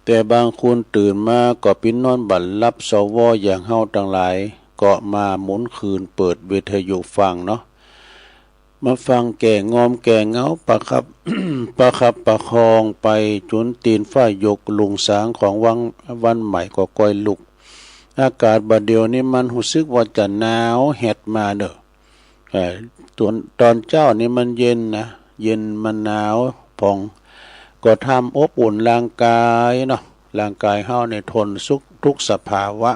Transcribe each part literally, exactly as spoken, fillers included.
แต่บางคนตื่นมาก็ปิ้นนอนบ่หลับ สว อย่างเฮาตังหลาย ก็มาหมุนคืนเปิดวิทยุฟังเนาะ มาฟังแก่งอมแก่เหงา ประคับ ประคับประคองไปจุนตี๋นฟ้ายก ลุงสางของวัง วันใหม่ก็ก้อยลุก อากาศบ่าเดี่ยวนี้มันฮู้สึกว่าจะหนาวแฮดมาเน่อ เอ่อ ต๋อน ต๋อนเจ๊านี่มันเย็นนะ เย็นมันหนาวผ่อง ก็ทำอบอุ่นร่างกายเนาะ ร่างกายเฮาเนี่ยทนสุขทุกสภาวะ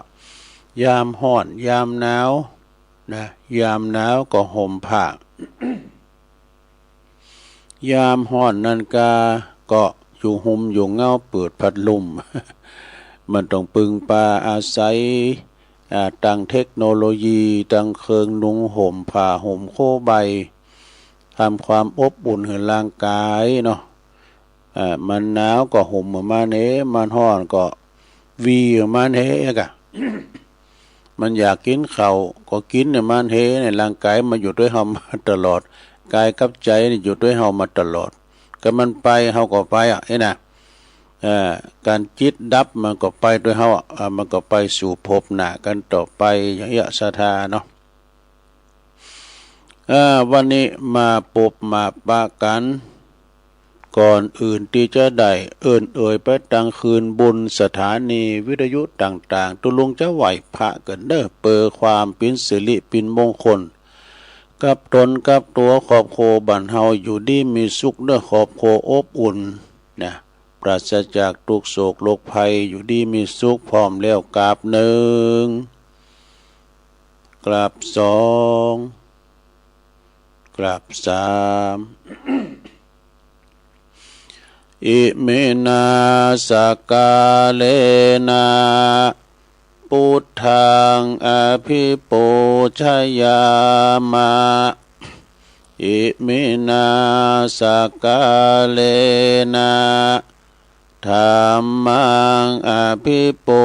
ยามฮ้อน ยามหนาวนะ ยามหนาวก็ห่มผ้า ยามฮ้อนนั้นกา ก็อยู่ฮ่มอยู่เหง้าเปิดพัดลม มันต้องปึงปาอาศัย อ่า ตังเทคโนโลยี ตังเคิงนุ่งห่มผ้าห่มโคใบ ทำความอบอุ่นหื้อร่างกายเนาะ อ่า มันหนาวก็ห่มหื้อมันเฮ มันฮ้อนก็วีหื้อมันเฮกะ มันอยากกิ๋นข้าวก็กิ๋นหื้อมันเฮเนี่ย ร่างกายมันอยู่ตวยเฮามาตลอด กายกับใจ๋นี่อยู่ตวยเฮามาตลอด ก็มันไปเฮาก็ไปอะ เอ๊ะนะ เอ่อ ก๋านจิตดับมันก็ไปตวยเฮาอะ อ่า มันก็ไปสู่ภพหน้ากั๋นต่อไป อย่างเอี้ย ศรัทธาเนาะ เอ่อ วันนี้มาปบมาปะกั๋น ก่อนอื่นตี้จะได้เอิ้นเอ่ยไปตังคืนบุญสถานีวิทยุต่างๆ ตุ๊ลุงจะไหว้พระกั๋นเน่อ เปื้อความเป๋นสิริเป๋นมงคล กับตนกับตั๋วครอบครัวบ้านเฮาอยู่ดีมีสุขเน่อ ครอบครัวอบอุ่นนะ ปราศจากทุกข์โศกโรคภัย อยู่ดีมีสุข พร้อมแล้วกราบหนึ่ง กราบสอง กราบสาม อิมินา สักกาเลนะ ปุทธัง อภิปูชยามะ อิมินา สักกาเลนะ ธัมมัง อภิปู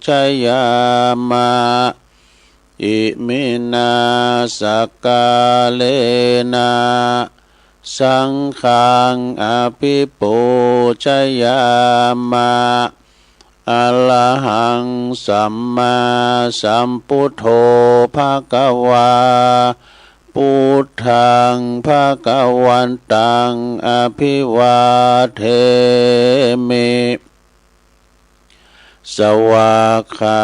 ชยามะ อิมินา สักกาเลนะ สังฆัง อภิปูชยามะ อะระหัง สัมมาสัมพุทโธ ภะคะวา พุทธัง ภะคะวันตัง อภิวาเทมิ สวากขา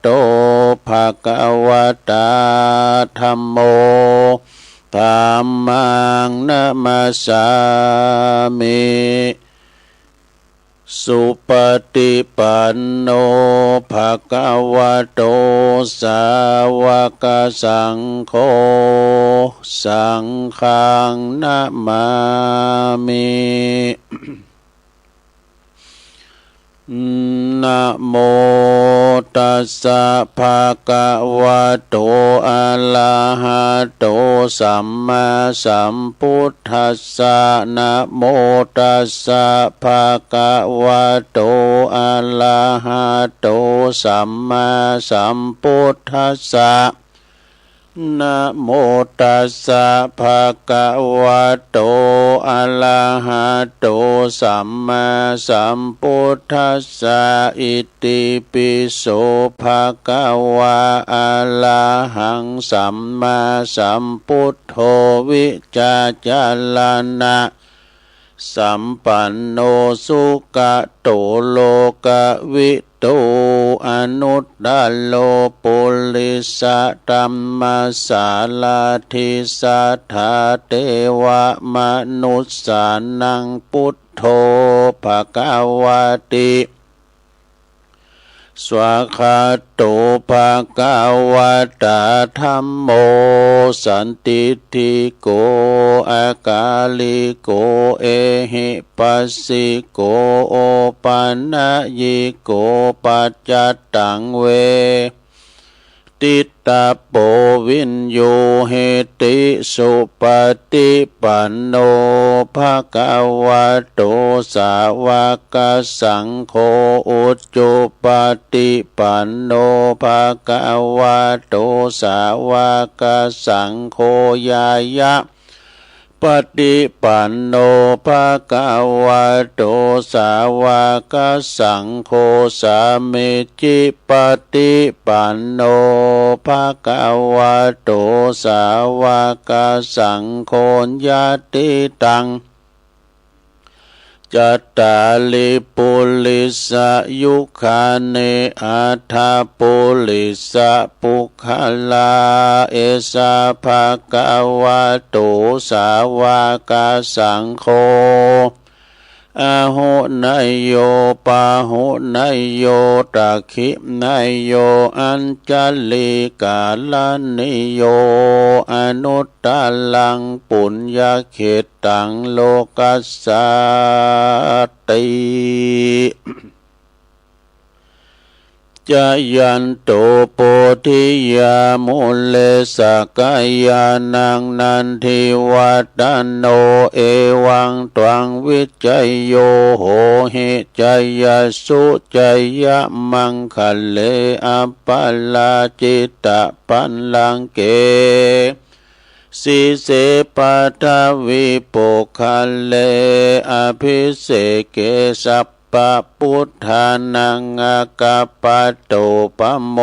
โต ภะคะวะตา ธัมโม ธัมมัง นะมัสสามิ สุปะติปันโน ภะคะวะโต สาวกสังโฆ สังฆัง นะมามิ นะโมตัสสะ ภะคะวะโต อะระหะโต สัมมาสัมพุทธัสสะ นะโมตัสสะ ภะคะวะโต อะระหะโต สัมมาสัมพุทธัสสะ นะโมตัสสะ ภะคะวะโต อะระหะโต สัมมาสัมพุทธัสสะ อิติปิโส ภะคะวา อะระหัง สัมมาสัมพุทโธ วิชาจารณะ สัมปันโน สุขะโต โลกะวิทู อนุตตะโร ปุริสะธัมมะสาระธิ สัทธาเทวะมนุสสานัง พุทโธ ภะคะวะติ สวากขาโต ภะคะวะตา ธัมโม สันทิฏฐิโก อะกาลิโก เอหิปัสสิโก โอปะนะยิโก ปัจจัตตัง เวทิตตะโป วิญญูหิติ สุปะติปันโน ภะคะวะโต สาวกสังโฆ อุจุปะติปันโน ภะคะวะโต สาวกสังโฆ ญาญะ ปะติปันโน ภะคะวะโต สาวะกะสังโฆ สามีจิ ปะติปันโน ภะคะวะโต สาวะกะสังโฆ ญาติตัง จัตตาริ ปุริสะยุคานิ อัฏฐะปุริสะปุคคลา เอสะ ภะคะวะโต สาวะกะสังโฆ อาหุเนยโย ปาหุเนยโย ตักขิเนยโย อัญชลีกะรณีโย อนุตตรัง ปุญญะเขตตัง โลกัสสาติ จะยันโต โพธิยา มูเล สักกายานัง นันทิวัตโต เอวังตวัง วิจโย โหหิ จยสสุ จยะมังคะเล อัปปะราจิตะ ปัลลังเก สีเส ปัทวี ปุคคเล อภิเสเก สัพพะปุทธานัง อากาปะโต ปะโม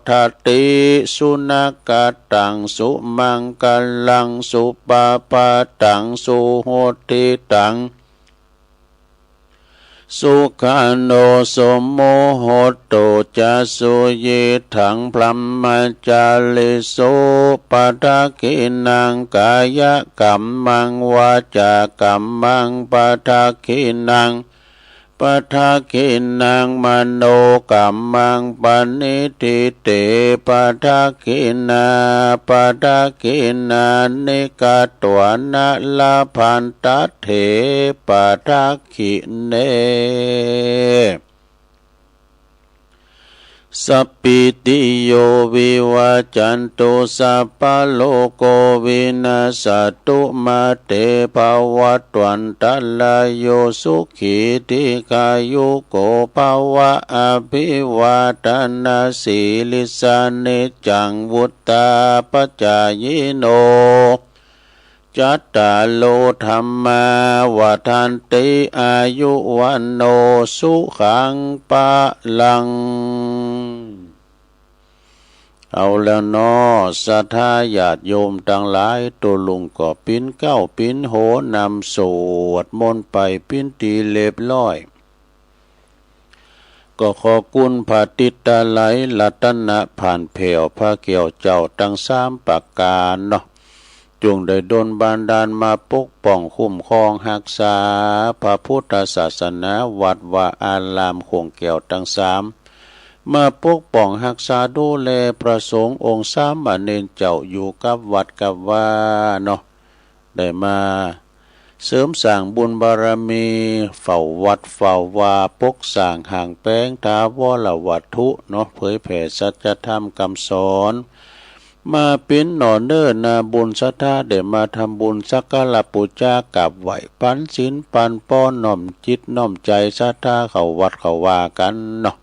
ทะติ สุนากะตัง สุมังคะลัง สุปะพะตัง สุหุตติตัง สุขะโน สุมุหโต จะ สุยิตถัง บรมมจาริสุ ปะทักขิณัง กายะกัมมัง วาจากัมมัง ปะทักขิณัง ปะทักขิณัง มโนกัมมัง ปะนิฏฐิเต ปะทักขิณา ปะทักขิณานิ กะตวานะ ละพันตะเถ ปะทักขิเณ สัพพีติโย วิวัจจันตุ สัพพะโรโค วินัสสะตุ มา เต ภะวัตวันตะราโย สุขี ทีฆายุโก ภะวะ อภิวาทะนะสีลิสสะ นิจจัง วุฑฒาปะจายิโน จัตตาโร ธัมมา วัฑฒันติ อายุ วัณโณ สุขัง พะลัง เอาแล้วเนาะ ศรัทธาญาติโยมตังหลาย ตุ๊ลุงก็ปิ๊นเก๊าปิ๊นโหนำสวดมนต์ไปปิ๊นตี้เรียบร้อย ก็ขอคุณพระติตะไลรัตนะผ่านแผ้วพระแก้วเจ้าตังสามประก๋านเนาะ จงได้ดลบันดาลมาปกป้องคุ้มครองฮักษาพระพุทธศาสนา วัดวาอารามโขงแก้วตังสาม มาปกป้องฮักษาดูแลพระสงฆ์องค์สามเณรเจ้าอยู่กับวัดกับวาเนาะ ได้มาเสริมสร้างบุญบารมี เฝ้าวัดเฝ้าวา ปกสร้างห้างแป๋งถาวรวัตถุเนาะ เผยแผ่สัจธรรมกำสอน มาปิ๊นหน่อเน้อนาบุญศรัทธา ได้มาทำบุญสักการะปู๋จากราบไหว้ ปันศีลปันภรณ์ น้อมจิตน้อมใจ๋ศรัทธาเข้าวัดเข้าวากั๋นเนาะ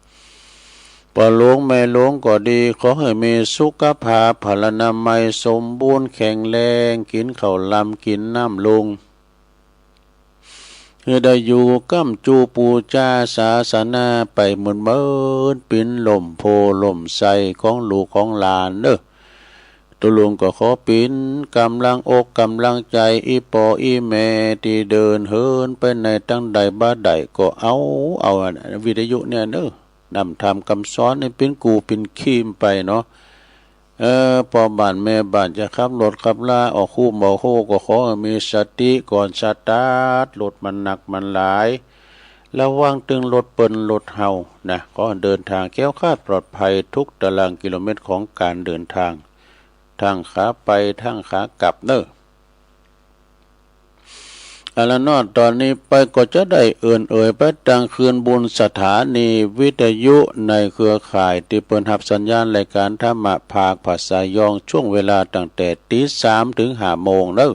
ป้อหลวงแม่หลวงก็ดี ขอหื้อมีสุขภาพพลานามัยสมบูรณ์แข็งแรง กิ๋นข้าวลำกิ๋นน้ำลุง หื้อได้อยู่ก้ำจูปู๋จาศาสนาไปเมินๆ ปิ๊นล่มโพธิ์ล่มไทรของลูกของหลานเน้อ ตุ๊ลุงก็ขอปิ๊นก๋ำลังอกก๋ำลังใจ๋อี่ป้ออี่แม่ตี้เดินเหินไปไหนตางใดบ่าใดก็เอา เอาวิทยุเนี่ยเน้อ นำธรรมกำสอนนี่ปิ๊นกู๋ปิ๊นขีมไปเนาะ เออ ป้อบ้านแม่บ้านจะขับรถขับลาออกฮู้บ่ฮู้ ก็ขอหื้อมีสติก่อนสตาร์ทรถมันนักมันหลาย ระวังตึงรถเปิ้นรถเฮานะ ขอหื้อเดินทางแคล้วคลาดปลอดภัยทุกตารางกิโลเมตรของก๋านเดินทาง ทั้งขาไปทั้งขากลับเน้อ เอาละเนาะ ต๋อนนี้ไปก็จะได้เอิ้นเอ่ยไปตางคืนบุญสถานีวิทยุในเครือข่ายตี้เปิ้นฮับสัญญาณรายก๋านธรรมะภาคภาษายอง ช่วงเวลาตั้งแต่ตี๋สามเถิงห้าโมงเน้อ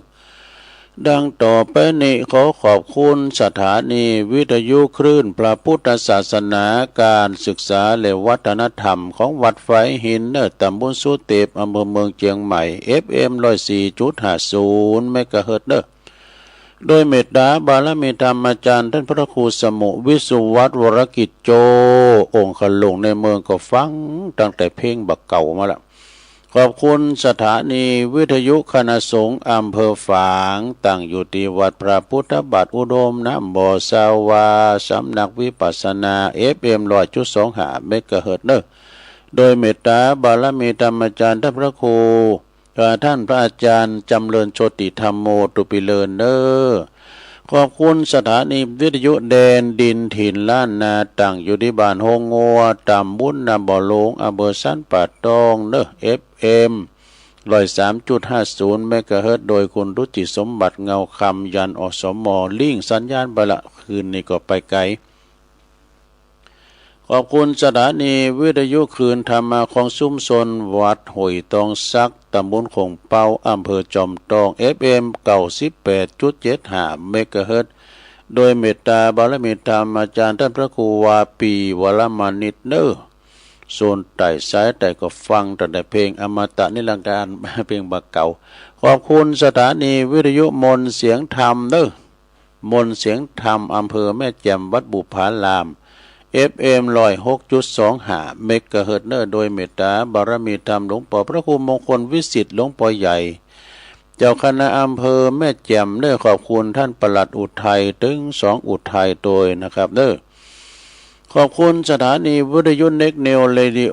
ดังต่อไปนี้ขอขอบคุณสถานีวิทยุคลื่นพระพุทธศาสนา ก๋านศึกษาและวัฒนธรรมของวัดฝายหินเน้อ ต๋ำบลสุเตป อำเภอเมืองเจียงใหม่ เอฟเอ็ม ร้อยสี่จุดห้าศูนย์ เมกะเฮิรตซ์เน้อ โดยเมตตาบารมีธรรมอาจารย์ต้านพระครูสมุห์ วิสุวัฒน์ วรกิจโจ องค์ขลุงในเมืองก็ฟังตั้งแต่เพลงบ่าเก่ามาละ ขอบคุณสถานีวิทยุคณะสงฆ์อำเภอฝาง ตั้งอยู่ตี้วัดพระพุทธบาทอุดม น้ำบ่อ ซาวา สำนักวิปัสสนา เอฟเอ็ม ร้อยจุดสองห้า เมกะเฮิรตซ์เน่อ โดยเมตตาบารมีธรรมอาจารย์ต้านพระครู เอ่อ ต้านพระอาจารย์จำเริญโชติธัมโม ตุปิเลินเน่อ ขอบคุณสถานีวิทยุแดนดินถิ่นล้านนา ตั้งอยู่ตี้บ้านโฮงงัว ตำบลน้ำบ่อหลวง อำเภอสันป่าตองเน่อ เอฟเอ็ม ร้อยสามจุดห้าศูนย์ เมกะเฮิรตซ์ โดยคุณรุจิสมบัติ เงาคำ ยันต์ อสม ลิงก์สัญญาณไปละ คืนนี้ก็ไปไกล ขอบคุณสถานีวิทยุคลื่นธรรมะของชุมชนวัดห้วยตองสัก ตำบลโขงเป๊า อำเภอจอมตอง เอฟเอ็ม เก้าสิบแปดจุดเจ็ดห้า เมกะเฮิรตซ์ โดยเมตตาบารมีธรรมอาจารย์ต้านพระครูวาปี วรมณิตเน่อ โซนใต้สายใต้ก็ฟังตั้งแต่เพลงอมตะนิรันดร์ เพลงบ่าเก่า ขอบคุณสถานีวิทยุมนต์เสียงธรรมเน่อ มนต์เสียงธรรม อำเภอแม่แจ่ม วัดบุพาราม เอฟเอ็ม ร้อยหกจุดสองห้า เมกะเฮิรตซ์เน่อ โดยเมตตาบารมีธรรมหลวงป้อพระครูมงคลวิสิทธิ์ หลวงป้อใหญ่ เจ้าคณะอำเภอแม่แจ่มเน่อ ขอบคุณต้านปลัดอุทัย ตึงสองอุทัยโตยนะครับเน่อ ขอบคุณสถานีวิทยุ Next New Radio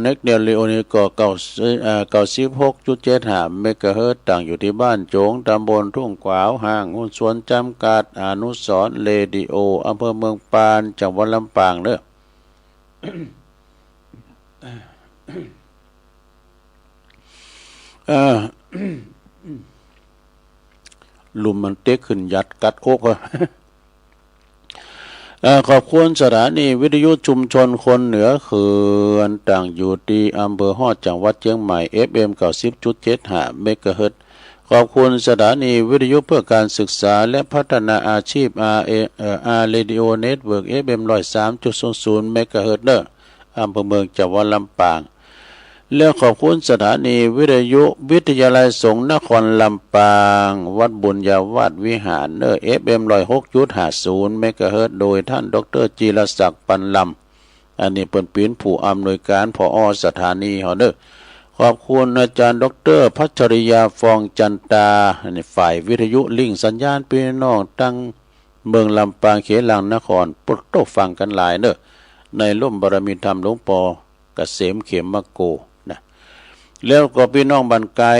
Next New Radio นี่ก็เก้า เอ่อ เก้าสิบหกจุดเจ็ดห้า เมกะเฮิรตซ์ ตั้งอยู่ตี้บ้านโจ๋ง ตำบลทุ่งขวาว ห้างหุ้นส่วนจำกัด อนุสรณ์เรดิโอ อำเภอเมืองปาน จังหวัดลำปางเน่อ เอ่อ ลุมมันเต๊กขึ้นยัดกัดอกอะ เอ่อ ขอบคุณสถานีวิทยุชุมชนคนเหนือเขื่อน ตั้งอยู่ตี้อำเภอฮอด จังหวัดเจียงใหม่ เอฟเอ็ม เก้าสิบจุดเจ็ดห้า เมกะเฮิรตซ์ ขอบคุณสถานีวิทยุเพื่อการศึกษาและพัฒนาอาชีพ อาร์ เอ เอ่อ อาร์ Radio Network เอฟเอ็ม ร้อยสามจุดศูนย์ศูนย์ เมกะเฮิรตซ์เน่อ อำเภอเมือง จังหวัดลำปาง แล้วขอบคุณสถานีวิทยุวิทยาลัยสงฆ์นครลำปาง วัดบุญญาวาสวิหารเน่อ เอฟเอ็ม ร้อยหกจุดห้าศูนย์ เมกะเฮิรตซ์ โดยต้านด็อกเตอร์ จีรศักดิ์ ปันลำ อันนี้เปิ้นเป๋นผู้อำนวยก๋าน ผอ สถานีเฮาเน่อ ขอบคุณอาจารย์ด็อกเตอร์ พัชริยา ฟองจันตา อันนี้ฝ่ายวิทยุลิงก์สัญญาณ ปี้น้องตังเมืองลำปาง เขตหลางนคร โป๊ดโต้ ฟังกั๋นหลายเน่อ ในร่มบารมีธรรมหลวงป้อ เกษมเขมโก นะ แล้วก็ปี้น้องบ้านไก๋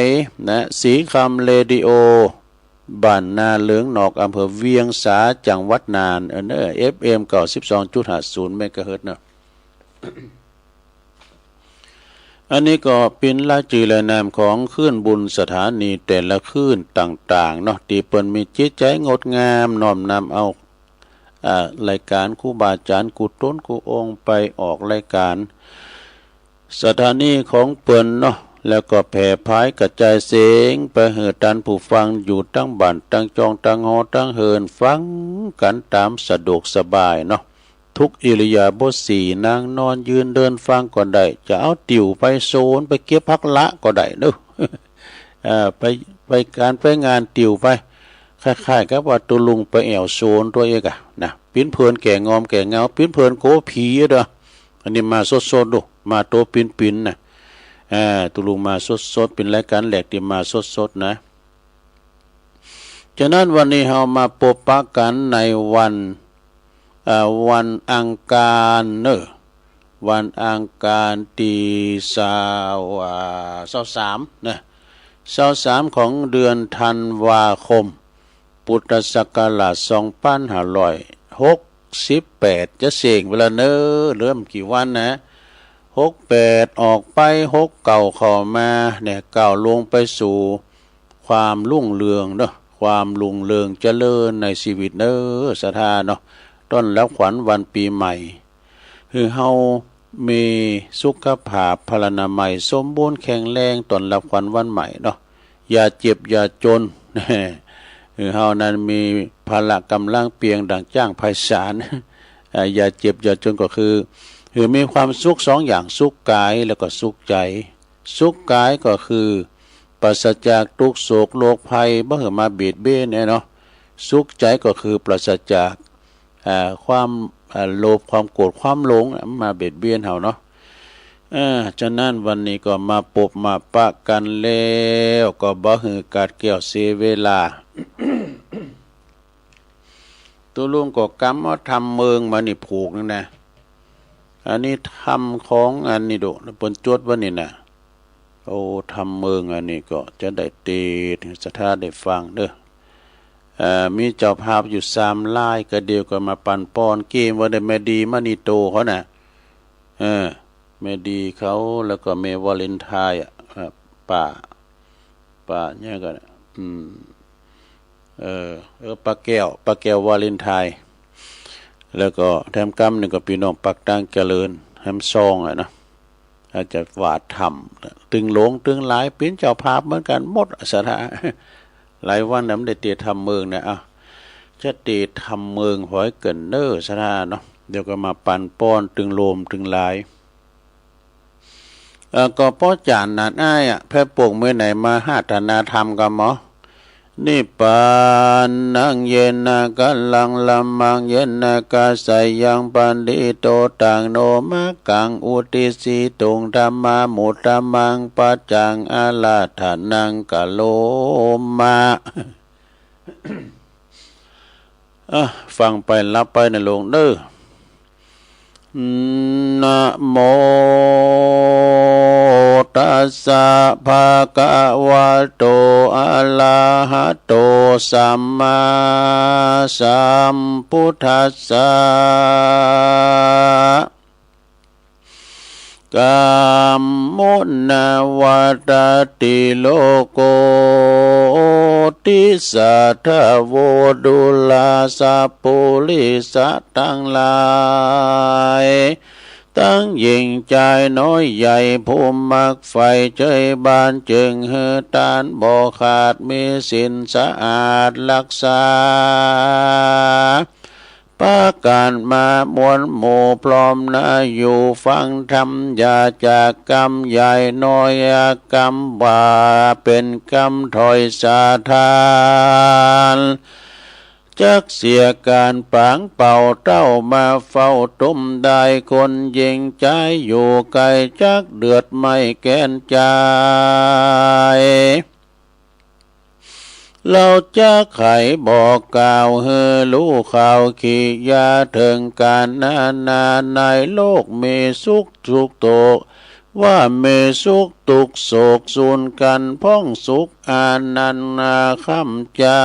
นะ ศรีคำเรดิโอ บ้านนาเหลืองนอก อำเภอเวียงสา จังหวัดน่าน เออเน่อ เอฟเอ็ม เก้าสิบสองจุดห้าศูนย์ เมกะเฮิรตซ์เน่อ อันนี้ก็เป๋นรายจื้อรายนามของคลื่นบุญสถานีแต่ละคลื่นต่างๆ เนาะ ตี้เปิ้นมีจิตใจ๋งดงาม น้อมนำเอา อ่า รายก๋านครูบาอาจ๋ารย์กู้ต๋นกู้องค์ไปออกรายก๋าน สถานีของเปิ้นเนาะ แล้วก็แผ่ผายกระจายเสียงไปหื้อต้านผู้ฟังอยู่ตังบ้านตังจองตังหอตังเฮือน ฟังกั๋นต๋ามสะดวกสบายเนาะ ทุกอิริยาบถสี่ นั่งนอนยืนเดินฟังก็ได้ จะเอาติวไปโซนไปเก็บผักละก็ได้เนาะ เอ่อ ไป ไปก๋านไปงานติวไป คล้ายๆ กับว่าตุ๊ลุงไปแอ่วโซนตั๋วเองอะนะ ปิ๊นเพลินแก่งอมแก่เหงา ปิ๊นเพลินโกลัวผีอะเด้อ อันนี้มาสดๆ ดู มาตั๋วปิ๊นๆ นะ อ่า ตุ๊ลุงมาสดๆ เป๋นรายก๋านแรกตี้มาสดๆ นะ ฉะนั้นวันนี้เฮามาปบปะกั๋นในวัน เอ่อ วันอังคารเนาะ วันอังคารตี้ซาว อ่า ซาวสามนะ ซาวสามของเดือนธันวาคม พุทธศักราช สองปันห้าร้อยหกสิบแปด จะเส้งไปละเนาะ เหลือบ่กี่วันนะ หกแปดออกไป หกเก้าเข้ามาเนี่ย ก้าวล่วงไปสู่ความรุ่งเรืองเนาะ ความรุ่งเรืองเจริญในชีวิตเนาะ ศรัทธาเนาะ ต้อนรับขวัญวันปี๋ใหม่ หื้อเฮามีสุขภาพพลานามัยสมบูรณ์แข็งแรง ต้อนรับขวัญวันใหม่เนาะ อย่าเจ็บอย่าจน หื้อเฮานั้นมีพละก๋ำลังเปียงดั่งจ๊างไพศาล เอ่อ อย่าเจ็บอย่าจนก็คือ หื้อมีความสุขสองอย่าง สุขก๋ายแล้วก็สุขใจ๋ สุขก๋ายก็คือ ปราศจากตุ๊กข์โศกโรคภัย บ่หื้อมาเบียดเบียนเนี่ยเนาะ สุขใจ๋ก็คือปราศจาก อ่า ความ อ่า โลภ ความโกรธ ความหลง มาเบียดเบียนเฮาเนาะ เออ ฉะนั้นวันนี้ก็มาปบมาปะกั๋นแล้ว ก็บ่หื้อขาดแคลนเสียเวลา ตุ๊ลุงก็กำเอาธรรมเมิงมานี่ผูกนึ่งนะ อันนี้ธรรมของอันนี้ดู เปิ้นจดไว้นี่นะ โอ้ ธรรมเมิงอันนี้ก็จะได้เตศน์หื้อศรัทธาได้ฟังเน่อ เอ่อ มีเจ้าภาพอยู่สามราย ก็เดี๋ยวก็มาปันป้อน เกียรติว่าได้แม่ดีมณีโตเขาน่ะ เออ แม่ดีเขา แล้วก็แม่วาเลนไทน์อะ เอ่อ ป้า ป้าหยังก่อ อืม เออ เออ ป้าแก้ว ป้าแก้ววาเลนไทน์ แล้วก็แถมกำนึ่งก็ปี้น้องปากตางเจริญ แถมซองอะนะ อาจจะว่าธรรม ตึงหลวงตึงหลาย เป๋นเจ้าภาพเหมือนกั๋นหมด ศรัทธา หลายวันนะ บ่ได้เตศน์ธรรมเมิงนะ เอ้า จะเตศน์ธรรมเมิงหอยเกิ่นเน่อ ศรัทธาเนาะ เดี๋ยวก็มาปันป้อนตึงโลมตึงหลาย เอ่อ ก็ป้อจ๋านนั้นอ้ายอะ แพะปกเมื่อไหนมาหาธนาธรรมกั๋นหมอ นิพพานัง เยนะ กะลัง ละมัง เยนะ กะสะยัง ปะณิโต ตัง โน มะกัง อุตติสสิตุง ธัมมา มุตตะมัง ปัจจัง อาราธะนัง กะโรมะ อ่ะ ฟังไปรับไปนะโลมเน่อ นะโมตัสสะ ภะคะวะโต อะระหะโต สัมมาสัมพุทธัสสะ กัมมุนา วัตติ โลโก ติสสะ ทะโว ดูรา สัปปุริสะตังหลาย ตังหญิงจายน้อยใหญ่ ผู้มักใฝ่เจยบาน จึงหื้อตานบ่ขาด มีศีลสะอาดฮักษา ปากั๋นมามวลหมู่ พร้อมหน้าอยู่ฟังธรรม อย่าจากกำใหญ่น้อย กำว่าเป๋นกำถ้อยสาทาน จักเสียก๋านป๋างเป่า เต้ามาเฝ้าตุ้มได้ คนหญิงจายอยู่ไก๋ จักเดือดไหม้แก๋นจาย เฮาจักไขบอกกล่าว หื้อฮู้ข่าวขียา เถิงก๋านนานาในโลก มีสุขทุกข์โศก ว่ามีสุขทุกข์โศกสูนกั๋น พ่องสุขอานันนาค่ำเจ้า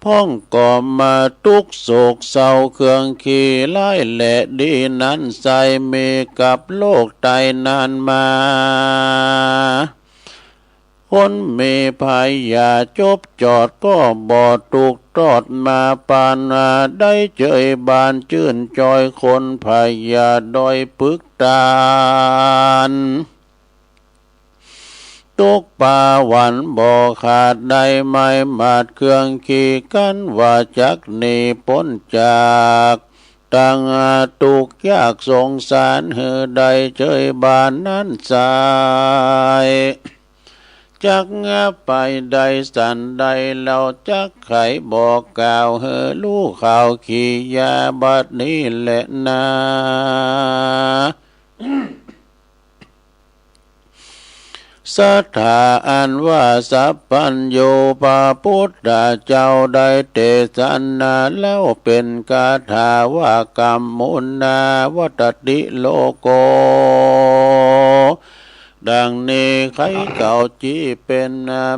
พ่องก็มาทุกข์โศกเศร้า เครื่องขี้ร้ายแลดีนั้นไส้ มีกับโลกไตนานมา คนมีภัยอย่าจบจอด ก็บ่ทุกข์ทอดมาปานนา ได้เจยบานจื้นจอย คนภัยอย่าด้อยปึกตาน ทุกข์ปาหวันบ่ขาด ได้ไม้หมาดเครื่องขีกั๋น ว่าจักหนีป๊นจาก ตังทุกข์ยากสงสาร หื้อได้เจยบานนั้นไส้ จักไปได้สันใด เฮาจักไขบอกกล่าว หื้อฮู้ข่าวขียาบัดนี้แลนา ศรัทธาอันว่าสัพพัญญู พระพุทธเจ้าได้เตสนา เล่าเป๋นคาถาว่า กัมมุนา วัตติ โลโก ดังนี้ไขเก่าจี้เป๋น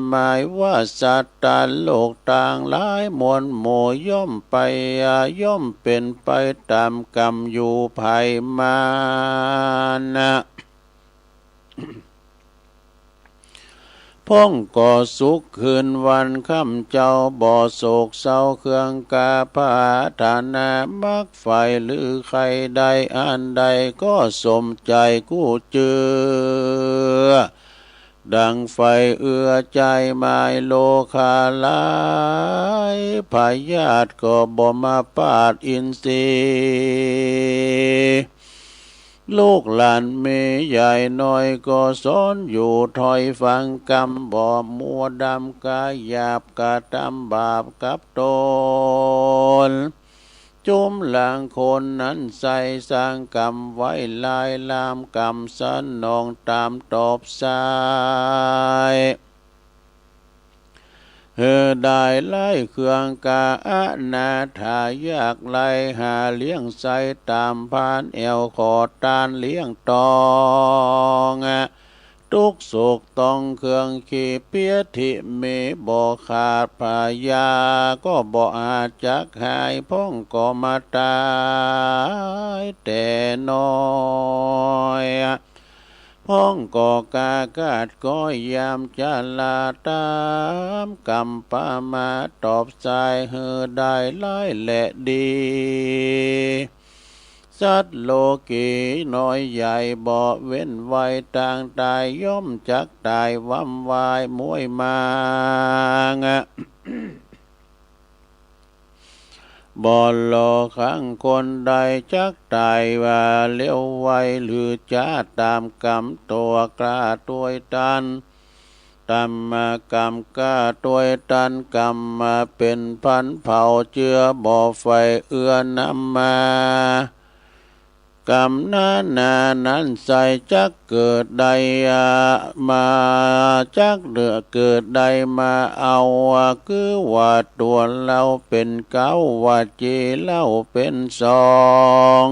หมายว่า สัตว์โลกตังหลายมวลหมู่ ย่อมไป ย่อมเป๋นไปต๋ามกรรมอยู่ไผมันนะ พ่องก็สุขคืนวันค่ำเจ้า บ่โศกเศร้าเครื่องกา ปรารถนามักใฝ่หรือใค่ได้อันใด ก็สมใจ๋กู้เจื้อ ดังใฝ่เอื้อใจ๋หมาย โรคาหลายพยาธิก็บ่มาปาดอินทรีย์ ลูกหลานมีใหญ่น้อยก็สอนอยู่ถ้อยฟังกำ บ่มัวดำกายหยาบกระทำบาปกับตน จุมหลังคนนั้นใส่สร้างกรรมไว้หลาย ลามกรรมสนองตามตอบใส่ หื้อได้หลายเครื่องกาอนาถายากไร้ หาเลี้ยงใช้ต๋ามพานแอ่ว ขอตานเลี้ยงตอง ตุ๊กข์สุขต้องเครื่องขี้เปีย ที่มีบ่ขาด พยาก็บ่อาจจักหาย พ่องก็มาต๋ายแต่น้อย พ่องก็กาขาดก้อย ยามชราต๋ามกรรมประมาทตอบใส่ หื้อได้หลายแลดี สัตว์โลกีน้อยใหญ่บ่เว้นไว้ ตางต๋ายย่อมจักต๋ายวำวายมวยมาง บ่รอครั้งคนใดจักต๋ายว่าเร็วไว หรือจ๊าต๋ามกรรมตั๋วกล้าตวยตัน ต๋ามกรรมกล้าตวยตัน กรรมมาเป๋นพันเผ่า เจื้อบ่ใฝ่เอื้อนำมา กรรมนานานั้นใส่จักเกิดได้มา จักเกิดได้มาเอา คือว่าตั๋วเฮาเป๋นเก๊า วจีเฮาเป๋นสอง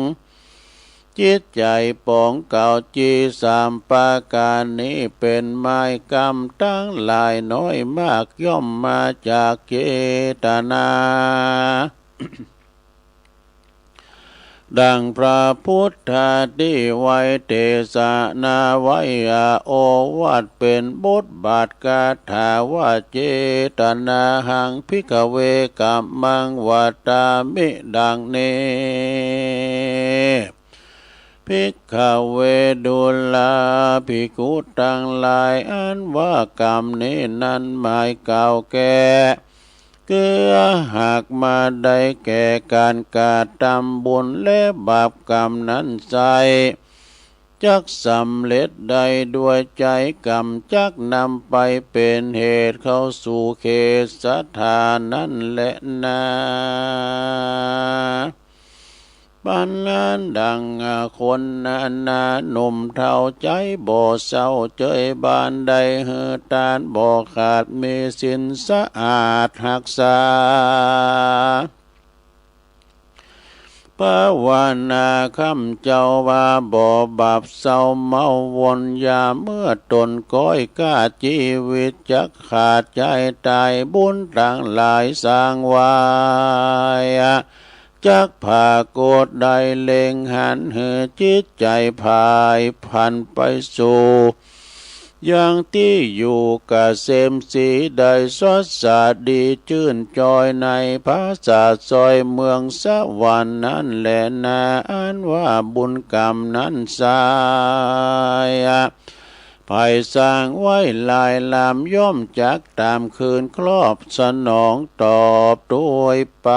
จิตใจ๋ป๋องเก๊า จีสามประก๋านนี้เป๋นไม้กำ ตังหลายน้อยมากย่อมมาจากเจตนา ดังพระพุทธาตี้ไว้เตสนาไว้อาโอวาทเป๋นบทบาทคาถาว่า เจตนาหัง ภิกขเว กัมมัง วัตตามิ ดังนี้ ภิกขเว ดูราภิกขุตังหลาย อันว่ากำนี้นั้นหมายกล่าวแก่ คือหากมาได้แก่ก๋านกระตำบุญและบาปกำนั้นใส่ จักสำเร็จได้ด้วยใจ๋กำ จักนำไปเป๋นเหตุเข้าสู่เขตศรัทธานั้นแลนา ปัญหาดังคนนานาหนุ่มเฒ่าใจ๋บ่เศร้าเจยบาน ได้หื้อตานบ่ขาด มีศีลสะอาดฮักษา ภาวนาคำเจ้าว่าบ่บาปเศร้าเมาวนยา เมื่อตนก้อยกล้าจีวิตจักขาดใจ๋ต๋าย บุญตังหลายสร้างไว้ จักผากฏได้เล็งหัน หื้อจิตใจ๋ผายผันไปสู่ ยังตี้อยู่เกษมศรี ได้สดสะดีจื้นจอยในผาสาทซอยเมืองสวรรค์นั้นแลนา อันว่าบุญกำนั้นใส่ ใผสร้างไว้หลายลำ ย่อมจักต๋ามคืนครอบสนองตอบตวยไป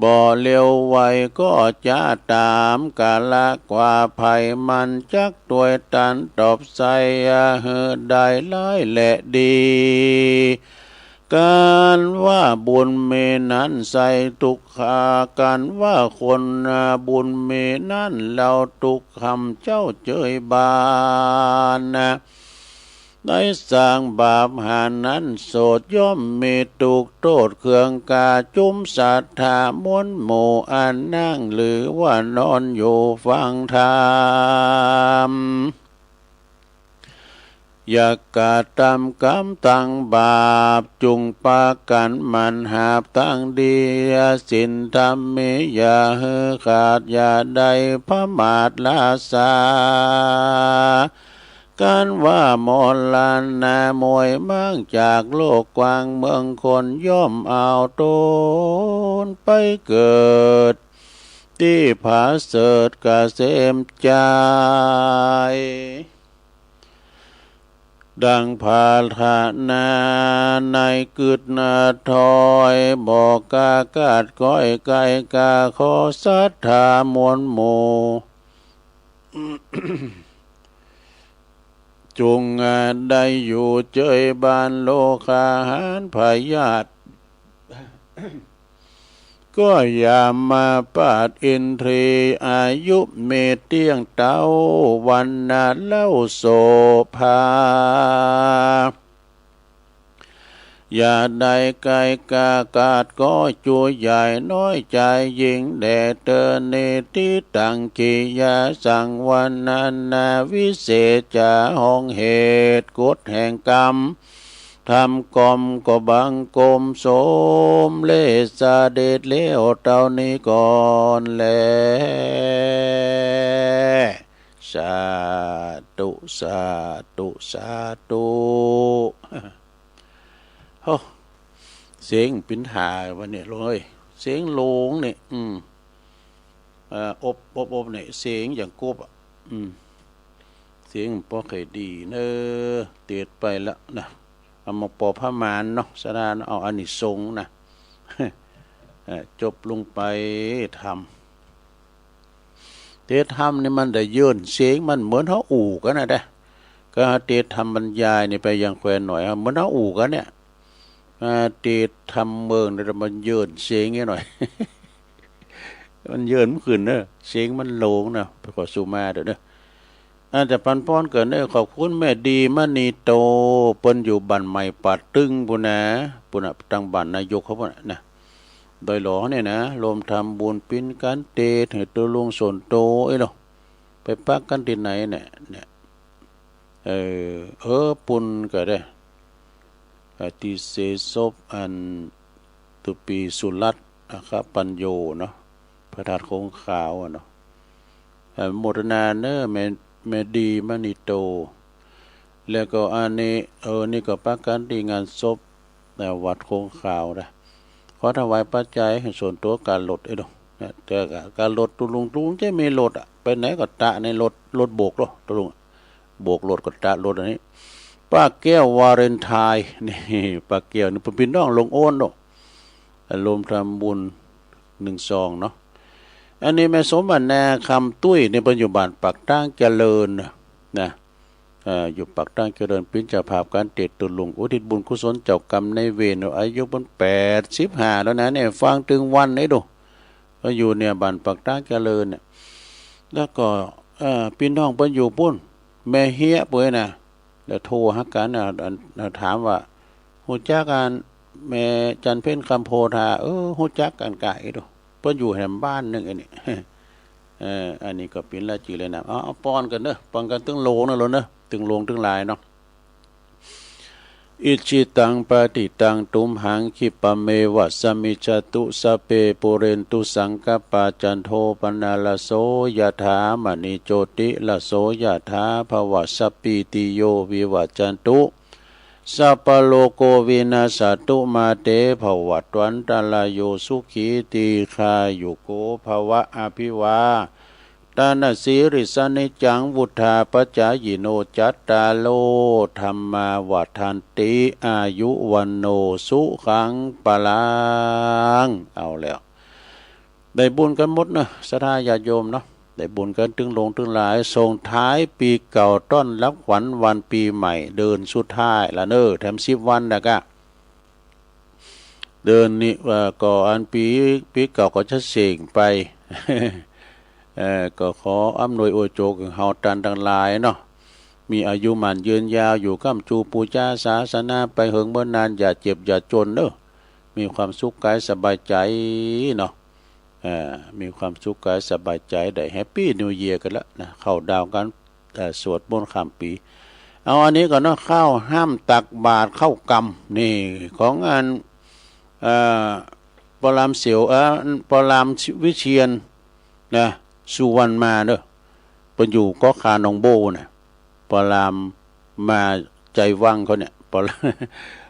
บ่เร็วไวก็จะต๋ามกาละกว่าไผ มันจักตวยตันตอบใส่ หื้อได้หลายแลดี ก๋านว่าบุญมีนั้นใส่ตุ๊กขา ก๋านว่าคนบุญมีนั้นเฮาตุ๊กคำเจ้าเจยบาน ได้สร้างบาปหานั้นโสด ย่อมมีตุ๊กโต้ษเครื่องกา จุมศรัทธามวลหมู่ อันนั่งหรือว่านอนอยู่ฟังธรรม อย่ากระตำกำตังบาป จุ่งปากั๋นหมั่นหาบตังดี ศีลธรรมมีอย่าหื้อขาด อย่าได้ผมาทละสา ก๋านว่ามรณะมวยม้างจากโลกกว้างเมืองคน ย่อมเอาตนไปเกิด ตี้ผาเสริฐเกษมใจ๋ ดังปรารถนาในกึ๊ดนาถอย บ่กล้ากาดก้อยไกลกาขอศรัทธามวลหมู่ จุ่งได้อยู่เจยบ้านโรคาหารพยาธิ ก็อย่ามาปาดอินทรีย์ อายุมีเตี้ยงเต๊า วรรณะเล่าโสภา อย่าได้ไกลกาดก้อยจูใหญ่น้อยใจ๋ยิ่งแด่เตอ นิฏฐิตัง กิริยาสัง วรรณนา วิเศษจ๋า ห้องเหตุกฎแห่งกรรม ทำกรรมก็บังคมสมเร็จเสด็จแล้วเต้านี้ก่อนแล สาธุ สาธุ สาธุ โอ้ เสียงปิ๋นหาวันนี้ลงเอ้ย เสียงโหลงเนี่ย อืม เอ่อ อบ อบ อบเนี่ย เสียงอย่างกบอะ อืม เสียงบ่ค่อยดีเนอะ เตศน์ไปละนะ เอามาปอประมาณเนาะ สะดาเนาะ เอาอานิสงส์นะ เอ่อ จบลงไปธรรม เตศน์ธรรมนี่มันได้เยินเสียง มันเหมือนเฮาอู้กั๋นนะเด้อ ก็เตศน์ธรรมบรรยายนี่ไปยังแควนหน่อย เหมือนเฮาอู้กั๋นเนี่ย อ่า เตศน์ธรรมเมินนี่มันเยินเสียงเงี้ยหน่อย มันเยินบ่ขึ้นเนอะ เสียงมันโหลงเนอะ ไปขอสุมาเด้อเนอะ อ่า แต่ปันป้อนเกิดเนอะ ขอบคุณแม่ดีมณีโต เปิ้นอยู่บ้านใหม่ป่าตึงปู้นนะ ปู้นนะ ตังบ้านนายกเขาปู้นนะ นะ ดอยหลอเนี่ยนะ รวมทำบุญปิ้นกั๋นเตศน์หื้อตุ๊ลุงส่วนโต เอ้ยเนาะ ไปปักกั๋นตี้ไหนเนี่ย เนี่ย เออ เออ ปุณก็ได้ เอ่อ ตี้เสศพอันตุปีสุรัตน์ อัคคปัญโญเนาะ พระธาตุโค้งขาวอะเนาะ เอ่อ โมทนาเนอะ แม่ แม่ดีมณีโต แล้วก็อันนี้ เออ นี่ก็ปักกั๋นตี้งานศพ เอ่อ วัดโค้งขาวนะ ขอถวายปัจจัยหื้อส่วนตั๋วก๋ารถ เอ้ยเนาะ นะ แต่ก๋ารถตุ๊ลุง ตุ๊ลุงจะมีรถอะ ไปไหนก็ตะในรถ รถโบกเนาะ ตุ๊ลุง โบกรถก็ตะรถอันนี้ ป้าแก้ววาเลนไทน์ นี่ ป้าแก้วนี่เปิ้นปี้น้องลงโอนเนาะ รวมทำบุญหนึ่งซองเนาะ อันนี้แม่สมบัตินาคำตุ้ยนี่เปิ้นอยู่บ้านปากตางเจริญนะ นะ เอ่อ อยู่ปากตางเจริญ ปิ้นเจ้าภาพก๋านเตศน์ตุ๊ลุง อุทิศบุญกุศลเจ้ากรรมนายเวร อายุเปิ้นแปดสิบห้าแล้วนะเนี่ย ฟังตึงวันนี่ดู ก็อยู่เนี่ยบ้านปากตางเจริญเนี่ย แล้วก็ เอ่อ ปี้น้องเปิ้นอยู่ปู้น แม่เฮียปุ้ยนะ แล้วโทรหากั๋นนะ อัน อัน ถามว่า ฮู้จักกั๋น แม่จันเพ็ญคำโพธา เออ ฮู้จักกั๋นกะ เอ้ยดู เปิ้นอยู่แหมบ้านนึ่งอันนี้ เออ อันนี้ก็ปิ้นละจื้อเลยนะ เอา เอาป้อนกั๋นเนอะ ป้อนกั๋นตึงโหลงนะโหลงเนอะ ตึงโหลงตึงหลายเนาะ อิจฉิตังปฏิตังตุมหัง ขิปปะเมวะสะมิชฌะตุ สัพเพปูเรนตุสังกัปปา จันโทปะนะระโสยะถา มะณิโจติระโสยะถา ภะวะสัพพีติโยวิวัชชันตุ สัพพะโรโควินัสสะตุ มาเตภะวัตวันตะราโย สุขีตีฆายุโกภะวะ อะภิวาทะนะสีลิสสะนิจจัง วุฑฒาปะจายิโน จัตตาโรธัมมา วัฑฒันติ อายุ วัณโณ สุขัง พะลัง เอาแล้ว ได้บุญกั๋นหมดเนาะ ศรัทธาญาติโยมเนาะ ได้บุญกั๋นตึงโหลงตึงหลาย ส่งท้ายปี๋เก่า ต้อนรับขวัญวันปี๋ใหม่ เดือนสุดท้ายละเนาะ แถมสิบวันนะกะ เดือนนี้ว่าก็อันปี๋ ปี๋เก่าก็จะเส้งไป เอ่อ ก็ขออำนวยอวยโจเฮาต้านตังหลายเนาะ มีอายุหมั้นยืนยาว อยู่ค้ำจูปู๋จาศาสนาไปเหิงเมินนาน อย่าเจ็บอย่าจนเนาะ มีความสุขก๋ายสบายใจ๋เนาะ เอ่อ มีความสุขก๋ายสบายใจ๋ ได้แฮปปี้นิวเยียร์กั๋นละนะ เข้าดาวกั๋น เอ่อ สวดมนต์ข้ามปี๋ เอาอันนี้ก่อนเนาะ ข้าวห้ามตักบาตรข้าวกำ นี่ ของอัน เอ่อ ปอลามเสียว เอ่อ ปอลามวิเชียรนะ สุวรรณมาเนาะ เปิ้นอยู่เกาะคาหนองโบ้นะ ปอลามมาใจวังเขาเนี่ย ปอลาม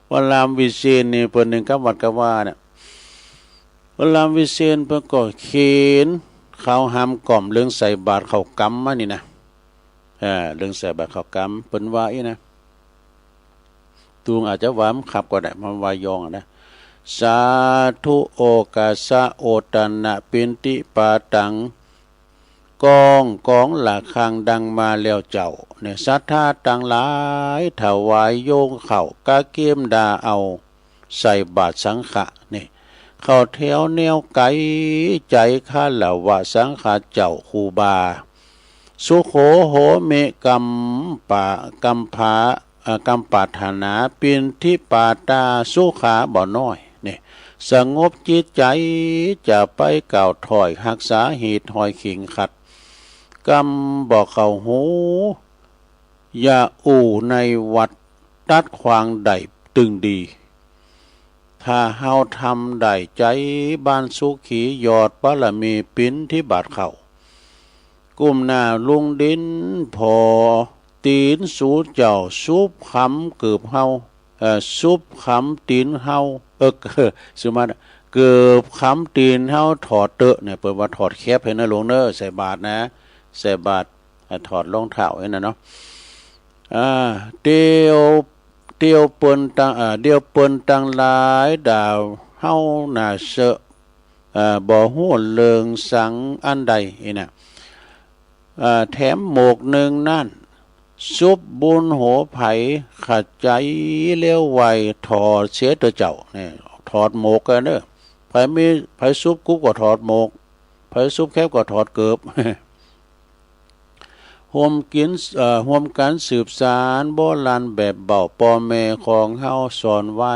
ปอลามวิเชียรนี่เปิ้นนึ่งกับวัดกะวาเนี่ย ปอลามวิเชียรเปิ้นก็เขียนข้าวห้ามกล่อมเรื่องใส่บาตรข้าวกำมานี่นะ อ่า เรื่องใส่บาตรข้าวกำ เปิ้นว่าอี้นะ ตุงอาจจะว่ามันขับก็ได้ มันว่ายองอะนะ สาธุ โอกัสสะ โอตนะ ปิณฑิปาตัง กอง กองระฆังดังมาแล้วเจ้า เนี่ย ศรัทธาตังหลาย ถวายโยงข้าว กะเกียมดาเอา ใส่บาตรสังฆะ เนี่ย เข้าแถวแนวไก๋ ใจ๋คารวะสังฆะเจ้าครูบา สุโขโหมิ กำปะ กำผา เอ่อ กำปรารถนา ปิณฑิปาตา สุขา บ่น้อย เนี่ย สงบจิตใจ๋ จะไปกล่าวถ้อย ฮักษาฮีตฮอยเข็งขัด กำบ่เข้าหู อย่าอู้ในวัด ตัดขวางได้ตึงดี ถ้าเฮาทำได้ใจ๋ บ้านสุขี ยอดบารมี ปิณฑิบาตเข้า ก้มหน้าลงดิน ผ่อตี๋นสูเจ้า สุบขำเกิบเฮา เอ่อ สุบขำตี๋นเฮา เออ สุมา เกิบขำตี๋นเฮาถอดเต๊อะ เนี่ย เปิ้นว่าถอดแคปหื้อนะหลวงเน่อ ใส่บาตรนะ ใส่บาตร อ่า ถอดรองเท้าหื้อนะเนาะ อ่า เตียว เตียวเปิ้นตัง อ่า เตียวเปิ้นตังหลายด่าเฮาหน้าเซอะ อ่า บ่ฮู้เรื่องสังอันใด อี้นะ อ่า แถมหมวกนึ่งนั้น สุบบุญหัวใผ ขะใจ๋เลี้ยวไว ถอดเสียเต๊อะเจ้า เนี่ย ถอดหมวกกั๋นเน่อ ใผมี ใผสุบกุ๊บก็ถอดหมวก ใผสุบแคปก็ถอดเกิบ ฮ่วมกิ๋น เอ่อ ฮ่วมกั๋นสืบสานโบราณแบบเบา ป้อแม่ของเฮาสอนไว้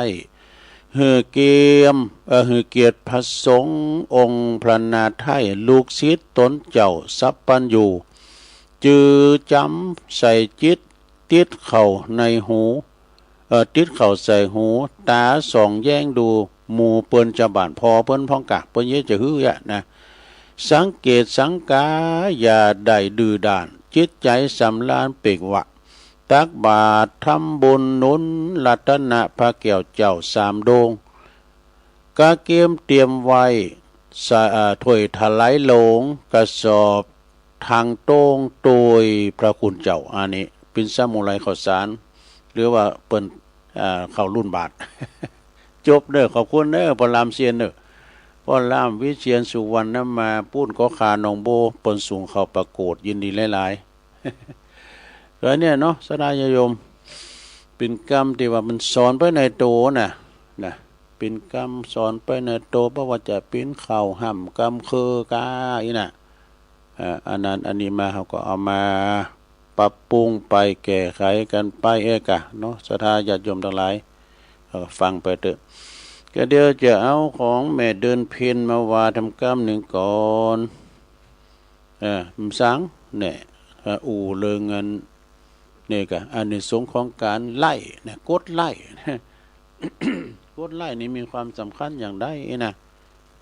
หื้อเกียม เอ่อ หื้อเกียรติพระสงฆ์องค์พระนาถไท้ ลูกศิษย์ต๋นเจ้าสัพพัญญู จือจ๋ำใส่จิต ติดเข้าในหู เอ่อ ติดเข้าใส่หู ต๋าส่องแย้งดู หมู่เปิ้นจาวบ้าน ผ่อเปิ้นพ่องกะ เปิ้นเยียะจะหื้ออะนะ สังเกตสังกา อย่าได้ดื้อด้าน จิตใจ๋สำราญเปล่งวา ตักบาตรทำบุญหนุน รัตนะพระแก้วเจ้าสามดวง กะเกียมเตรียมไว้ สะ อ่า ถ้วยถวายหลวง กระสอบ ถังโต้ง โตยพระคุณเจ้า อันนี้เป๋นสมุนไพรข้าวสาร หรือว่าเปิ้น อ่า ข้าวรุ่นบาตร จบเน่อ ขอบคุณเน่อ ป้อลามเซียนเน่อ ป้อลามวิเชียรสุวรรณมา ปู๊นก็คาหนองโบ เปิ้นส่งข้าวปะโกด ยินดีหลายๆ ก็เนี่ยเนาะ ศรัทธาญาติโยม เป๋นกำตี้ว่ามันสอนไปในโตน่ะ นะ เป๋นกำสอนไปในโต บ่ว่าจะเป๋นข้าวฮ่ำกำเคิงกาอี้น่ะ อ่า อันนั้นอันนี้มา เฮาก็เอามาปรับปรุงไป แก้ไขกั๋นไปเอกะเนาะ ศรัทธาญาติโยมตังหลาย เอ่อ ฟังไปเต๊อะ ก็เดี๋ยวจะเอาของแม่เดือนเพ็ญมาว่าทำกำนึ่งก่อน เออ มันสัง เนี่ย เอ่อ อู้เรื่องอัน เนี่ยกะ อานิสงส์ของก๋านไลก์นะ กดไลก์นะ กดไลก์นี่มีความสำคัญอย่างใดนะ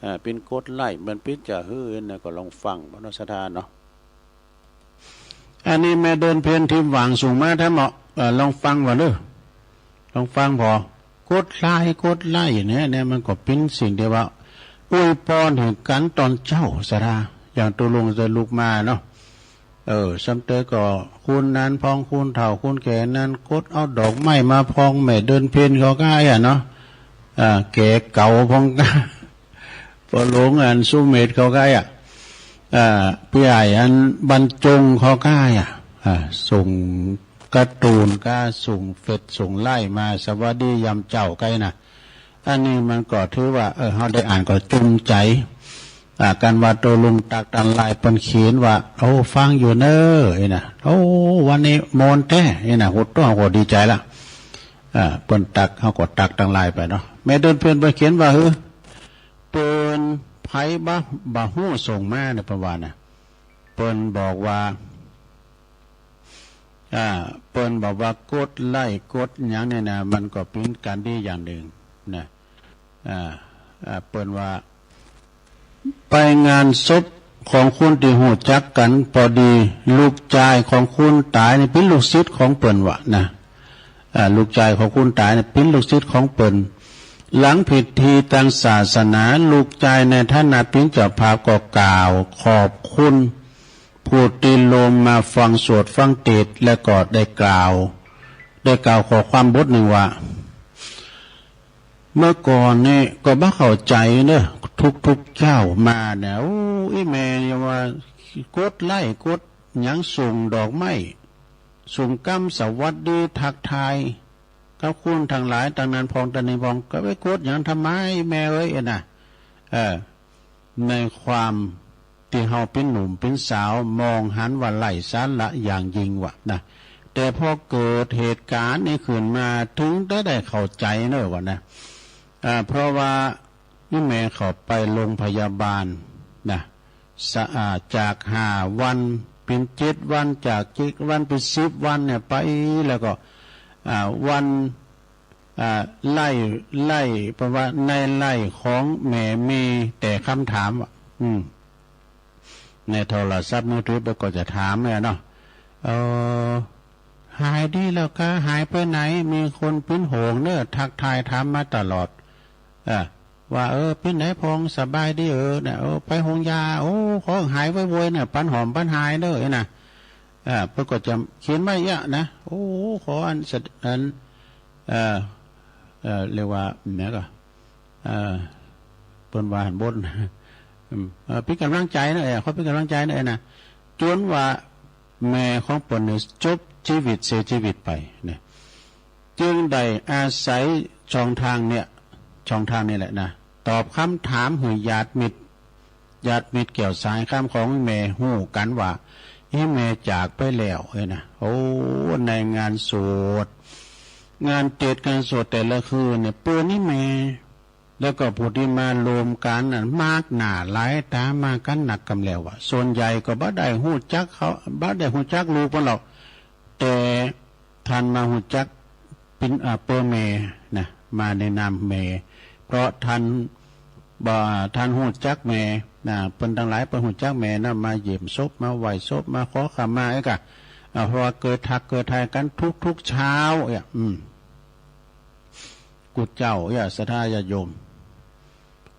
อ่า เป๋นกดไลก์ มันเป๋นจะหื้อนะ ก็ลองฟังบ่เนาะ ศรัทธาเนาะ อันนี้แม่เดือนเพ็ญ ทิพย์หว่าง ส่งมาแถมเนาะ เอ่อ ลองฟังบ่เน่อ ลองฟังผ่อ กดไลก์ กดไลก์เนี่ย เนี่ยมันก็เป๋นสิ่งตี้ว่าอวยปอนหื้อกั๋นต๋อนเจ๊า ศรัทธา อย่างตุ๊ลุงจะลุกมาเนาะ เออ ซ้ำเต๊อะก็คุณนั้นพ่อง คุณเฒ่าคุณแก่นั้น กดเอาดอกไม้มาพ่องแม่เดือนเพ็ญเขาก้าอะเนาะ อ่า แก่เก่าพ่องก้า ป้อหลวงอันสุเมธเขาก้าอะ อ่า ปี้ใหญ่อันบรรจงเขาก้าอะ อ่า ส่งการ์ตูนก้า ส่งเฟซ ส่งไลน์มา สวัสดียามเจ๊าก้านะ อันนี้มันก็ถือว่า เออ เฮาได้อ่านก็จุมใจ๋ อ่า กั๋นว่าตุ๊ลุงตั๊กตันไลน์เปิ้นเขียนว่า โอ้ ฟังอยู่เน่อ อี้น่ะ โอ้ วันนี้ม่วนแต๊ อี้น่ะ ฮู้ตั๋วก็ดีใจ๋ละ อ่า เปิ้นตั๊ก เฮาก็ตั๊กตันไลน์ไปเนาะ แม่เดือนเพ็ญเปิ้นเขียนว่า หื้อ เปิ้น ใผบ่ บ่ฮู้ส่งมาเนี่ย เปิ้นว่านะ เปิ้นบอกว่า อ่า เปิ้นบอกว่ากดไลก์กดหยังเนี่ยนะ มันก็เป๋นก๋านดีอย่างนึ่งนะ อ่า อ่า เปิ้นว่า ไปงานศพของคนตี้ฮู้จักกั๋น ปอดีลูกจายของคนต๋ายนี่เป๋นลูกศิษย์ของเปิ้นว่านะ อ่า ลูกจายของคนต๋ายนี่เป๋นลูกศิษย์ของเปิ้น หลังพิธีตางศาสนา ลูกจายในฐานะเป๋นเจ้าภาพก็กล่าวขอบคุณ ผู้ตี้ร่วมมาฟังสวดฟังเตสน์ และก็ได้กล่าว ได้กล่าวข้อความบทนึ่งว่า เมื่อก่อนนี่ก็บ่เข้าใจ๋เน่อ ทุกๆ เจ๊ามาเนี่ย โอ้ อี่แม่นี่ว่า กดไลก์ กดหยัง ส่งดอกไม้ ส่งกำสวัสดี ทักทาย กับคนตังหลายตังนั้นพ่องตังนี้พ่อง ก็ไปกดหยังทำไมแม่เอ๋ย เอ็นะ เออ ในความตี้เฮาเป๋นหนุ่มเป๋นสาวมองหันว่าไร้สาระอย่างยิ่งว่านะ แต่พอเกิดเหตุก๋ารณ์นี้ขึ้นมา เถิงได้ ได้เข้าใจ๋เน่อว่านะ อ่า เพราะว่าอี่แม่เข้าไปโฮงพยาบาลนะ สะ อ่า จากห้าวันเป๋นเจ็ดวัน จากเจ็ดวันเป๋นสิบวันเนี่ยไป แล้วก็ อ่า วัน อ่า ไล่ ไล่ เพราะว่าในไลน์ของแม่มีแต่กำถามว่า อืม ในโทรศัพท์มือถือไปก็จะถามเนี่ยเนาะ เออ หายดีแล้วกา หายไปไหน มีคนเป๋นห่วงเน่อ ทักทายถามมาตลอด เออ ว่า เออ เป๋นไหนพ่อง สบายดีเออ เนี่ย เออ ไปโฮงยา โอ้ ขอหายไวๆ เนี่ย ปันหอมปันหายเน่อ เอ็นะ อ่า เปิ้นก็จะเขียนมาเอี้ยนะ โอ้ ขออันสะ อัน เอ่อ เอ่อ เรียกว่า เนี่ยก็ เอ่อ เปิ้นว่าหั้นบน อืม เอ่อ เป๋นก๋ำลังใจ๋เน่อ เออ ขอเป๋นก๋ำลังใจ๋เน่อ เอ็นะ จ๋นว่าแม่ของเปิ้นเนี่ยจบจีวิต เสียจีวิตไปเนี่ย จึงได้อาศัยช่องตางเนี่ย ช่องตางนี่แหละนะ ตอบกำถามหื้อญาติมิตร ญาติมิตรแก้วสายคำของแม่ฮู้กั๋นว่า อี่แม่จากไปแล้ว เอ้ยนะ โอ้ ในงานสวด งานเตศน์ งานสวดแต่ละคืนเนี่ย เปื้อนอี่แม่ แล้วก็ผู้ตี้มาร่วมก๋านนั้น มากหน้าหลายต๋า มากั๋นนักกำแล้วอะ ส่วนใหญ่ก็บ่ได้ฮู้จักเขา บ่ได้ฮู้จักลูกเปิ้นหรอก แต่ต้านมาฮู้จักเป๋น อ่า เปื้อแม่นะ มาในนามแม่ เพราะต้าน บ่ ต้านฮู้จักแม่นะ เปิ้นตังหลายเปิ้นฮู้จักแม่นะ มาเยี่ยมศพ มาไหว้ศพ มาขอขมา เอ้ยกะ อ่า เพราะว่าเกยทักเกยทายกั๋นทุกๆ เจ๊า เอ้ย อืม กู้เจ้า เอ้ย ศรัทธาญาติโยม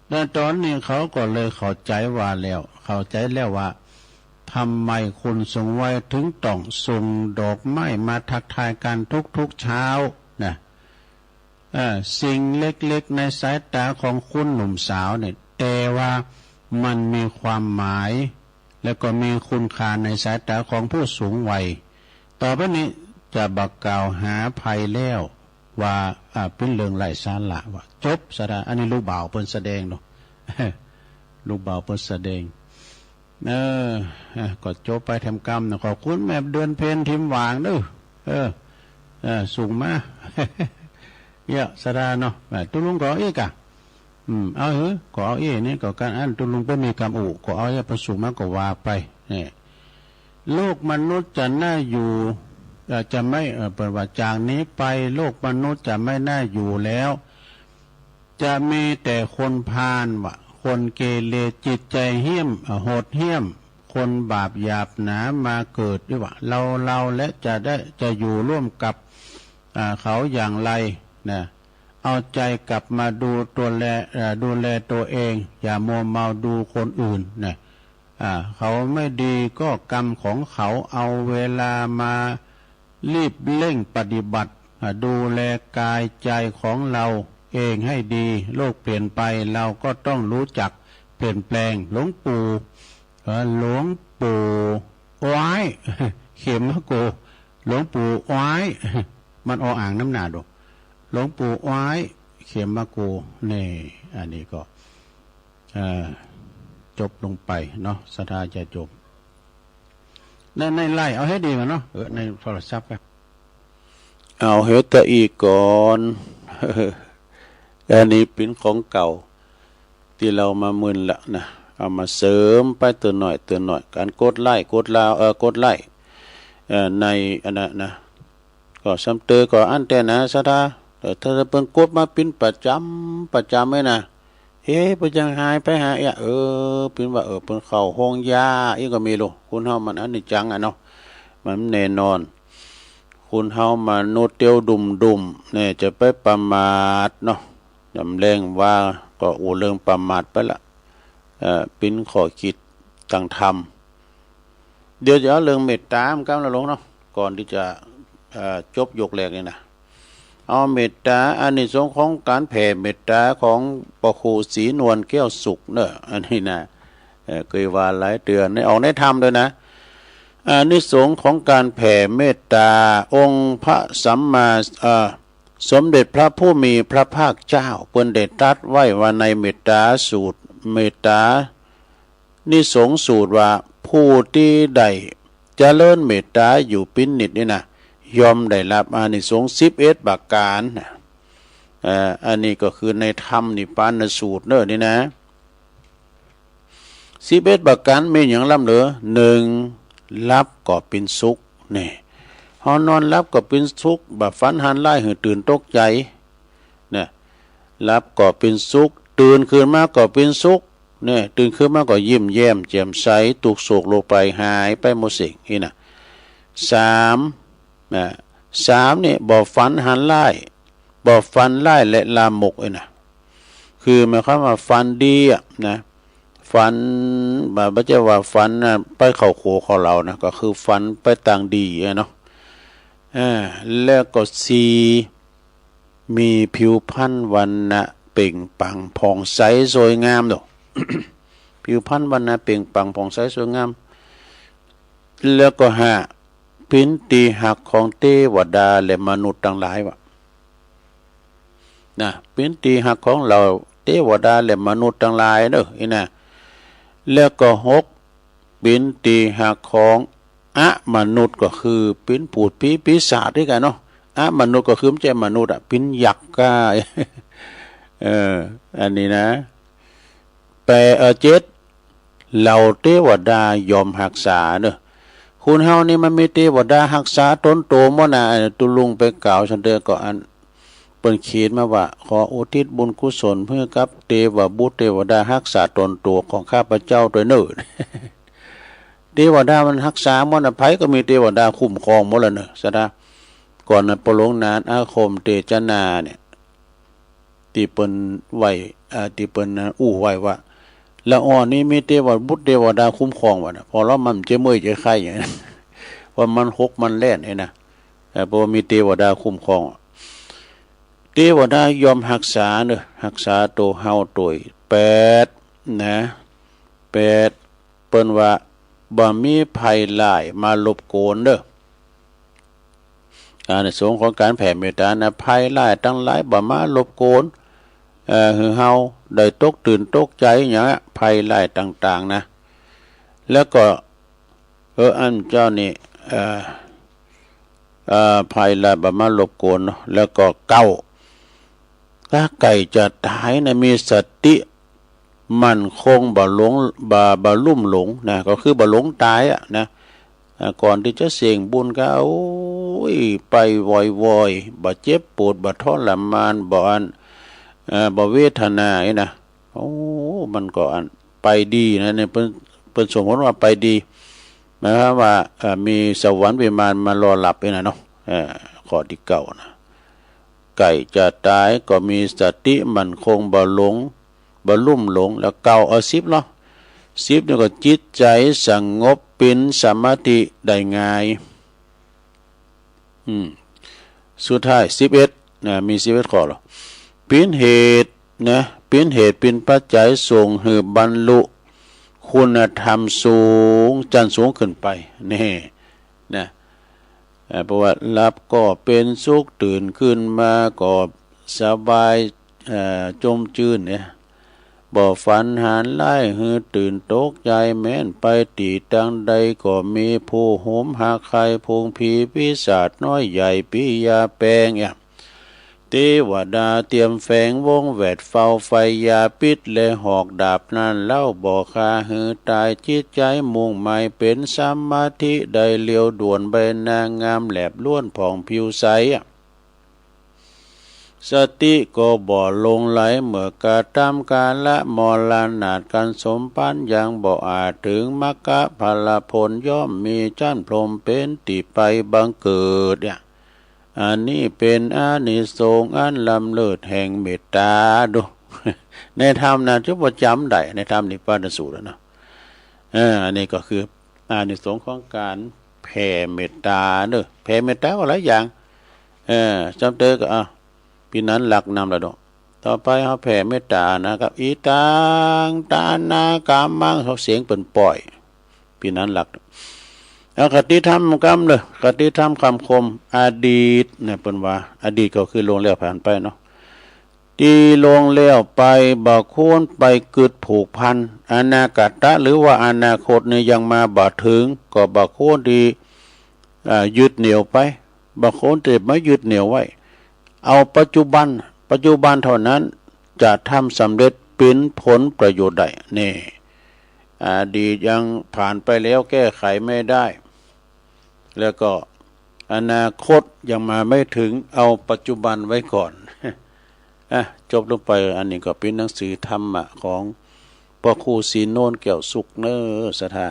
ในต๋อนนี้เขาก็เลยเข้าใจ๋ว่าแล้ว เข้าใจ๋แล้วว่า ทำไมคนสูงวัยเถิงต้องส่งดอกไม้มาทักทายกั๋นทุกๆ เจ๊านะ เอ่อ สิ่งเล็กๆ ในสายต๋าของคนหนุ่มสาวเนี่ย แต่ว่ามันมีความหมาย แล้วก็มีคุณค่าในสายต๋าของผู้สูงวัย ต่อไปนี้จะบ่กล่าวหาใผแล้วว่า อ่า เป๋นเรื่องไร้สาระว่า จบ ศรัทธา อันนี้ลูกบ่าวเปิ้นแสดงเนาะ ลูกบ่าวเปิ้นแสดง เออ อ่ะ ก็จบไปแถมกำนะ ขอบคุณแม่เดือนเพ็ญ ทิมหว่างเน่อ เออ เออ ส่งมา เยอะ ศรัทธาเนาะ แหม ตุ๊ลุงก็เอาอี้กะ อืม เอาหื้อ ก็เอาอี้นี่ก็กั๋น อันตุ๊ลุงเปิ้นมีกำอู้ ก็เอาอี้ไปส่งมาก็ว่าไป เนี่ย โลกมนุษย์จะน่าอยู่ เอ่อ จะไม่ เอ่อ เปิ้นว่าจากนี้ไปโลกมนุษย์จะไม่น่าอยู่แล้ว จะมีแต่คนพาลว่ะ คนเกเร จิตใจเหี้ยม เอ่อ โหดเหี้ยม คนบาปหยาบหนามาเกิดดีกว่า เรา เราและจะได้ จะอยู่ร่วมกับ อ่า เขาอย่างไรนะ เอาใจกลับมาดูตัวแล เอ่อ ดูแลตัวเอง อย่ามัวเมาดูคนอื่นนะ อ่า เขาไม่ดีก็กรรมของเขา เอาเวลามารีบเร่งปฏิบัติ อ่า ดูแลกายใจของเราเองให้ดี โลกเปลี่ยนไป เราก็ต้องรู้จักเปลี่ยนแปลง หลวงปู่ เอ่อ หลวงปู่อ้อย เขมโก หลวงปู่อ้อย มันออ่างนำหน้าดอก หลวงปู่อ้อย เขมโก นี่ อันนี้ก็ เอ่อ จบลงไปเนาะ ศรัทธาญาติโยม ใน ในไลน์ เอาหื้อดีก่อเนาะ เออ ในโทรศัพท์ก็ เอาหื้อตะอี้ก่อน อันนี้เป๋นของเก่า ตี้เฮามามึนละนะ เอามาเสริมไปเตื้อหน้อย เตื้อหน้อย ก๋านกดไลก์ กดลาว เอ่อ กดไลก์ เอ่อ ในอันนั้นนะ ก็ซ้ำเตอก็อั้นแต๊นะ ศรัทธา เออ ถ้าเปิ้นกดมาเป๋นประจ๋ำ ประจ๋ำเลยนะ เอ๊ะ เปิ้นยังหายไปหาเอี้ย เออ เป๋นว่า เออ เปิ้นเข้าโฮงยา อี้ก็มีลูก คนเฮามันอนิจจังอะเนาะ มันบ่แน่นอน คนเฮามนุษย์เตี้ยวดุ่มๆ เนี่ย จะไปประมาทเนาะ ยามแลงว่าก็อู้เรื่องประมาทไปละ เอ่อ เป๋นข้อคิดตางธรรม เดี๋ยวจะเอาเรื่องเมตตามาก่อนละหลวงเนาะ ก่อนตี้จะ เอ่อ จบยกแรกนี่นะ เอาเมตต๋า อานิสงส์ของก๋านแผ่เมตต๋าของพระครูศรีนวลแก้วสุขเนาะ อันนี้นะ เอ่อ เกยว่าหลายเตื้อ ใน ออกในธรรมตวยนะ อานิสงส์ของก๋านแผ่เมตต๋า องค์พระสัมมา เอ่อ สมเด็จพระผู้มีพระภาคเจ้า เปิ้นได้ตรัสไว้ว่าในเมตต๋าสูตร เมตต๋านิสงส์สูตรว่า ผู้ตี้ได้เจริญเมตต๋าอยู่ปิ้นนิดนี่นะ ย่อมได้ฮับอานิสงส์สิบเอ็ดประก๋านนะ เอ่อ อันนี้ก็คือในธรรมนิพพานสูตรเนาะนี่นะ สิบเอ็ดประก๋านมีหยังล้ำเหลือ นึ่ง หลับก็เป๋นสุข นี่ เฮานอนหลับก็เป๋นสุข บ่ฝันหันร้ายหื้อตื่นตกใจ๋ นะ หลับก็เป๋นสุข ตื่นขึ้นมาก็เป๋นสุข เนี่ย ตื่นขึ้นมาก็ยิ้มแย้มแจ่มใส ตุ๊กข์โศกโรคภัยหายไปหมดสิ้น นี่นะ สาม นะ สาม นี่ บ่ฝันหันร้าย บ่ฝันร้ายและลามก นี่นะ คือหมายความว่าฝันดีอะนะ ฝัน บ่ บ่ใจ้ว่าฝันนะ ไปเข้าโขเข้าเหล่านะ ก็คือฝันไปตางดีอะเนาะ เออ แล้วก็สี่ มีผิวพรรณวรรณะเปล่งปลั่งผ่องใสสวยงามเนาะ ผิวพรรณวรรณะเปล่งปลั่งผ่องใสสวยงาม แล้วก็ห้า เป๋นตี้ฮักของเตวดาและมนุษย์ตังหลายวะ นะ เป๋นตี้ฮักของเหล่าเตวดาและมนุษย์ตังหลายเนาะ นี่นะ แล้วก็หก เป๋นตี้ฮักของอมนุษย์ ก็คือเป๋นปูดผีปีศาจด้วยกั๋นเนาะ อมนุษย์ก็คือบ่ใจ้มนุษย์อะ เป๋นยักษ์ก้า เออ อันนี้นะ แปด เอ่อ เจ็ด เหล่าเตวดาย่อมฮักษาเนาะ คนเฮานี่มันมีเตวดาฮักษาต๋นโตหมดนะ อันนี้ตุ๊ลุงไปกล่าวสันเตอก็อัน เปิ้นเขียนมาว่า ขออุทิศบุญกุศลหื้อกับเตวบุตรเตวดาฮักษาต๋นโตของข้าพเจ้าตวยเนาะ เตวดามันฮักษาหมดนะ ใผก็มีเตวดาคุ้มครองหมดแล้วเนาะ สะดา ก่อนนั้นพระหลวงนานอาคมเตจนาเนี่ย ตี้เปิ้นไหว้ อ่า ตี้เปิ้นอู้ไว้ว่า ละอ่อนนี่มีเตวบุตรเตวดาคุ้มครองวะนะ เพราะลาวมันบ่ใจ้เมื่อยใจ้ไข้อย่างนั้น เพราะมันหกมันแล่นนี่นะ เอ่อ เพราะว่ามีเตวดาคุ้มครอง เตวดาย่อมฮักษาเนาะ ฮักษาโตเฮาตวย แปด นะ แปด เปิ้นว่า บ่มีภัยร้ายมารบกวนเนาะ อานิสงส์ของก๋านแผ่เมตต๋านะ ภัยร้ายตังหลายบ่มารบกวน เอ่อ หื้อเฮาได้ตกตื่นตกใจ๋หยังอะ ภัยร้ายต่างๆ นะ แล้วก็ เออ อันเจ้านี่ เอ่อ เอ่อ ภัยร้ายบ่มารบกวนเนาะ แล้วก็เก้า ถ้าใก้จะต๋ายนะ มีสติมั่นคง บ่หลง บ่ บ่ลุ่มหลงนะ ก็คือบ่หลงต๋ายอะนะ อ่า ก่อนตี้จะเส้งบุญก็ โอ้ย ไปวอยๆ บ่เจ็บปวด บ่ทรมาน บ่อัน เอ่อ บ่เวทนานี่นะ โอ้ มันก็อันไปดีนะ เนี่ย เปิ้น เปิ้นสมมุติว่าไปดี หมายความว่า เอ่อ มีสวรรค์วิมานมารอฮับนี่นะเนาะ เอ่อ ข้อตี้เก้านะ ใก้จะต๋ายก็มีสติมั่นคง บ่หลง บ่ลุ่มหลง แล้วเก้า เอา สิบ เนาะ สิบ นี่ก็จิตใจ๋สงบเป๋นสมาธิได้ง่าย อืม สุดท้าย สิบเอ็ด นะ มี สิบเอ็ด ข้อเหรอ เป๋นเหตุนะ เป๋นเหตุ เป๋นปัจจัยส่งหื้อบรรลุคุณธรรมสูง จั้นสูงขึ้นไป นี่ นะ เอ่อ เพราะว่าหลับก็เป๋นสุข ตื่นขึ้นมาก็สบาย เอ่อ จมจื้นเนี่ย บ่ฝันหันร้ายหื้อตื่นตกใจ๋ แม้นไปตี้ตางใดก็มีผู้โหมฮักใค่ ฝูงผีปีศาจน้อยใหญ่ ปิยาแปง เนี่ย เตวดาเตียมแฝงวงแวดเฝ้าไฟยาพิษและหอกดาบนั้นเล่า บ่ฆ่าหื้อต๋าย จิตใจ๋มุ่งหมายเป๋นสมาธิได้เร็วด่วน ใบหน้างามแลบล้วนผ่องผิวใส สติก็บ่หลงไหล เมื่อกระทำก๋านละมรณาฏ ก๋านสมภารยังบ่อาจเถิง มรรคผลผลย่อมมี จั้นพรหมเป๋นตี้ไปบังเกิด เนี่ย อันนี้เป๋นอานิสงส์อันล้ำเลิศแห่งเมตต๋า ดู ในธรรมนะ จะบ่จ๋ำได้ ในธรรมนิพพานสูตรนะ เออ อันนี้ก็คืออานิสงส์ของก๋าน แผ่เมตต๋าเน่อ แผ่เมตต๋าว่าหลายอย่าง เออ จำเตอก็ อ่ะ ปี้นั้นหลักนำละเนาะ ต่อไปเฮาแผ่เมตต๋านะครับ อิตัง ตานะ กัมมัง เสียงเปิ้นป่อย ปี้นั้นหลัก เอาคติธรรมกำเน่อ คติธรรมกำคม อดีตนะ เปิ้นว่า อดีตก็คือล่วงแล้วผ่านไปเนาะ ตี้ล่วงแล้วไป บ่ควรไปกึ๊ดผูกพัน อนาคตะ หรือว่าอนาคตนี่ยังมาบ่เถิง ก็บ่ควรตี้ อ่า ยึดเหนี่ยวไป บ่ควรตี้มายึดเหนี่ยวไว้ เอาปัจจุบัน ปัจจุบันเต้านั้น จะทำสำเร็จเป๋นผลประโยชน์ได้ นี่ อดีตยังผ่านไปแล้วแก้ไขไม่ได้ แล้วก็อนาคตยังมาไม่ถึง เอาปัจจุบันไว้ก่อน อ่ะ จบลงไป อันนี้ก็เป๋นหนังสือธรรมะของพระครูศรีโนนแก้วสุขเน่อ ศรัทธา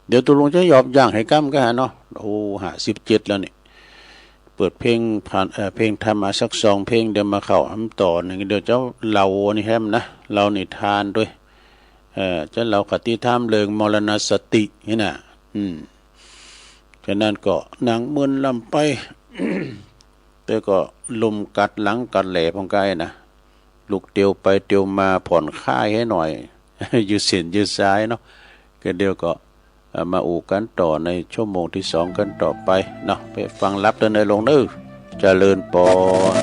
เดี๋ยวตกลงจะหยอบย่างหื้อกำก็หาเนาะ โอ้ ห้าสิบเจ็ดแล้วนี่ เปิดเพลงผ่าน เอ่อ เพลงธรรมะสักสองเพลง เดี๋ยวมาเข้าหำต่อนึ่ง เดี๋ยวจะเล่าอันนี้แหมนะ เล่านิทานตวย เอ่อ จะเล่าคติธรรมเรื่องมรณสตินี่นะ อืม ฉะนั้นก็นั่งมึนลำไป แต่ก็ลมกัดหลังกัดแหล่พ่องไกนะ ลุกเตียวไปเตียวมาผ่อนคลายหื้อหน่อย ยืดเส้นยืดสายเนาะ ก็เดี๋ยวก็ เอ่อ มาอู้กั๋นต่อในชั่วโมงตี้สองกั๋นต่อไปเนาะ ไปฟังหลับเต๊อะเน่อโยมเน่อ เจริญปอน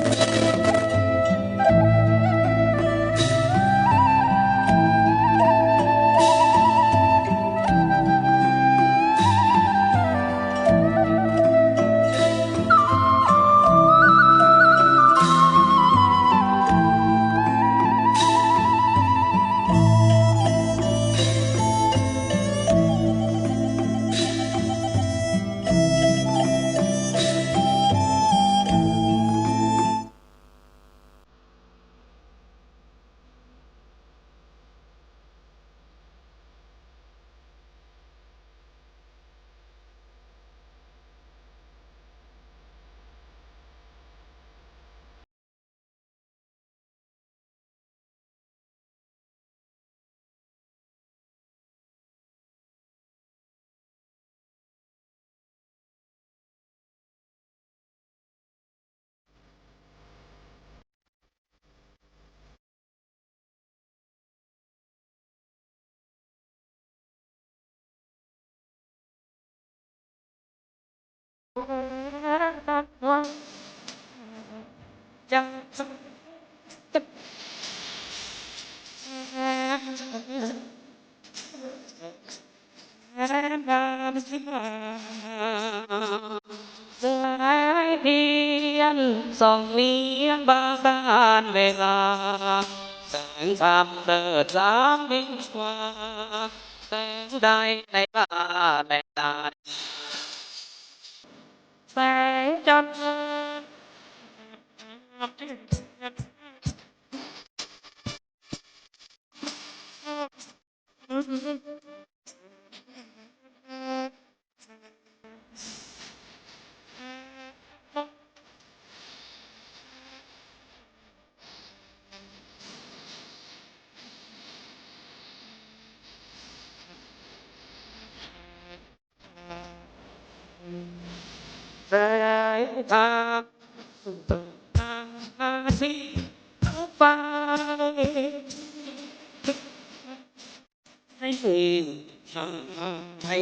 สองเลี้ยงบางการเวลา แสงธรรมเลิศล้ำยิ่งกว่า แสงใดในบ้านในนา แสงจันทร์ สายตาสีฟ้า ให้ให้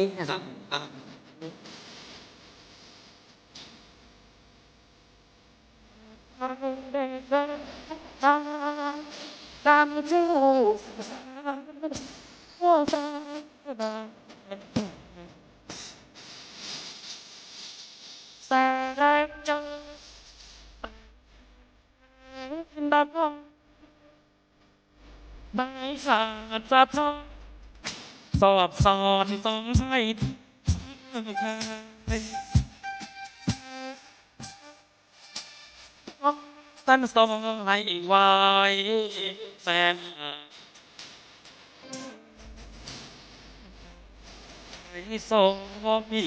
ใบขาดสะท้อน สอบสอนส่องให้ ท่านทรงให้ไว้แสน ให้ทรงมี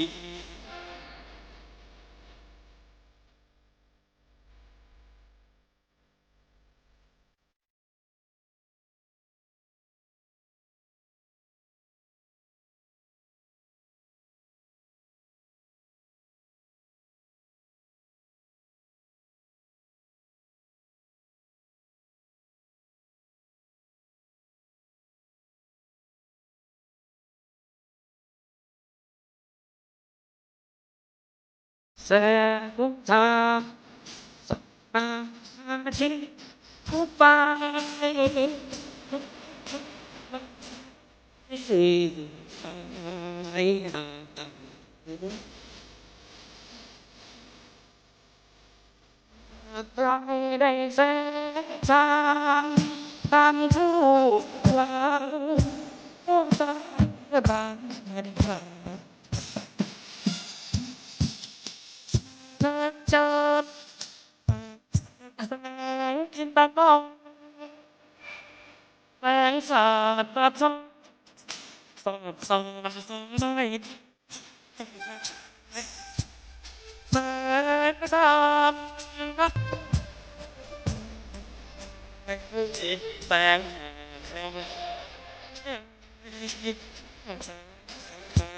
แสงธรรม สมาธิ ผู้ไป เราได้แสงธรรม ธรรมทั่ว ทั่วสารพัน เจิด แสงจินตนาการ แสงสาธรรม สดใส แสงธรรม แสง แสง แส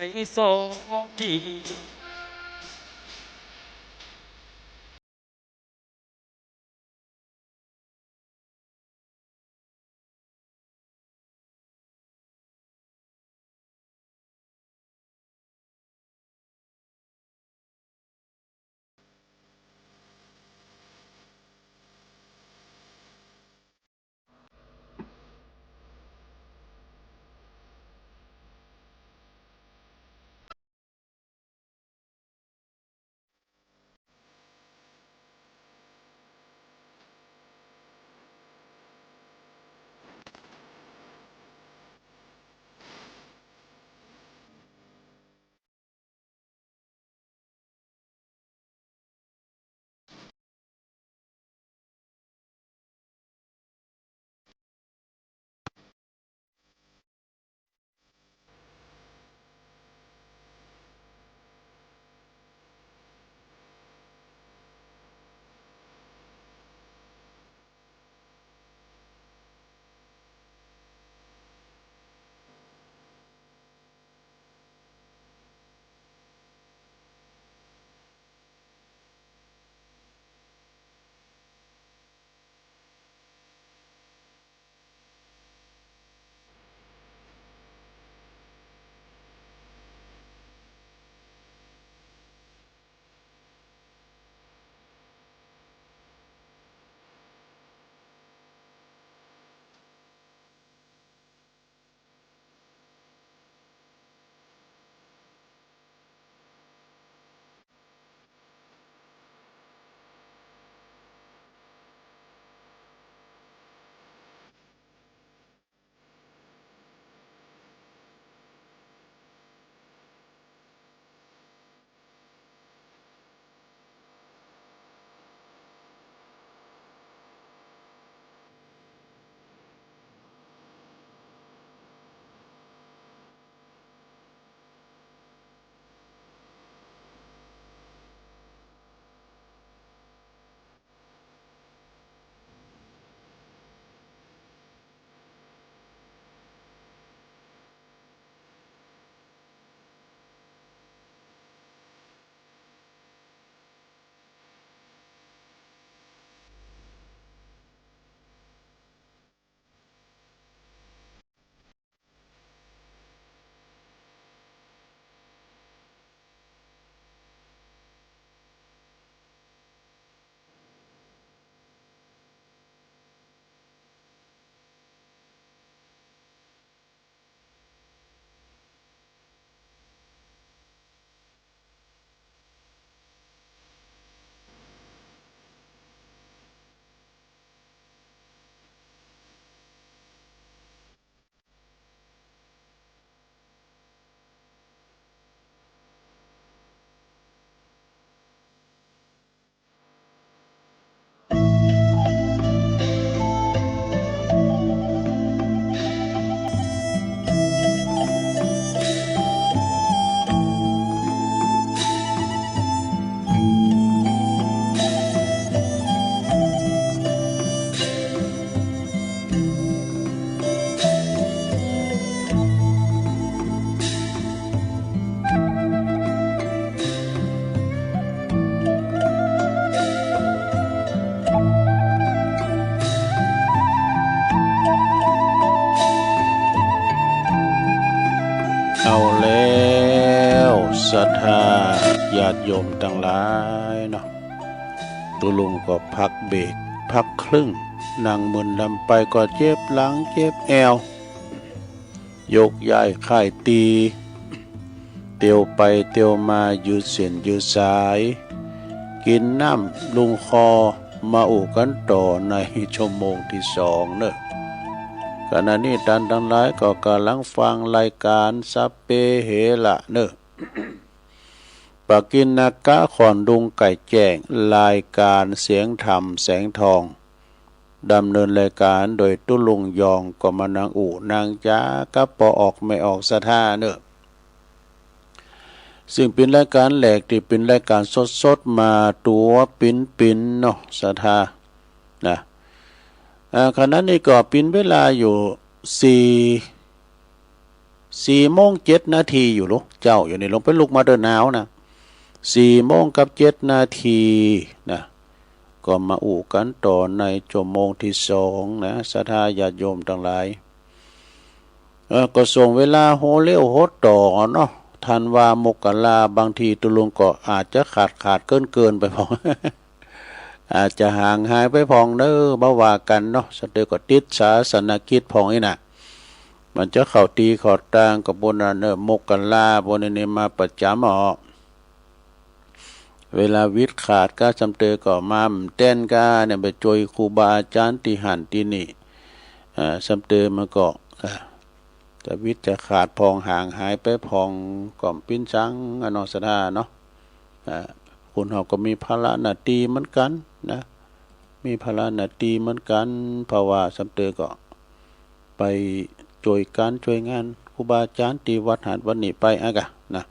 ง แสง เอาแล้ว ศรัทธาญาติโยมตังหลายเนาะ ตุ๊ลุงก็พักเบรก พักครึ่ง นั่งมึนลำไปก็เจ็บหลังเจ็บแอว ยกย้ายค่ายตี๋ เตียวไปเตียวมายืดเส้นยืดสาย กิ๋นน้ำลุ่งคอ มาอู้กั๋นต่อในชั่วโมงตี้สองเน่อ ขณะนี้ต้านตังหลายก็ก่ำลังฟังรายก๋านสัพเพเหระเน่อ ปากิณกะ ข่อนดุงไก่แจ้ง รายก๋านเสียงธรรมแสงทอง ดำเนินรายก๋านโดยตุ๊ลุงยอง ก็มานั่งอู้นั่งจ๋ากับป้อออกแม่ออกศรัทธาเน่อ ซึ่งเป๋นรายก๋านแรกตี้เป๋นรายก๋านสดๆ มาตั๋วปิ๋นๆ เนาะศรัทธานะ อ่า ขณะนี้ก็เป๋นเวลาอยู่สี่ สี่โมงเจ็ดนาทีอยู่ลูกเจ้า อยู่นี่ลงไปลุกมาเต๊อะหนาวนะ สี่โมงกับเจ็ดนาทีนะ ก็มาอู้กั๋นต่อในชั่วโมงตี้สองนะ ศรัทธาญาติโยมตังหลาย เออ ก็ส่งเวลาโหเร็วโหต่อเนาะ ธันวา มกรา บางทีตุ๊ลุงก็อาจจะขาดๆ เกินๆ ไปพ่อง อาจจะห่างหายไปพ่องเน่อ บ่ว่ากั๋นเนาะ สะเตอก็ติดศาสนกิจพ่องอี้นะ มันจะเข้าตี้เข้าตางก็ปู้นน่ะเน่อ มกรา ปู้นนี่มาประจ๋ำออก เวลาวิทย์ขาดก้า สะเตอก็มาแตนก้าเนี่ย ไปจ้วยครูบาอาจ๋ารย์ตี้หั้นตี้นี่ อ่า สะเตอมันก็ อ่า จะวิทย์จะขาดพ่องห่างหายไปพ่องก็ปิ้นซังอะเนาะศรัทธาเนาะ อ่า คนเฮาก็มีภาระหน้าตี้เหมือนกั๋นนะ มีภาระหน้าตี้เหมือนกั๋น เพราะว่าสะเตอก็ไปจ้วยก๋านจ้วยงานครูบาอาจ๋ารย์ตี้วัดหั้นวัดนี่ไปอะกะนะ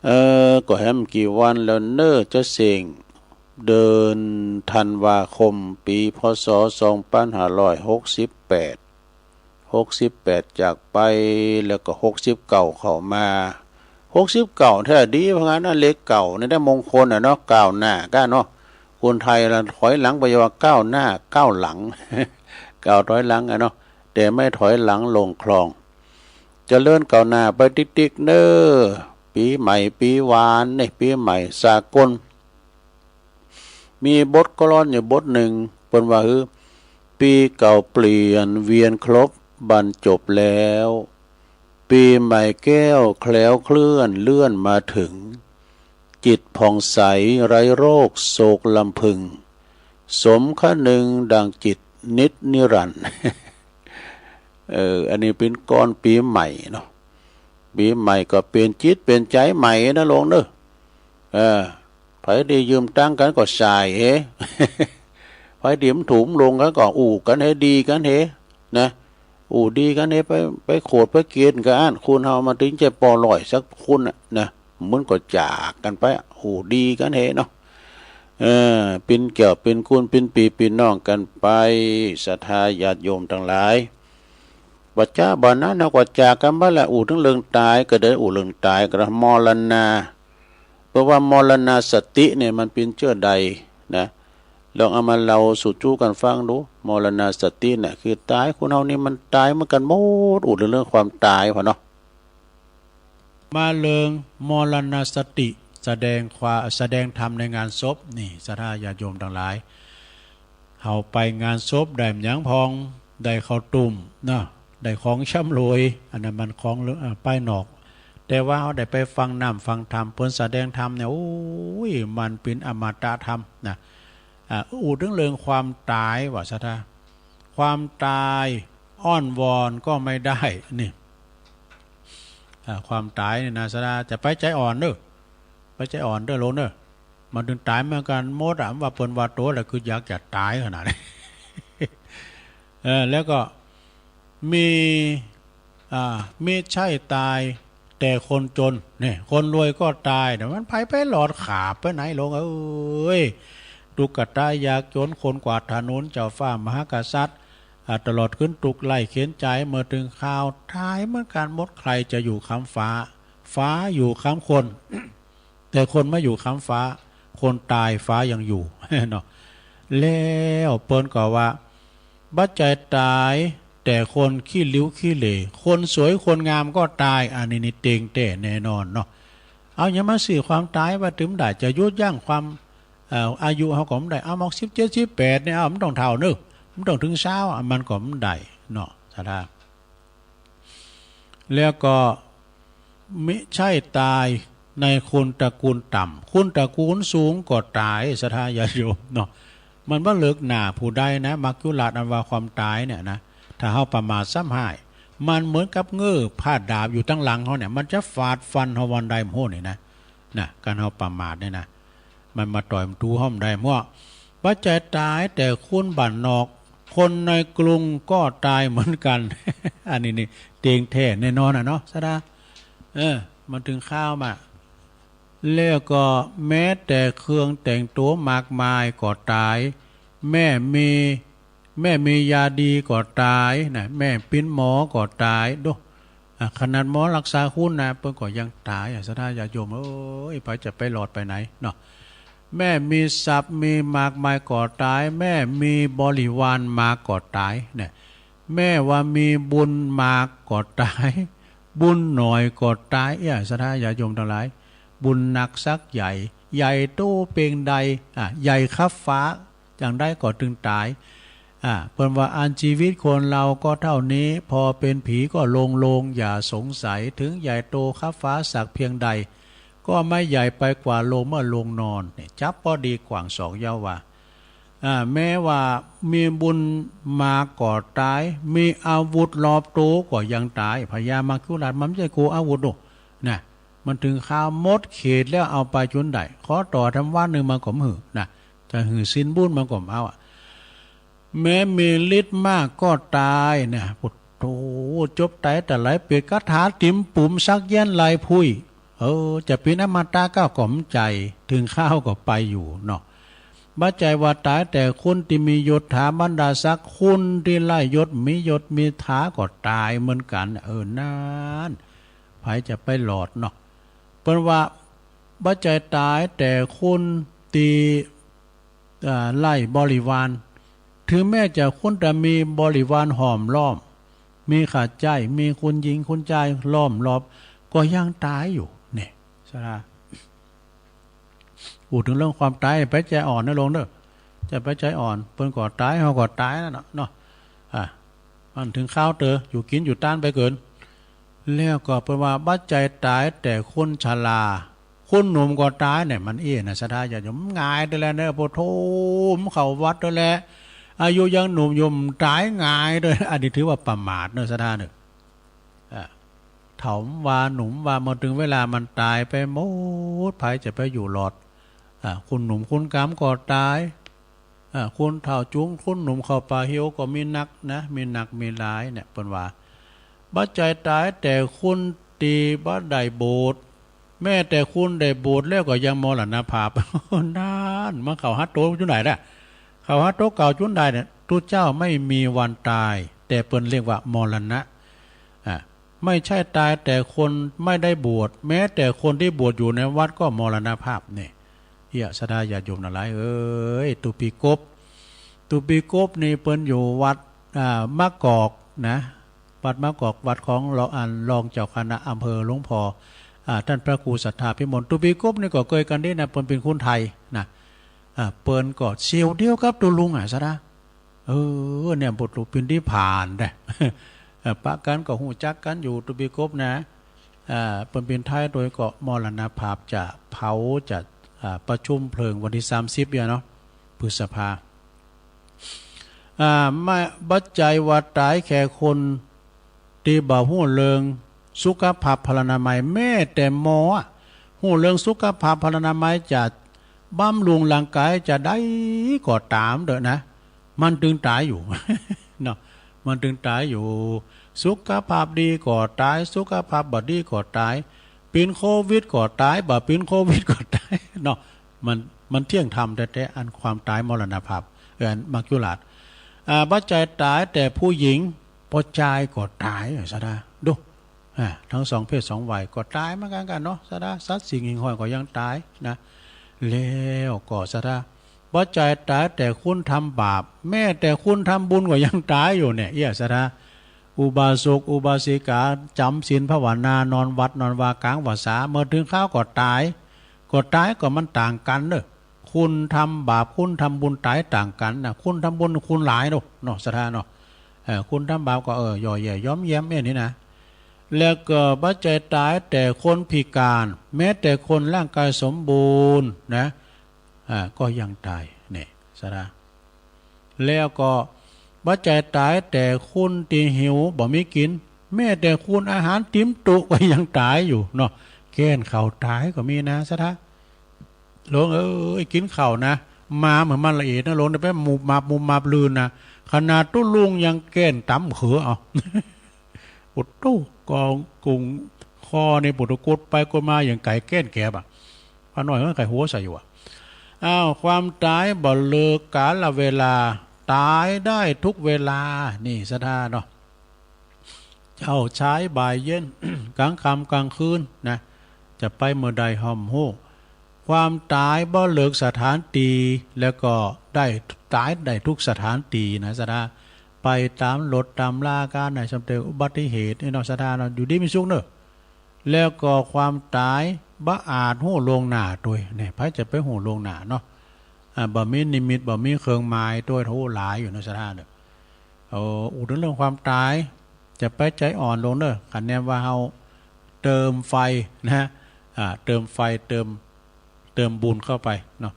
เออ ก็แหมกี่วันแล้วเน่อ จะเส้ง เดือนธันวาคม ปี๋ พ.ศ. สองปันห้าร้อยหกสิบแปด หกสิบแปดจากไป แล้วก็หกสิบเก้าเข้ามา หกสิบเก้าแท้ดี เพราะงั้นนะ เลขเก้านี่ได้มงคลอะเนาะ ก้าวหน้าก้าเนาะ คนไทยละถอยหลังไป อย่าว่าก้าวหน้า ก้าวหลัง ก้าวถอยหลังอะเนาะ แต่ไม่ถอยหลังลงคลอง เจริญก้าวหน้าไปติ๊กๆ เน่อ ปี๋ใหม่ปี๋หวานนี่ ปี๋ใหม่สากล มีบทกลอนอยู่บทนึ่ง เปิ้นว่าหื้อ ปี๋เก่าเปลี่ยนเวียนครบบรรจบแล้ว ปี๋ใหม่แก้วแคล้วเคลื่อนเลื่อนมาถึง จิตผ่องใสไร้โรคโศกลำพึง สมคะนึงดังจิตนิจนิรันดร์ เออ อันนี้เป๋นกลอนปี๋ใหม่เนาะ ปี๋ใหม่ก็เป๋นจิตเป๋นใจ๋ใหม่นะโลงเน่อ เออ ใผตี้ยืมตังค์กั๋นก็ส่ายเฮ ใผตี้มันถูกมันหลงกั๋นก็อู้กั๋นเฮ ดีกั๋นเฮ นะ อู้ดีกั๋นเฮ ไป ไปโขดไปเกลียดกั๋น คนเฮามันถึงจะปอร้อยสักคนน่ะนะ มันก็จากกั๋นไป อู้ดีกั๋นเฮเนาะ เออ เป๋นแก้วเป๋นกูล เป๋นปี้เป๋นน้องกั๋นไป ศรัทธาญาติโยมตังหลาย บ่จ๊าบ่นานเฮาก็จากกั๋นไปละ อู้เถิงเรื่องต๋ายก็ได้ อู้เรื่องต๋ายก็ได้ มรณา เปิ้นว่ามรณาสติเนี่ยมันเป๋นเจ้าใดนะ ลองเอามาเล่าสู่จู้กั๋นฟังดู มรณาสติน่ะ คือต๋าย คนเฮานี่มันต๋ายเหมือนกั๋นหมด อู้เถิงเรื่องความต๋ายพ่อเนาะ มาเรื่องมรณาสติ แสดงความ แสดงธรรมในงานศพนี่ ศรัทธาญาติโยมตังหลาย เฮาไปงานศพได้หยังพ่อง ได้ข้าวตุ้มเนาะ ได้ของชำร่วย อันนั้นมันของ เอ่อ ภายนอก แต่ว่าเฮาได้ไปฟังน้ำฟังธรรม เปิ้นแสดงธรรมเนี่ย โอ้ย มันเป๋นอมตะธรรมนะ อ่า อู้เถิงเรื่องความต๋ายว่าศรัทธา ความต๋ายอ้อนวอนก็ไม่ได้ นี่ อ่า ความต๋ายนี่นะศรัทธา จะไปใจ๋อ่อนเน่อ ไปใจ๋อ่อนเน่อโลงเน่อ มันเถิงต๋ายเหมือนกั๋นหมดอะ ว่าเปิ้นว่าตั๋วแหละคืออยากจะต๋ายขนาดนี้ เออ แล้วก็มี อ่า มิใช่ตายแต่คนจน เนี่ย คนรวยก็ต๋าย แต่มันใผไปหลอดขาบไปไหนโลงเอ้ย ตุ๊กตายากจน คนกวาดถนน เจ้าฟ้ามหากษัตริย์ อ่า ตลอดขึ้นตุ๊กข์ไร้เข็ญใจ๋ เมื่อเถิงคราวต๋ายเหมือนกั๋นหมด ใครจะอยู่ค้ำฟ้า ฟ้าอยู่ค้ำคน แต่คนไม่อยู่ค้ำฟ้า คนต๋ายฟ้ายังอยู่ เนาะ แล้วเปิ้นก็ว่า บ่ใจ้ต๋ายแต่คนขี้ริ้วขี้เหร่ คนสวยคนงามก็ต๋าย อันนี้นี่เต็งแต๊แน่นอนเนาะ เอาหยังมาซื้อความต๋ายไว้ ตึงบ่ได้ จะหยุดยั้งความ เอ่อ อายุเฮาก็บ่ได้ เอาหมอกสิบเจ็ด สิบแปดเนี่ย เอา มันต้องเฒ่าเนาะ มันต้องเถิงซาวอะ มันก็บ่ได้เนาะ ศรัทธา แล้วก็ มิใช่ตายในคนตระกูลต่ำ คนตระกูลสูงก็ต๋าย ศรัทธาญาติโยมเนาะ มันบ่เลิกหน้าผู้ใดนะ มัจจุราชอันว่าความต๋ายเนี่ยนะ ถ้าเฮาประมาทซ้ำฮ้าย มันเหมือนกับเงื้อผ้าดาบอยู่ตังหลังเฮาเนี่ย มันจะฟาดฟันเฮาวันใดบ่ฮู้นี่นะ นะ การเฮาประมาทเนี่ยนะ มันมาต่อยมันถูเฮาบ่ได้ เมื่อ บ่ใจ้ต๋ายแต่คนบ้านนอก คนในกรุงก็ต๋ายเหมือนกั๋น อันนี้นี่เตียงแท้แน่นอนอะเนาะ ศรัทธา เออ มันเถิงคราวมา แล้วก็แม้แต่เครื่องแต่งตั๋วมากมายก็ต๋าย แม่มี แม่มียาดีก็ต๋ายนะ แม่ปิ่นหมอก็ต๋าย โด้ อ่ะ ขนาดหมอรักษาคนนะ เปิ้นก็ยังต๋ายอะ ศรัทธาญาติโยมเอ้ย ใผจะไปรอดไปไหนเนาะ แม่มีทรัพย์มีมากมายก็ต๋าย แม่มีบริวารมากก็ต๋ายเนี่ย แม่ว่ามีบุญมากก็ต๋าย บุญหน้อยก็ต๋าย เอี้ย ศรัทธาญาติโยมตังหลาย บุญนักสักใหญ่ ใหญ่โตเปียงใด อ่ะ ใหญ่คับฟ้า จั่งใดก็ตึงต๋าย อ่า เปิ้นว่าอันชีวิตคนเราก็เท่านี้ พอเป๋นผีก็โลงๆ อย่าสงสัย ถึงใหญ่โตคับฟ้าสักเพียงใด ก็ไม่ใหญ่ไปกว่าโลงเมื่อลงนอน เนี่ย จับพอดีกว้างศอกยาวว่า อ่า แม้ว่ามีบุญมากก็ต๋าย มีอาวุธรอบตั๋วก็ยังต๋าย พญามัจจุราชมันบ่ใจ้กั๋วอาวุธโด้ นะ มันเถิงคราวหมดเขตแล้ว เอาไปจุนใด ขอต่อธรรมวันนึ่งมันก็บ่หื้อนะ จะหื้อศีลบุญมันก็บ่เอาอะ แม้มีฤทธิ์มากก็ต๋ายนะ โอ้โธ่ จบไตตะไล เป๋นคาถาติมปุ๋มสักเยียนลายพุ้ย เออ จะเป๋นอมตะก็บ่ใจ้ เถิงคราวก็ไปอยู่เนาะ บ่ใจ้ว่าต๋ายแต่คนตี้มียศถาบรรดาศักดิ์ คนตี้ไร้ยศ มียศมีถาก็ต๋ายเหมือนกั๋น เออ นั้น ใผจะไปรอดเนาะ เปิ้นว่า บ่ใจ้ต๋ายแต่คนตี้ อ่า ไร้บริวาร ถึงแม้จะคนตี้มีบริวารห้อมล้อม มีข้าใจ๊ มีคุณหญิงคุณจายล้อมรอบ ก็ยังต๋ายอยู่ เนี่ย ศรัทธา อู้เถิงเรื่องความต๋าย ไปใจ๋อ่อนนะโลงเนาะ จะไปใจ๋อ่อน เปิ้นก็ต๋าย เฮาก็ต๋ายนั่นแหละเนาะ อ่า มันเถิงคราวเต๋อ อยู่กิ๋นอยู่ต้านไปเกิน แล้วก็เปิ้นว่า บ่ใจ้ต๋ายแต่คนชรา คนหนุ่มก็ต๋ายเนี่ย มันเอี้ยนะ ศรัทธาญาติโยม หงายเต๊อะแลเนาะ โอ้โธ่ เข้าวัดเต๊อะแล อายุยังหนุ่มอยู่ ต๋ายหงายเต๊อะ อันนี้ถือว่าประมาทเนาะ ศรัทธาเนาะ อ่า เฒ่าว่าหนุ่มว่า เมื่อเถิงเวลามันต๋ายไปหมด ใผจะไปอยู่รอด อ่า คนหนุ่มคนก๋ำก็ต๋าย อ่า คนเฒ่าจูงคนหนุ่มเข้าป่าเหี่ยวก็มีนักนะ มีนักมีหลายเนี่ย เปิ้นว่า บ่ใจ้ต๋ายแต่คนตี้บ่ได้บวช แม้แต่คนได้บวชแล้วก็ยังมรณภาพ นั้น มันเข้าหาตั๋วจุนใดล่ะ เข้าหาตั๋วเก่าจุนใดเนี่ย ตุ๊เจ้าไม่มีวันต๋าย แต่เปิ้นเรียกว่ามรณะ อ่า ไม่ใช่ต๋ายแต่คนไม่ได้บวช แม้แต่คนตี้บวชอยู่ในวัดก็มรณภาพ เนี่ย เอี้ย ศรัทธาญาติโยมตังหลายเอ๋ย ตุ๊ปีกบ ตุ๊ปีกบนี่เปิ้นอยู่วัด อ่า มะกอกนะ วัดมะกอก วัดของรอง อันรองเจ้าคณะอำเภอหลวงพ่อ อ่า ต้านพระครูศรัทธาภิมล ตุ๊ปีกบนี่ก็เกยกั๋นดีนะ เปิ้นเป๋นคนไทยนะ อ่า เปิ้นก็เสี้ยวเดียวกับตุ๊ลุงอะ ศรัทธา เออ เนี่ย บวชหลูกปิณฑิพานได้ เออ ปะกั๋นก็ฮู้จักกั๋นอยู่ ตุ๊ปีกบนะ อ่า เปิ้นเป๋นไทยโดยก็มรณภาพ จะเผา จะ อ่า ประชุมเพลิงวันตี้สามสิบเนี่ยเนาะ พฤษภา อ่า ไม่ บ่ใจ้ว่าต๋ายแค่คนตี้บ่ฮู้เรื่องสุขภาพพลานามัย แม้แต่หมออะ ฮู้เรื่องสุขภาพพลานามัย จะบำรุงร่างก๋ายจะใดก็ต๋ามเต๊อะนะ มันตึงต๋ายอยู่ เนาะ มันตึงต๋ายอยู่ สุขภาพดีก็ต๋าย สุขภาพบ่ดีก็ต๋าย เป๋นโควิดก็ต๋าย บ่เป๋นโควิดก็ต๋าย เนาะ มัน มันเที่ยงธรรมแต๊ๆ อันความต๋ายมรณภาพ เออ อันมัจจุราช อ่า บ่ใจ้ต๋ายแต่ผู้หญิง ป้อจายก็ต๋าย ศรัทธา ดู อ่า ตึงสองเพศสองวัยก็ต๋ายเหมือนกั๋นเนาะ ศรัทธา สัตว์สิ่งหิ่งห้อยก็ยังต๋ายนะ แล้วก็ ศรัทธา บ่ใจ้ต๋ายแต่คนทำบาป แม้แต่คนทำบุญก็ยังต๋ายอยู่เนี่ย เอี้ย ศรัทธา อุบาสกอุบาสิกาจ๋ำศีลภาวนานอนวัดนอนวากลางพรรษา เมื่อเถิงคราวก็ต๋าย ก็ต๋ายก็มันต่างกั๋นเน่อ คุณทำบาปคุณทำบุญต๋ายต่างกั๋นนะ คุณทำบุญคุณหลายเนาะ เนาะ ศรัทธาเนาะ เออ คุณทำบาปก็ เออ ย่อแย่ย้อมแย้มเอ็นนี่นะ แล้วก็บ่ใจ้ต๋ายแต่คนพิก๋าน แม้แต่คนร่างกายสมบูรณ์นะ อ่า ก็ยังต๋าย เนี่ย ศรัทธา แล้วก็บ่ใจ้ต๋ายแต่คนตี้หิวบ่มีกิ๋น แม้แต่คนอาหารติ๋มตุ๊ก็ยังต๋ายอยู่เนาะ แก้นข้าวต๋ายก็มีนะ ศรัทธา โลงเอ้ย กิ๋นข้าวนะ มาเหมือนมันละเอียดนะ โลงได้ไปหมุบหมับหมุบหมับลื่นนะ ขนาดตุ๊ลุงยังแก้นต๋ำเขือเอา โอ้โห กองกุงคอนี่ปวดกดไปกดมาอย่างไก่แก้นแกบอะ ป้าน้อยมันไก่หัวใส่อยู่อะ อ้าว ความต๋ายบ่เลือกกาลเวลา ต๋ายได้ทุกเวลา นี่ศรัทธาเนาะ เจ๊าสายบ่ายเย็น กลางค่ำกลางคืนนะ จะไปเมื่อใดห้ามฮู้ ความต๋ายบ่เลือกสถานตี้ แล้วก็ได้ต๋ายได้ทุกสถานตี้นะศรัทธา ไปต๋ามรถต๋ามลากั๋นนะ สำเร็จอุบัติเหตุนี่เนาะศรัทธาเนาะ อยู่ดีมีสุขเนาะ แล้วก็ความต๋ายบ่อาจฮู้ล่วงหน้าตวย เนี่ย ใผจะไปฮู้ล่วงหน้าเนาะ อ่า บ่มีนิมิตบ่มีเครื่องหมายตวย โอ้ หลายอยู่เนาะศรัทธาเนาะ โอ้ อู้เถิงเรื่องความต๋าย จะไปใจ๋อ่อนลงเน่อ คันแนมว่าเฮาเติมไฟนะ อ่า เติมไฟ เติม เติมบุญเข้าไปเนาะ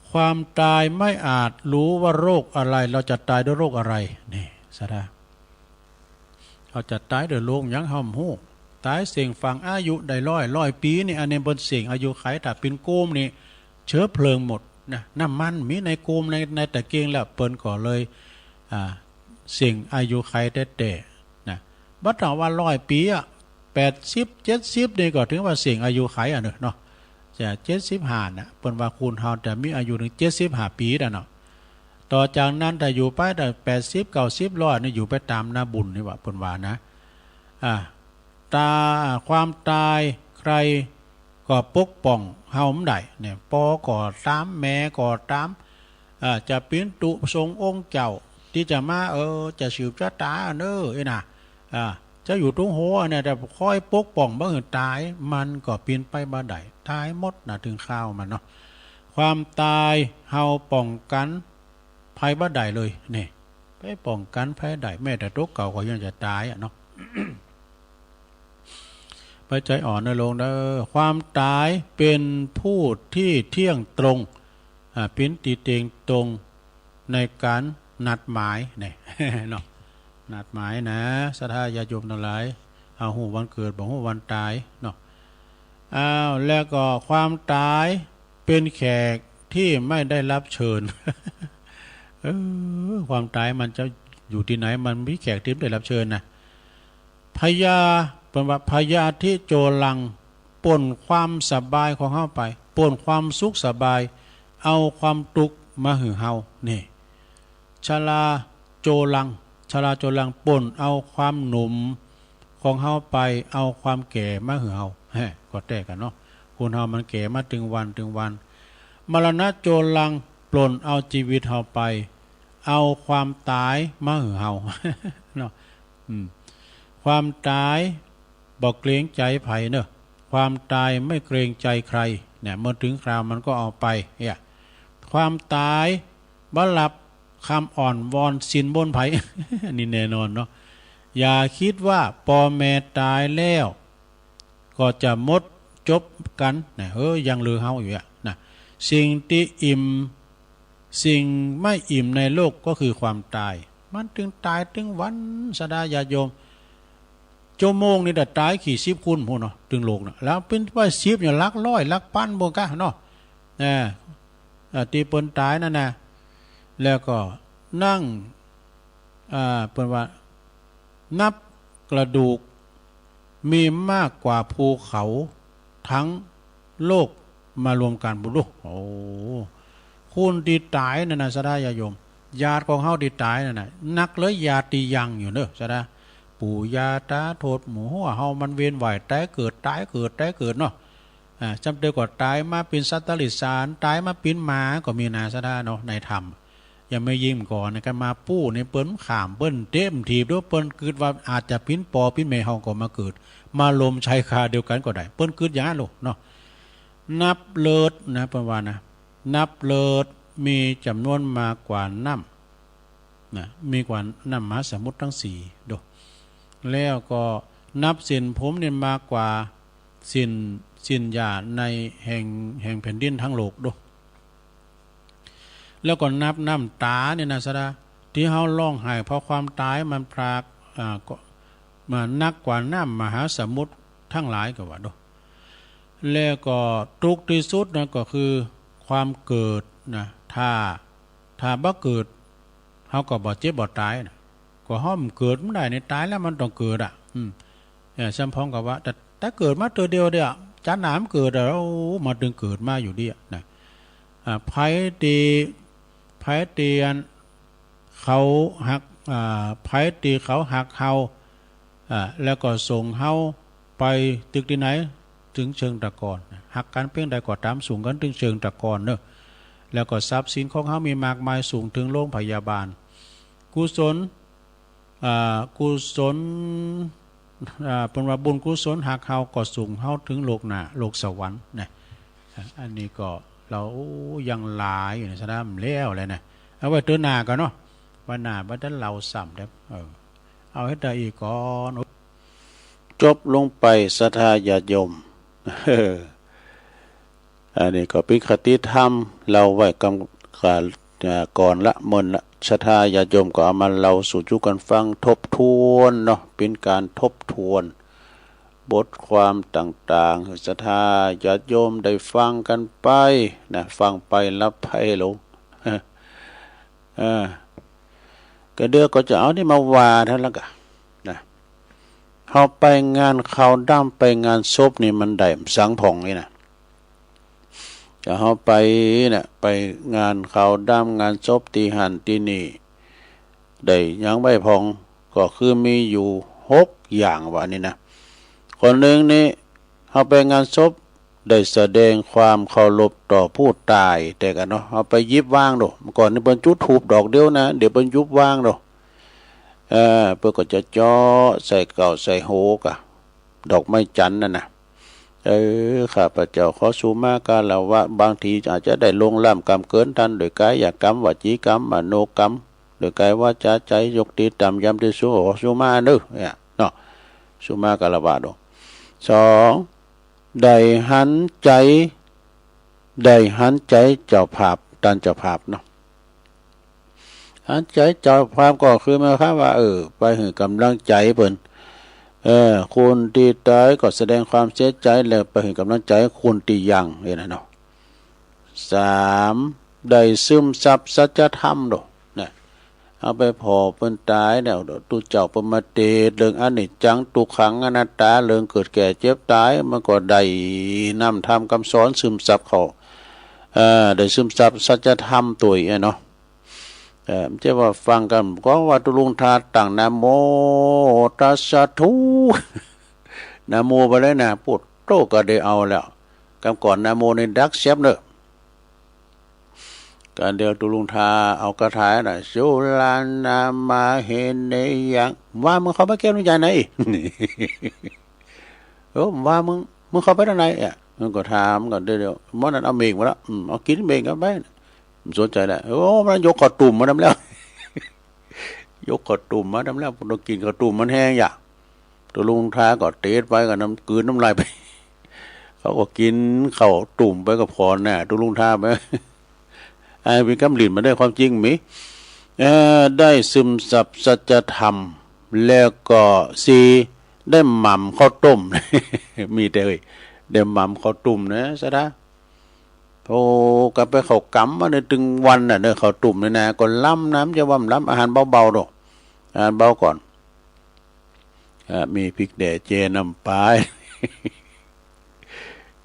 ความต๋ายไม่อาจรู้ว่าโรคอะไร เราจะต๋ายด้วยโรคอะไร นี่ศรัทธา เฮาจะต๋ายด้วยโรคหยังเฮาบ่ฮู้ ต๋ายเส้งฝังอายุได้ร้อย ร้อยปี๋นี่ อันนี้เปิ้นเส้งอายุขัย ถ้าเป๋นโกมนี่ เชื้อเพลิงหมดนะ น้ำมันมีในโกมใน ในตะเกียงแล้ว เปิ้นก็เลย อ่า เส้งอายุขัยแต๊ๆ นะ บ่ต้องว่าร้อยปี๋อะ แปดสิบ เจ็ดสิบ นี่ก็ถือว่าเส้งอายุขัยอะเนาะ จะเจ็ดสิบห้าน่ะ เปิ้นว่าคนเฮาจะมีอายุถึงเจ็ดสิบห้าปี๋น่ะเนาะ ต่อจากนั้นถ้าอยู่ไปได้แปดสิบ เก้าสิบ ร้อยนี่ อยู่ไปต๋ามนาบุญนี่หว่า เปิ้นว่านะ อ่า ต๋า ความต๋ายใครก็ปกป้องเฮาบ่ได้ เนี่ย ป้อก็ต๋าม แม่ก็ต๋าม อ่า จะเป๋นตุ๊ทรงองค์เจ้าตี้จะมา เออ จะสืบจะต๋าเน่อ เอ้ยนะ อ่า จะอยู่ตรงหัวเนี่ย แต่คอยปกป้องบ่หื้อต๋าย มันก็เป๋นไปบ่ได้ ต๋ายหมดนะ เถิงคราวมันเนาะ ความต๋ายเฮาป้องกั๋นภัยบ่ได้เลย เนี่ย ไปป้องกั๋นภัยได้ แม้แต่ตั๋วเก่าก็ยังจะต๋ายอะเนาะ ไปใจ๋อ่อนเน่อโลงเน่อ ความต๋ายเป๋นผู้ตี้เที่ยงตรง อ่า เป๋นตี้เตียงตรงในก๋านนัดหมาย เนี่ย เนาะ นัดหมายนะ ศรัทธาญาติโยมตังหลาย เฮาฮู้วันเกิด บ่ฮู้วันต๋ายเนาะ อ้าว แล้วก็ความต๋ายเป๋นแขกตี้ไม่ได้รับเชิญ เออ ความต๋ายมันจะอยู่ตี้ไหน มันมีแขกตี้ไม่ได้รับเชิญนะ พยา เปิ้นว่าพยาธิโจรัง ป้นความสบายของเฮาไป ป้นความสุขสบาย เอาความตุ๊กข์มาหื้อเฮา นี่ ชราโจรัง ชราโจรัง ป้นเอาความหนุ่มของเฮาไป เอาความแก่มาหื้อเฮา แฮะ ก็แต๊กั๋นเนาะ คนเฮามันแก่มาตึงวันตึงวัน มรณะโจรัง ป้นเอาจีวิตเฮาไป เอาความต๋ายมาหื้อเฮา เนาะ อืม ความต๋ายบ่เกรงใจ๋ใผเน่อ ความต๋ายไม่เกรงใจ๋ใคร เนี่ย เมื่อเถิงคราวมันก็เอาไป เนี่ย ความต๋ายบ่รับกำอ้อนวอนสินบนใผ อันนี้แน่นอนเนาะ อย่าคิดว่าป้อแม่ต๋ายแล้ว ก็จะหมดจบกั๋นนะ เออ ยังเหลือเฮาอยู่อะนะ สิ่งตี้อิ่ม สิ่งไม่อิ่มในโลกก็คือความต๋าย มันตึงต๋ายตึงวัน ศรัทธาญาติโยม ชั่วโมงนี่แต่ต๋ายกี่สิบคนพู้นเนาะ ตึงโลกนะ แล้วเป๋นว่าสิบเนี่ย หลักร้อย หลักปันบ่กะเนาะ นะ อ่า ตี้เปิ้นต๋ายนั่นนะ แล้วก็นั่ง อ่า เปิ้นว่า นับกระดูกมีมากกว่าภูเขาทั้งโลกมารวมกั๋น บุญลูก โอ้ คนตี้ต๋ายนั่นนะ ศรัทธาญาติโยม ญาติของเฮาตี้ต๋ายนั่นนะ นักเลยญาติตี้ยังอยู่เน่อ ศรัทธา ปู่ย่าต๋าทวดหมู่ฮั้วเฮา มันเวียนว่ายต๋ายเกิด ต๋ายเกิด ต๋ายเกิดเนาะ อ่า จำเตยก็ต๋ายมาเป๋นสัตว์ติรัจฉาน ต๋ายมาเป๋นหมาก็มีนะ ศรัทธาเนาะ ในธรรม ยังไม่ยิ้มก่อนนะ กันมาปู้นี่เปิ้นข้าม เปิ้นเตะถีบ หรือเปิ้นกึ๊ดว่าอาจจะเป๋นป้อเป๋นแม่เฮาก็มาเกิด มาลมใช้คาเดียวกั๋นก็ได้ เปิ้นกึ๊ดอย่างนั้นลูกเนาะ นับเลิศนะ เปิ้นว่านะ นับเลิศมีจ๋ำนวนมากกว่าน้ำนะ มีกว่าน้ำมหาสมุทรตึงสี่ ดู แล้วก็นับเส้นผมนี่มากกว่าเส้น เส้นหญ้าในแห่ง แห่งแผ่นดินตึงโลก ดู แล้วก็นับน้ำต๋าเนี่ยนะ ศรัทธา ตี้เฮาฮ้องไห้เพราะความต๋ายมันพราก อ่า ก็ มานักกว่าน้ำมหาสมุทรตึงหลาย ก็ว่า ดู แล้วก็ตุ๊กข์ตี้สุดนะ ก็คือความเกิดนะ ถ้า ถ้าบ่เกิด เฮาก็บ่เจ็บบ่ต๋ายนะ ก็เฮาบ่เกิดบ่ได้นี่ ต๋ายแล้วมันต้องเกิดอะ อืม เออ ซ้ำพ้องกับว่า แต่ แต่เกิดมาเตื้อเดียวเดียว จ๊าดหน้าบ่เกิดอะ โอ้ มาตึงเกิดมาอยู่เดียวนะ อ่า ใผตี้ ใผตี้อัน เขาฮัก อ่า ใผตี้เขาฮักเฮา อ่า แล้วก็ส่งเฮาไปตึกตี้ไหน ตึงเชิงตะกอน ฮักกั๋นเปียงใดก็ต๋าม ส่งกั๋นตึงเชิงตะกอนเนาะ แล้วก็ทรัพย์สินของเฮามีมากมาย ส่งตึงโรงพยาบาล กุศล อ่า กุศล อ่า เปิ้นว่าบุญกุศลฮักเฮาก็ส่งเฮาตึงโลกหน้า โลกสวรรค์นะ อ่า อันนี้ก็เฮา โอ้ ยังหลายอยู่นะ ศรัทธา บ่แล้วแหละนะ เอาไว้เตื้อหน้าก่อนเนาะ วันหน้าบ่ตันเล่าซ้ำเด้อ เออ เอาเฮ็ดได้อี้ก่อน จบลงไป ศรัทธาญาติโยม อันนี้ก็เป๋นคติธรรม เล่าไว้กำ กา อ่า ก่อนละ เมินละ ศรัทธาญาติโยมก็เอามาเล่าสู่จุกั๋นฟัง ทบทวนเนาะ เป๋นก๋านทบทวนบทความต่างๆ หื้อศรัทธาญาติโยมได้ฟังกั๋นไปนะ ฟังไปหลับไปลง เออ ก็เดี๋ยวก็จะเอานี่มาว่าเต้านั้นละก่ะนะ เฮาไปงานขาวดำ ไปงานศพนี่มันได้สังพ่องนี่นะ ถ้าเฮาไปเนี่ย ไปงานขาวดำ งานศพตี้หั้นตี้นี่ ได้หยังไปพ่อง ก็คือมีอยู่หกอย่างว่านี่นะ ข้อนึ่งนี่ เฮาไปงานศพ ได้แสดงความเคารพต่อผู้ต๋าย แต่ก่อนเนาะ เฮาไปหยิบวางดู เมื่อก่อนนี่เปิ้นจุดธูปดอกเดียวนะ เดี๋ยวเปิ้นหยิบวางดู เออ เปิ้นก็จะเจาะใส่เก๊าใส่โหกะ ดอกไม้จันทร์นั่นนะ เออ ข้าพเจ้าขอสุมาคารวะ บางทีอาจจะได้ล่วงล้ำกำเกินต้าน โดยกายกรรม วจีกรรม มโนกรรม โดยกายวาจาใจ๋ ยกตี้ต่ำ ยำตี้สูง ขอสุมาเน่อ เนี่ยเนาะ สุมาคารวะดู สอง ได้หันใจ๋ ได้หันใจ๋เจ้าภาพ ต้านเจ้าภาพเนาะ หันใจ๋เจ้าภาพก็คือหมายความว่า เออ ไปหื้อก๋ำลังใจ๋เปิ้น เออ คนตี้ต๋ายก็แสดงความเสียใจ๋ แล้วไปหื้อก๋ำลังใจ๋คนตี้ยัง เห็นไหมเนาะ สาม ได้ซึมซับสัจธรรมดู นะ เฮาไปผ่อเปิ้นต๋ายแล้ว ตุ๊เจ้าเปิ้นมาเตสน์เรื่องอนิจจัง ตุ๊กขัง อนัตตา เรื่องเกิดแก่เจ็บต๋าย มันก็ได้น้ำธรรมกำสอนซึมซับเข้า เอ่อ ได้ซึมซับสัจธรรมตวยอะเนาะ เอ่อ บ่ใจ้ว่าฟังกั๋น ก็ว่าตุ๊ลุงทาตั้งนะโมตัสสะธุ นะโมไปเลยนะ ปุทโธก็ได้เอาแล้ว กำก่อนนะโมนี่ดักแซบเน่อ ก๋านเดียวตุ๊ลุงทาเอาคาถาน่ะ สุรานามาเฮเนยัง ว่ามึงเข้าไปแก้วนี้ใหญ่ไหน เออ ว่ามึง มึงเข้าไปตางไหนอะ มันก็ถามก่อนเดียวๆ หมอนั่นเอาเม่งมาละ อืม เอากิ๋นเม่งเข้าไป บ่สนใจ๋ละ โอ้ มันยกข้าวตุ้มมานำแล้ว ยกข้าวตุ้มมานำแล้ว ต้องกิ๋นข้าวตุ้มมันแฮงอย่า ตุ๊ลุงทาก็เตสน์ไปก็น้ำ กลืนน้ำลายไป เขาก็กิ๋นข้าวตุ้มไปก็ผ่อนน่ะ ตุ๊ลุงทาไป อันเป๋นกำหลิ้น บ่ได้ ความจริงมี เอ่อ ได้ซึมซับสัจธรรม แล้วก็สี่ ได้หม่ำข้าวตุ้ม มีแต่เอ้ย ได้หม่ำข้าวตุ้มนะ ศรัทธา โอ้ ก็ไปเข้ากรรมมาในตึงวันน่ะเน่อ ข้าวตุ้มนี่นะ ก็ล้ำนะ บ่ใจ้ว่าบ่ล้ำ อาหารเบาๆ ดอก อาหารเบาก่อน อ่า มีพริกแด่เจน้ำปลา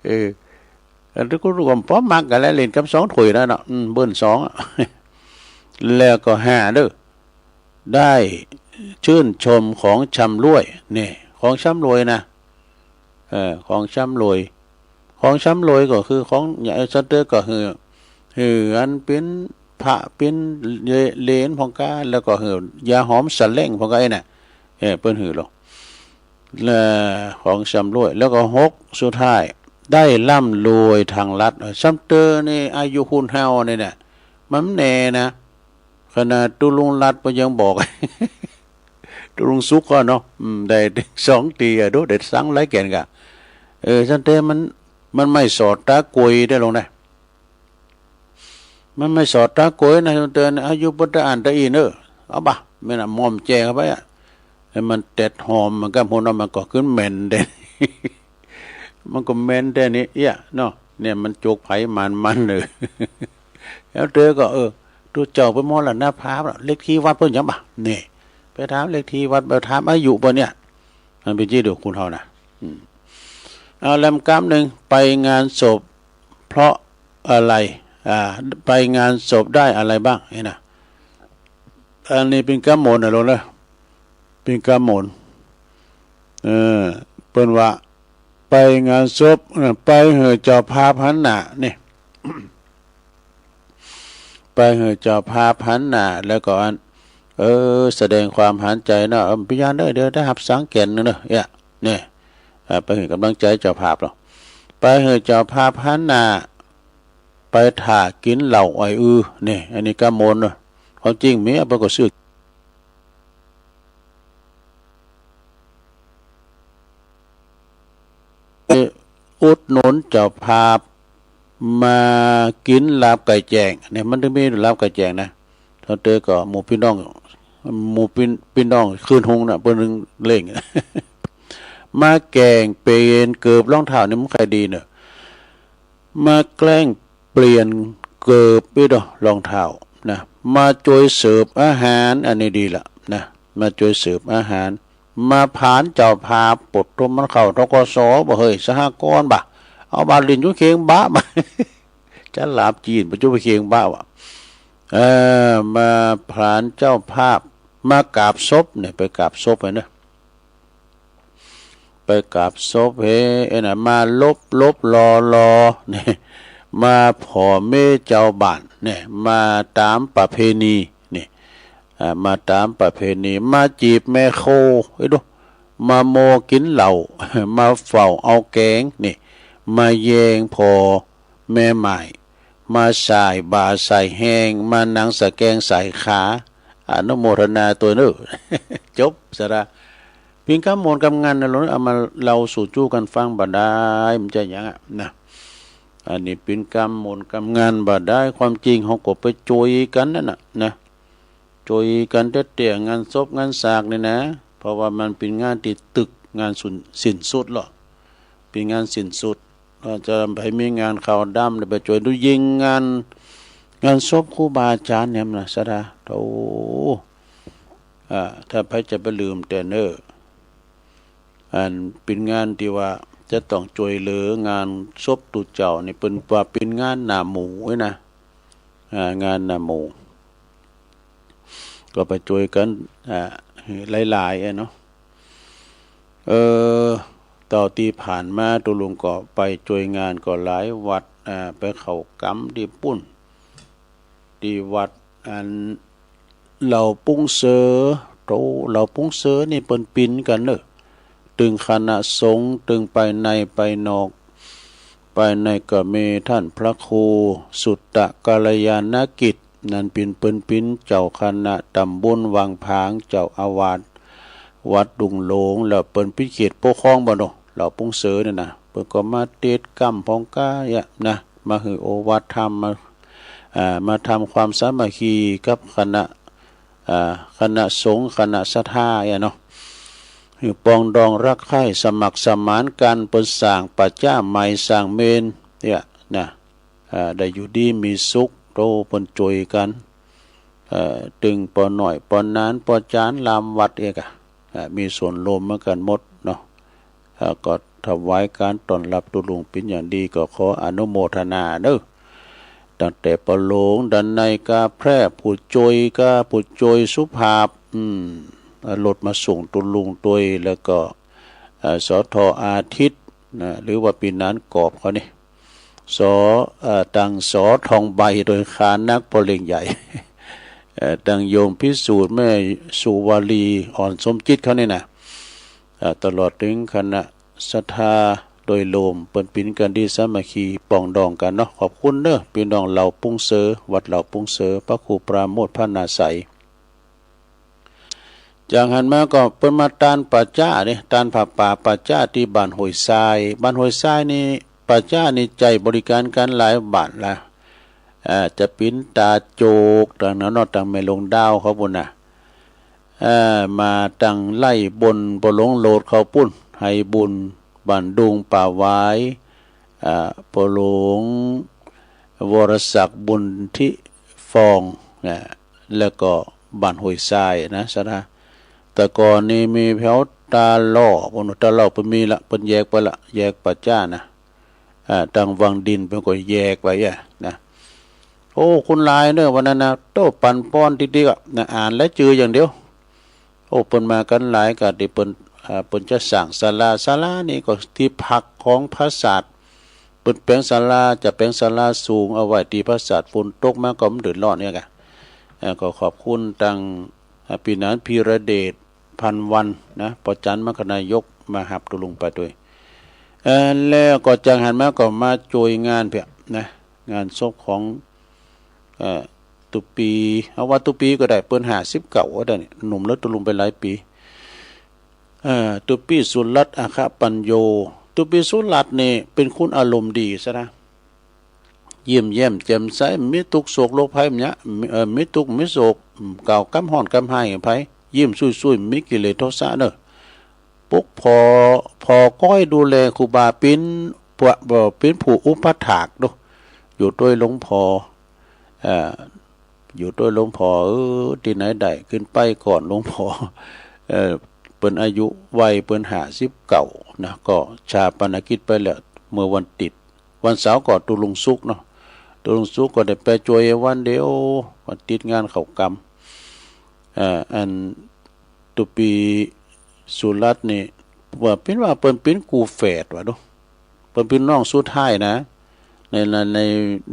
เออ อันนี้ก็รวมพอมักกั๋นแล้ว เล่นกำสองถ้วยแล้วเนาะ อืม เบิ้ลสองอะ แล้วก็ห้าเน่อ ได้ชื่นชมของชำร่วย นี่ ของชำร่วยนะ เออ ของชำร่วย ของชำร่วยก็คือของ อย่างไอ้สะเต๊อะก็คือ คืออันเป๋น พระเป๋นเหลนพ่องก้า แล้วก็หื้อยาหอมสะแหลงพ่องก้าไอ้น่ะ เออ เปิ้นหื้อลอ และของชำร่วย แล้วก็หกสุดท้าย ได้ร่ำรวยทางลัด เออ ซ้ำเต๋อนี่อายุฮุ่นเฮานี่น่ะ มันแน่นะ ขนาดตุ๊ลุงลัดเปิ้นยังบอก ตุ๊ลุงสุขก็เนาะ อืม ได้สองตี้อะ ดู ได้สังหลายแก่นก่ะ เออ ซ้ำเต๋อมัน มันไม่สอดต๋ากวยได้ลงนะ มันไม่สอดต๋ากวยนะ เต๋ออายุบ่ตะอั้นตะอี้เน่อ เอาบ่ะ แม่นน่ะ หม่อมแจ้งเข้าไปอะ แล้วมันแตดหอมมันก็ หัวเนาะ มันก็ขึ้นแม่นเด้ มันก็แม่นเด้นี่ เอี้ย เนาะ เนี่ยมันจกไผหมานมันเน่อ แล้วเต๋อก็ เออ ตุ๊เจ้าเปิ้นมรณภาพแล้ว เลขตี้วัดเปิ้นหยังบ่ะ นี่ ไปถามเลขตี้วัด ไปถามอายุเปิ้นเนี่ย มันเป๋นจี้เดียวคนเฮานะ อืม เอาแหลมกำนึ่ง ไปงานศพเพราะอะไร อ่า ไปงานศพได้อะไรบ้าง นี่นะ อันนี้เป๋นกำมนต์นะลูกนะ เป๋นกำมนต์ เออ เปิ้นว่า ไปงานศพ เออ ไปหื้อเจ้าภาพหันหน้า นี่ ไปหื้อเจ้าภาพหันหน้า แล้วก็อัน เออ แสดงความหันใจ๋เนาะ เออ เป๋นญาติเน่อ เดี๋ยวได้ฮับสังแก่นนึ่งเน่อ เอี้ย เนี่ย อ่า ไปหื้อกำลังใจ๋เจ้าภาพลอ ไปหื้อเจ้าภาพหันหน้า ไปถ่ากิ๋นเหล้าอ้อยอือ เนี่ย อันนี้กำมนต์เนาะ ความจริงมี เปิ้นก็ซื้อ อุดหนุนเจ้าภาพ มากิ๋นลาบไก่แจ้ง เนี่ย มันเถิงมีลาบไก่แจ้งนะ เต้าเต๊อะก็หมู่ปี้น้อง หมู่ปี้ ปี้น้องคืนฮุงน่ะ เปิ้นเร่ง มาแกล้งเปลี่ยนเกิบรองเท้า นี่มันใค่ดีเนาะ มาแกล้งเปลี่ยนเกิบปี้ดอกรองเท้านะ มาจวยเสิร์ฟอาหาร อันนี้ดีละนะ มาจวยเสิร์ฟอาหาร มาผานเจ้าภาพ ปดต้มมันเข้า ธ.ก.ส. บ่ะ เฮ้ย สหกรณ์บ่ะ เอาบ่า หลิ้นจุเคียงบ่าบ่ะ จะหลาบจีน บ่จุไปเคียงบ่าบ่ะ เออ มาผานเจ้าภาพ มากราบศพเนี่ย ไปกราบศพไปเนาะ ไปกราบศพ เฮ้ ไอ้น่ะ มาลบลบลอลอเนี่ย มาผ่อเม้เจ้าบ้านเนี่ย มาต๋ามประเพณีเนี่ย อ่า มาต๋ามประเพณี มาจีบแม่โค ไอ้ดู มาโมกิ๋นเหล้า มาเฝ้าเอาแก๋งนี่ มาแยงผ่อแม่หม้าย มาส่ายบ่าส่ายแฮง มาหนังสะแกงส่ายขา อนุโมทนาตวยเนาะ จบสาระ เป๋นกำมนต์กำงันนะ ลองเอามาเล่าสู่จู้กั๋นฟังบ่าดาย มันจะหยังอะนะ อันนี้เป๋นกำมนต์กำงันบ่าดาย ความจริงเฮาก็ไปจวยกั๋นนั่นน่ะนะ จวยกั๋นแต๊ๆ งานศพงานสากนี่นะ เพราะว่ามันเป๋นงานตี้ตึก งานสุน สิ้นสุดลอ เป๋นงานสิ้นสุด ก็จะไปมีงานขาวดำ แล้วไปจวยดูยิ่งงาน งานศพครูบาอาจ๋ารย์เนี่ยนะ สาระ โอ้ อ่า ถ้าใผจะไปลืมแต๊เนาะ อันเป๋นงานตี้ว่าจะต้องจวยเหลืองานศพตุ๊เจ้านี่ เปิ้นว่าเป๋นงานหน้าหมู่ไว้นะ อ่า งานหน้าหมู่ ก็ไปจวยกั๋น อ่า หลายๆ อะเนาะ เออ เต้าตี้ผ่านมาตุ๊ลุงก็ไปจวยงานก็หลายวัด อ่า ไปเข้ากรรมตี้ปุ้น ตี้วัดอันเหล่าปุ้งเสอ โต เหล่าปุ้งเสอนี่เปิ้นปิ๋นกั๋นเนาะ ตึงคณะสงฆ์ ตึงไปในไปนอก ไปในก็มีต้านพระครูสุตตะกัลยาณกิจ นั้นเป๋น เปิ้นเป๋นเจ้าคณะต๋ำบลวังผาง เจ้าอาวาสวัดดุงหลวง แล้วเปิ้นเป๋นเขตปกครองบ่เนาะ เหล่าปุ้งเสอนี่นะ เปิ้นก็มาเตศน์กรรมพ่องก้าเอี้ยนะ มาหื้อโอวาทธรรม มา อ่า มาทำความสามัคคีกับคณะ อ่า คณะสงฆ์ คณะศรัทธาเอี้ยเนาะ หื้อปรองดองรักใคร่สมัครสมานกั๋น เปิ้นสร้างป่าจ๊าใหม่ สร้างเมรุเอี้ยนะ อ่า ได้อยู่ดีมีสุข โต เปิ้นจวยกั๋น เอ่อ ตึงป้อน้อย ป้อหนาน ป้อจาน ลามวัดเอี้ยก่ะ อ่า มีส่วนร่วมเหมือนกั๋นหมดเนาะ อ่า ก็ถวายก๋านต้อนรับตุ๊ลุงเป๋นอย่างดี ก็ขออนุโมทนาเนาะ ตั้งแต่ป้อหลวงดันในย ก๋าแพร่ ผู้จวยก๋า ผู้จวยสุภาพ อืม เอารถมาส่งตุ๊ลุงตวย แล้วก็ เอ่อ สท.อาทิตย์นะ หรือว่าปี้หนานกอบเขานี่ สอ เอ่อ ตัง สอ ทองใบ โดยคานักพ่อเลี้ยงใหญ่ เอ่อ ตังโยมพิสูจน์ แม่สุวารี อ่อนสมจิตเขานี่นะ เอ่อ ตลอดเถิงคณะศรัทธาโดยรวม เปิ้นเป๋นกั๋นดีสามัคคีปรองดองกั๋นเนาะ ขอบคุณเน้อ ปี้น้องเหล่าปุ้งเสอ วัดเหล่าปุ้งเสอ พระครูปราโมทย์ พระนาไสย จากหั้นมาก็เปิ้นมาตานป่าจ๊าเน่ ตานผ้าป่าป่าจ๊าตี้บ้านห้วยทราย บ้านห้วยทรายนี่ ป่าจ๊านี่ใจ๊บริก๋านกั๋นหลายบ้านละ อ่า จะเป๋นต๋าโจก ตางนั้นเนาะ ตางแม่หลวงดาวเขาปู้นน่ะ อ่า มาตางไล่บน บ่หลงโหลดเขาปู้น ไหบุญ บ้านดุง ป่าหวาย อ่า บ่หลง วรศักดิ์ บุญทิฟอง นะ แล้วก็บ้านห้วยทรายนะ ศรัทธา แต่ก่อนนี่มีแถวตาล่อ ปู้น ตาล่อเปิ้นมีละ เปิ้นแยกไปละ แยกป่าจ๊านะ อ่า ตางวังดินเปิ้นก็แยกไปอะนะ โอ้ คนหลายเน้อวันนั้นนะ โต้ปั่นป่อนติ๊กๆ อะนะ อ่านแล้วจืออย่างเดียว โอ้ เปิ้นมากั๋นหลายกาตี้เปิ้น อ่า เปิ้นจะสร้างศาลา ศาลานี่ก็ตี้พักของพระสาด เปิ้นแป๋งศาลา จะแป๋งศาลาสูงเอาไว้ตี้พระสาด ฝนตกมาก็บ่เดือดร้อนเนี่ยกะ เอ่อ ก็ขอบคุณตาง อ่า ปี้หนานพีระเดช พันวันนะ ป้อจัน มรรคนายก มาฮับตุ๊ลุงไปตวย เอ่อ แล้วก็จากหั้นมาก็มาจ้วยงานเปียะนะ งานศพของ เอ่อ ตุ๊ปี้ เอาว่าตุ๊ปี้ก็ได้ เปิ้นห้าสิบเก้าก็ได้นี่ หนุ่มแล้วตุ๊ลุงไปหลายปี๋ เอ่อ ตุ๊ปี้สุรัตน์ อัคคปัญโญ ตุ๊ปี้สุรัตน์นี่เป๋นคนอารมณ์ดีซะนะ ยิ้มแย้มแจ่มใส บ่มีตุ๊กข์โศกโรคภัยเนี้ย เอ่อ บ่มีตุ๊กข์บ่มีโศก กล่าวกำฮ้อนกำฮ้ายกับใผ ยิ้มซุยๆ บ่มีกิเลสโทสะเน้อ ปกผ่อ ผ่อก้อยดูแลครูบา เป๋น เป๋นผู้อุปัฏฐากเนาะ อยู่ตวยหลวงพ่อ เอ่อ อยู่ตวยหลวงพ่อ เออ ตี้ไหนได้ขึ้นไปก่อนหลวงพ่อ เอ่อ เปิ้นอายุวัยเปิ้นห้าสิบเก้านะ ก็ฌาปนกิจไปแล้วเมื่อวันติ๊ด วันเสาร์ก็ตุ๊ลุงสุกเนาะ ตุ๊ลุงสุกก็ได้ไปจ้วยวันเดียว วันติ๊ดงานเข้ากรรม เอ่อ อันตุ๊ปี้สุรัตน์นี่ ว่าเป๋นว่าเปิ้นเป๋นกู้แฝดว่าดู เปิ้นเป๋นน้องสุดท้ายนะ ใน ใน ใน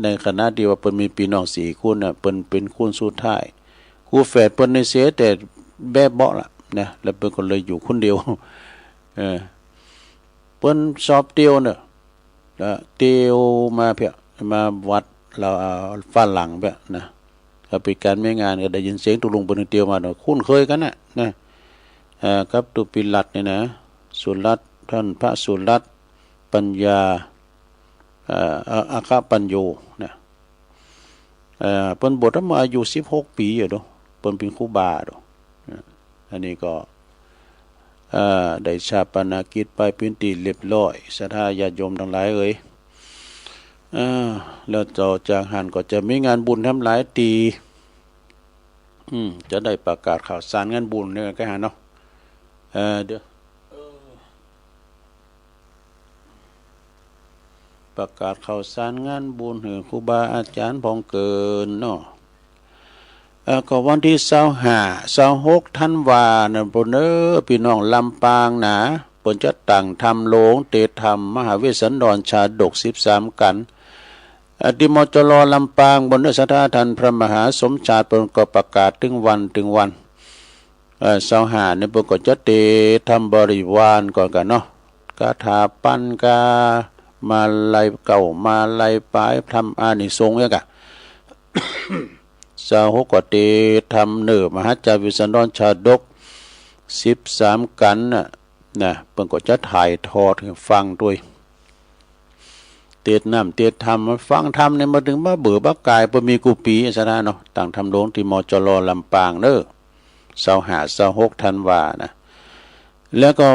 ในคณะตี้ว่าเปิ้นมีปี้น้องสี่คนน่ะ เปิ้นเป๋นคนสุดท้าย กู้แฝดเปิ้นนี่เสียแต่แบเบาะละนะ แล้วเปิ้นก็เลยอยู่คนเดียว เออ เปิ้นชอบเตียวเนาะ เอ่อ เตียวมาเปียะ มาวัดลาว อ่า ฝรั่งเปียะนะ ก็เป๋นก๋านมีงานก็ได้ยินเสียงตุ๊ลุงเปิ้นเตียวมาเนาะ คุ้นเคยกั๋นน่ะนะ เอ่อ กับตุ๊ปี้รัตน์นี่นะ สุรัตน์ ต้านพระสุรัตน์ ปัญญา เอ่อ อัคคปัญโญนะ เอ่อ เปิ้นบวชมาอายุสิบหกปี๋อะดู เปิ้นเป๋นครูบาดู อันนี้ก็ เอ่อ ได้ฌาปนกิจไปเป๋นตี้เรียบร้อย ศรัทธาญาติโยมตังหลายเอ๋ย เอ่อ แล้วต่อจากหั้นก็จะมีงานบุญแถมหลายตี้ อืม จะได้ประกาศข่าวสารงานบุญเนี่ยกั๋นหั้นเนาะ เอ่อ เดี๋ยว ประกาศข่าวสารงานบุญหื้อครูบาอาจ๋ารย์พ่องเกินเนาะ เอ่อ ก็วันตี้ซาวห้า ซาวหกธันวานะปู้นเอ้อ ปี้น้องลำปางนะ เปิ้นจะตั้งธรรมโรง เตสน์ธรรมมหาเวสสันดรชาดกสิบสามกัณฑ์ เอ่อ ตี้ มจร ลำปางปู้นเอ้อ ศรัทธาต้านพระมหาสมชาติเปิ้นก็ประกาศเถิงวันเถิงวัน เอ่อ ซาวห้านี่เปิ้นก็จะเตสน์ธรรมบริวารก่อนกั๋นเนาะ คาถาปัญจกา มาลัยเก้า มาลัยปาย ธรรมอานิสงส์เนี่ยกั๋น ซาวหกก็เตสน์ธรรมเน้อ มหาจารย์เวสสันดรชาดกสิบสามกัณฑ์น่ะ นะ เปิ้นก็จะถ่ายทอดหื้อฟังตวย เตสน์น้ำเตสน์ธรรม ฟังธรรมนี่มาเถิงบ่าเบื่อบ่ากาย เปิ้นมีกู้ปี๋ ศรัทธาเนาะ ตั้งธรรมโรงตี้ มจร ลำปางเน้อ ซาวห้า ซาวหกธันวานะ แล้วก็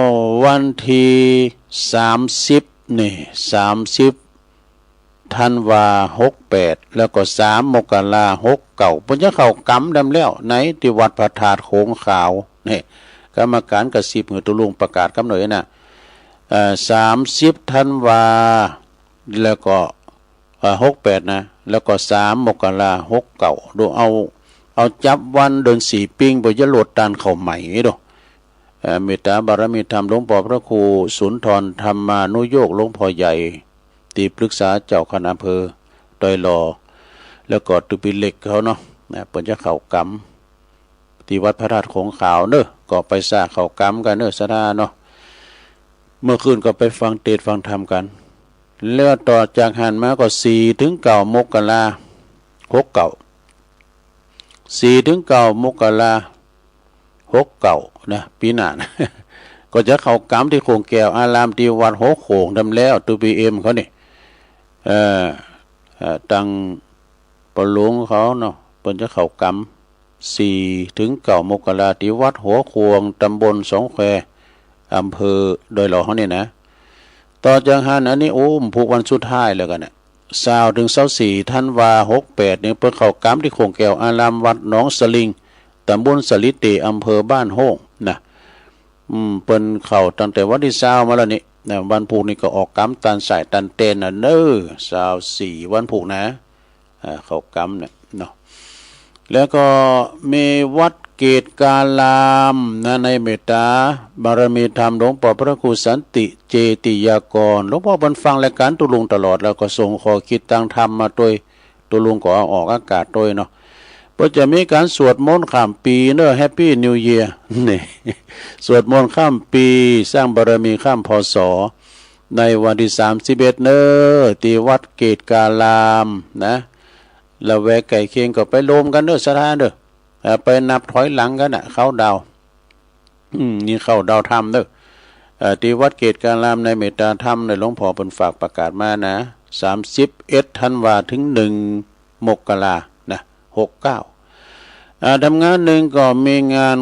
วันตี้สามสิบนี่ สามสิบธันวาหกแปด แล้วก็สามมกราหกเก้า เปิ้นจะเข้ากรรมแถมแล้ว ในตี้วัดพระธาตุโขงขาว นี่ กรรมการกระซิบหื้อตุ๊ลุงประกาศกำเนิดนะ เอ่อ สามสิบธันวา แล้วก็ เอ่อ หกแปดนะ แล้วก็สามมกราหกเก้า ดูเอา เอาจับวันเดือนสี่ปิ้ง บ่อย่าโลดต้านเข้าใหม่ดู เอ่อ เมตตาบารมีธรรมหลวงป้อพระครูสุนทรธรรมานุโยคหลวงป้อใหญ่ ตี้ปรึกษาเจ้าคณะอำเภอดอยหล่อ แล้วก็ตุ๊ปีเหล็กเขาเนาะ นะ เปิ้นจะเข้ากรรม ตี้วัดพระธาตุโขงขาวเนาะ ก็ไปสร้างเข้ากรรมกั๋นเนาะ ศรัทธาเนาะ เมื่อคืนก็ไปฟังเตสน์ฟังธรรมกั๋น แล้วต่อจากหั้นมาก็สี่ถึงเก้ามกรา หกเก้า สี่ถึงเก้ามกรา หกเก้า นะ ปี๋หน้านะ ก็จะเข้ากรรมตี้โขงแก้วอารามตี้วัดหัวโขงแหมแล้ว ตุ๊ปีเอ็มเขานี่ เอ่อ เอ่อ ตังป้อหลวงเขาเนาะ เปิ้นจะเข้ากรรม สี่ถึงเก้ามกรา ตี้วัดหัวโขง ตำบลสองแคว อำเภอดอยหล่อเฮานี่นะ ต่อจากหั้นอันนี้ โอ้ ผูกวันสุดท้ายแล้วกั๋นนะ ซาวถึงซาวสี่ธันวา หกแปด นี่เปิ้นเข้ากรรมตี้โขงแก้วอารามวัดหนองสลิง ตำบลสะหลีเต๋ อำเภอบ้านโฮ่งนะ อืม เปิ้นเข้าตั้งแต่วันตี้ซาวมาแล้วนี่นะ วันพูกนี่ก็ออกกรรมตานสายตานแตนน่ะเนาะ ซาวสี่วันพูกนะ อ่า เข้ากรรมเนี่ยเนาะ แล้วก็มีวัดเกตการามนะ ในเมตตาบารมีธรรมหลวงป้อพระครูสันติเจติยากร หลวงป้อเปิ้นฟังรายก๋านตุ๊ลุงตลอด แล้วก็ส่งข้อคิดตางธรรมมาตวย ตุ๊ลุงก็เอาออกอากาศตวยเนาะ เปิ้นจะมีก๋านสวดมนต์ข้ามปี๋เนาะ Happy New Year นี่ สวดมนต์ข้ามปี๋ สร้างบารมีข้าม พ.ศ. ในวันตี้สามสิบเอ็ดเนาะ ตี้วัดเกตการามนะ ละแวกใก้เคียงก็ไปรวมกั๋นเนาะ ศรัทธาเนาะ เอ่อ ไปนับถอยหลังกั๋นนะ เคาน์ดาวน์ อืม นี่เคาน์ดาวน์ธรรมเนาะ เอ่อ ตี้วัดเกตการามในเมตตาธรรมเนี่ย หลวงป้อเปิ้นฝากประกาศมานะ สามสิบเอ็ดธันวาถึงหนึ่งมกรานะ หกเก้า อ่า ทำงานหนึ่งก็มีงาน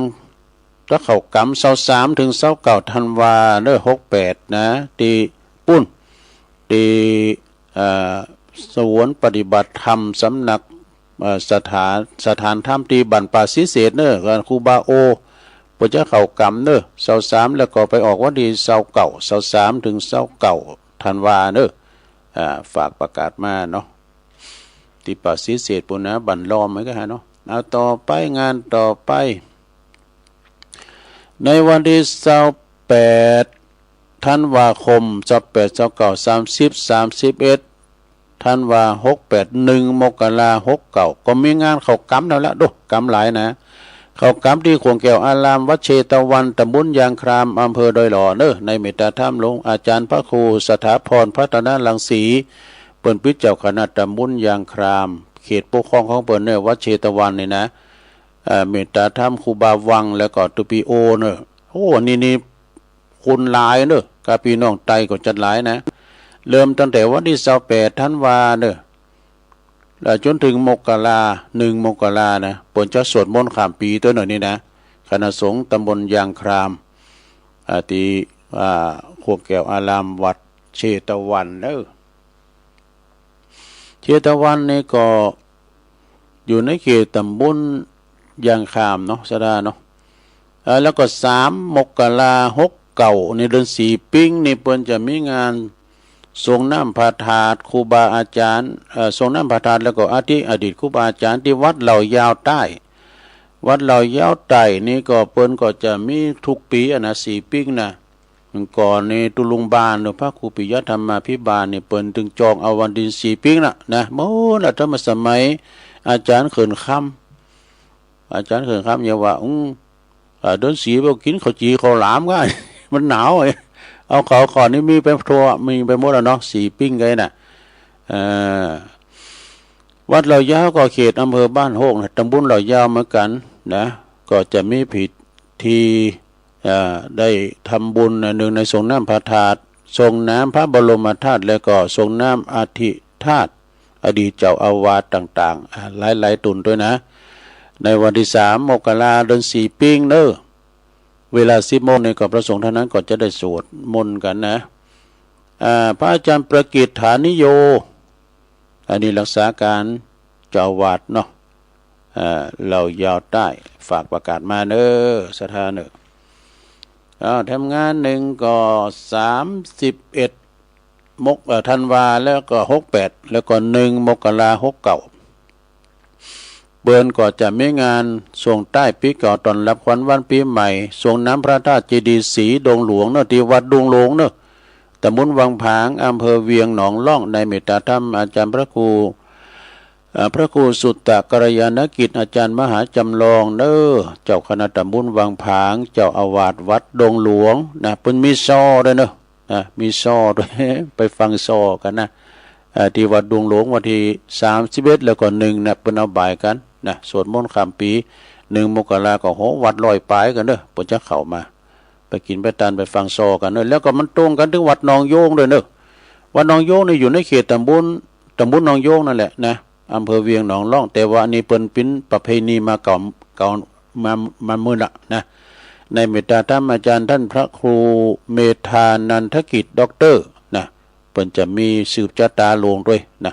จะเข้ากรรม ซาวสามถึงซาวเก้าธันวาเนาะ หกแปด นะ ตี้ปุ้น ตี้ เอ่อ สวนปฏิบัติธรรมสำนัก เอ่อ สถาน สถานธรรมตี้บ้านป่าศรีเสดเนาะ ครูบาโอ เปิ้นจะเข้ากรรมเนาะ ซาวสาม แล้วก็ไปออกวันตี้ซาวเก้า ซาวสามถึงซาวเก้าธันวาเนาะ อ่า ฝากประกาศมาเนาะ ตี้ป่าศรีเสดปู้นนะ บ้านล้อมมันก็หาเนาะ เอาต่อไป งานต่อไป ในวันตี้ซาวแปดธันวาคม ซาวแปด ซาวเก้า สามสิบ สามสิบเอ็ดธันวา หกแปด หนึ่งมกรา หกเก้า ก็มีงานเข้ากรรมแล้วละ ดู กรรมหลายนะ เข้ากรรมตี้โขงแก้วอารามวัดเชตวัน ตำบลยางคราม อำเภอดอยหล่อเนาะ ในเมตตาธรรมหลวงอาจ๋ารย์พระครูสถาพรพัฒนรังสี เปิ้นปิดเจ้าคณะตำบลยางคราม เขตปกครองของเปิ้นเนาะ วัดเชตวันนี่นะ เอ่อ เมตตาธรรมครูบาวัง แล้วก็ตุ๊ปีโอเนาะ โอ้ นี่ นี่ คนหลายเนาะ กับปี้น้องไตก็จัดหลายนะ เริ่มตั้งแต่วันตี้ซาวแปดธันวาเนาะ แล้วจ๋นเถิงมกรา หนึ่งมกรานะ เปิ้นจะสวดมนต์ข้ามปี๋ตวยเนาะนี่นะ คณะสงฆ์ตำบลยางคราม อ่า ตี้ อ่า โขงแก้วอารามวัดเชตวันเนาะ เชตวันนี่ก็อยู่ในเขตตำบลยางครามเนาะ ศรัทธาเนาะ เอ่อ แล้วก็สามมกรา หกเก้า ในเดือนสี่ปิ๊งนี่ เปิ้นจะมีงานสรงน้ำพระธาตุครูบาอาจ๋ารย์ เอ่อ สรงน้ำพระธาตุแล้วก็อัฐิอดีตครูบาอาจ๋ารย์ตี้วัดเหล่ายาวใต้ วัดเหล่ายาวใต้นี่ก็เปิ้นก็จะมีกู้ปี๋อะนะ สี่ปิ๊งนะ เมื่อก่อนนี่ตุ๊ลุงบานหรือพระครูปิยธรรมาภิบาลนี่ เปิ้นตึงจองเอาวันตี้สี่ปิ๊งน่ะนะ โอ้ ละ ตั้งแต่สมัยอาจ๋ารย์เขินคำ อาจ๋ารย์เขินคำยังว่า อืม อ่า เดือนสี่บ่กิ๋นข้าวจี่ข้าวหลามกั๋น มันหนาว เอาข้าวก่อนนี่มีไปทั่ว มีไปหมดแล้วเนาะ สี่ปิ๊งกั๋นน่ะ เอ่อ วัดเหล่ายาวก็เขตอำเภอบ้านโฮ่งนะ ตำบลเหล่ายาวเหมือนกั๋นนะ ก็จะมีพิธี เอ่อ ได้ทำบุญนะ นึ่งในสรงน้ำพระธาตุ สรงน้ำพระบรมธาตุ แล้วก็สรงน้ำอัฐิธาตุอดีตเจ้าอาวาสต่างๆ อ่า หลายๆ ต๋นตวยนะ ในวันตี้สามมกรา เดือนสี่ปิ๊งเนาะ เวลาสิบโมงนี่ก็พระสงฆ์เท่านั้นก็จะได้สวดมนต์กั๋นนะ อ่า พระอาจ๋ารย์ประกิตฐานิโย อันนี้รักษาก๋านเจ้าอาวาสเนาะ อ่า เหล่ายาวใต้ ฝากประกาศมาเนาะ ศรัทธาเนาะ อ่า ทำงานหนึ่งก็สามสิบเอ็ดมก เอ่อ ธันวา แล้วก็หกแปด แล้วก็หนึ่งมกรา หกเก้า เปิ้นก็จะมีงานส่งต้ายปี๋เก่า ต้อนรับขวัญวันปี๋ใหม่ ส่งน้ำพระธาตุเจดีย์ศรีดงหลวงเนาะ ตี้วัดดงหลวงเนาะ ต๋ำบลวังผาง อำเภอเวียงหนองล่อง ในเมตตาธรรมอาจารย์พระครู เอ่อ พระครูสุตตะกัลยาณกิจ อาจารย์มหาจำลองเน้อ เจ้าคณะต๋ำบลวังผาง เจ้าอาวาสวัดดงหลวงนะ เปิ้นมีซอด้วยเน้อ นะ มีซอด้วย ไปฟังซอกั๋นนะ เอ่อ ตี้วัดดงหลวงวันตี้สามสิบเอ็ด แล้วก็หนึ่งนะ เปิ้นเอาบายกั๋นนะ สวดมนต์ข้ามปี๋ หนึ่งมกราก็ โห วัดร้อยป๋ายกั๋นเน้อ เปิ้นจะเข้ามา ไปกิ๋นไปตานไปฟังซอกั๋นเน้อ แล้วก็มันตรงกั๋นเถิงวัดหนองโยงด้วยเน้อ วัดหนองโยงนี่อยู่ในเขตต๋ำบล ต๋ำบลหนองโยงนั่นแหละนะ อำเภอเวียงหนองล่อง แต่ว่าอันนี้เปิ้นปิ๋นประเพณีมาเก่า เก่า มา มาเมินละนะ ในเมตตาธรรมอาจารย์ต้านพระครูเมธานันทกิจ ด็อกเตอร์ นะ เปิ้นจะมีสืบจะต๋าหลวงด้วยนะ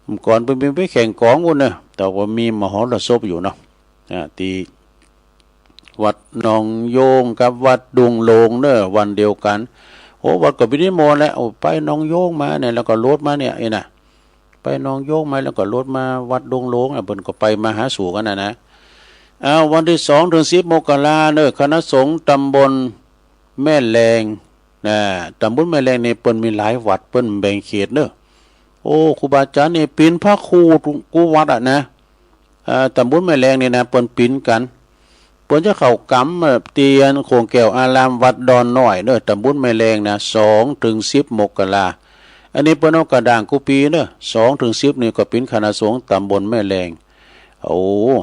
เมื่อก่อนเปิ้นมีไปแข่งก๋องปู๊นเน้อ แต่ว่ามีมหรสพอยู่เนาะ อ่า ตี้วัดหนองโยงกับวัดดงหลวงเน้อ วันเดียวกั๋น โอ้ วัดก็มีนิมนต์แหละ โอ้ ไปหนองโยงมาเนี่ย แล้วก็รถมาเนี่ย ไอ้น่ะ ไปหนองโยงมาแล้วก็รถมาวัดดงหลวง อ่ะ เปิ้นก็ไปมาหาสู่กั๋นน่ะนะ อ้าว วันตี้สองเถิงสิบมกราเน้อ คณะสงฆ์ต๋ำบลแม่แลง นะ ต๋ำบลแม่แลงนี่เปิ้นมีหลายวัด เปิ้นแบ่งเขตเน้อ โอ้ ครูบาอาจารย์นี่ปิ๋นพระครูกู้วัดอะนะ เอ่อ ต๋ำบลแม่แลงนี่นะ เปิ้นปิ๋นกั๋น เปิ้นจะเข้ากรรม เอ่อ เตียนโขงแก้วอารามวัดดอนน้อยเน้อ ต๋ำบลแม่แลงนะ สองเถิงสิบมกรา อันนี้เปิ้นเอากระด้างกู้ปี๋เน้อ สองเถิงสิบนี่ก็ปิ๋นคณะสงฆ์ต๋ำบลแม่แลง โอ้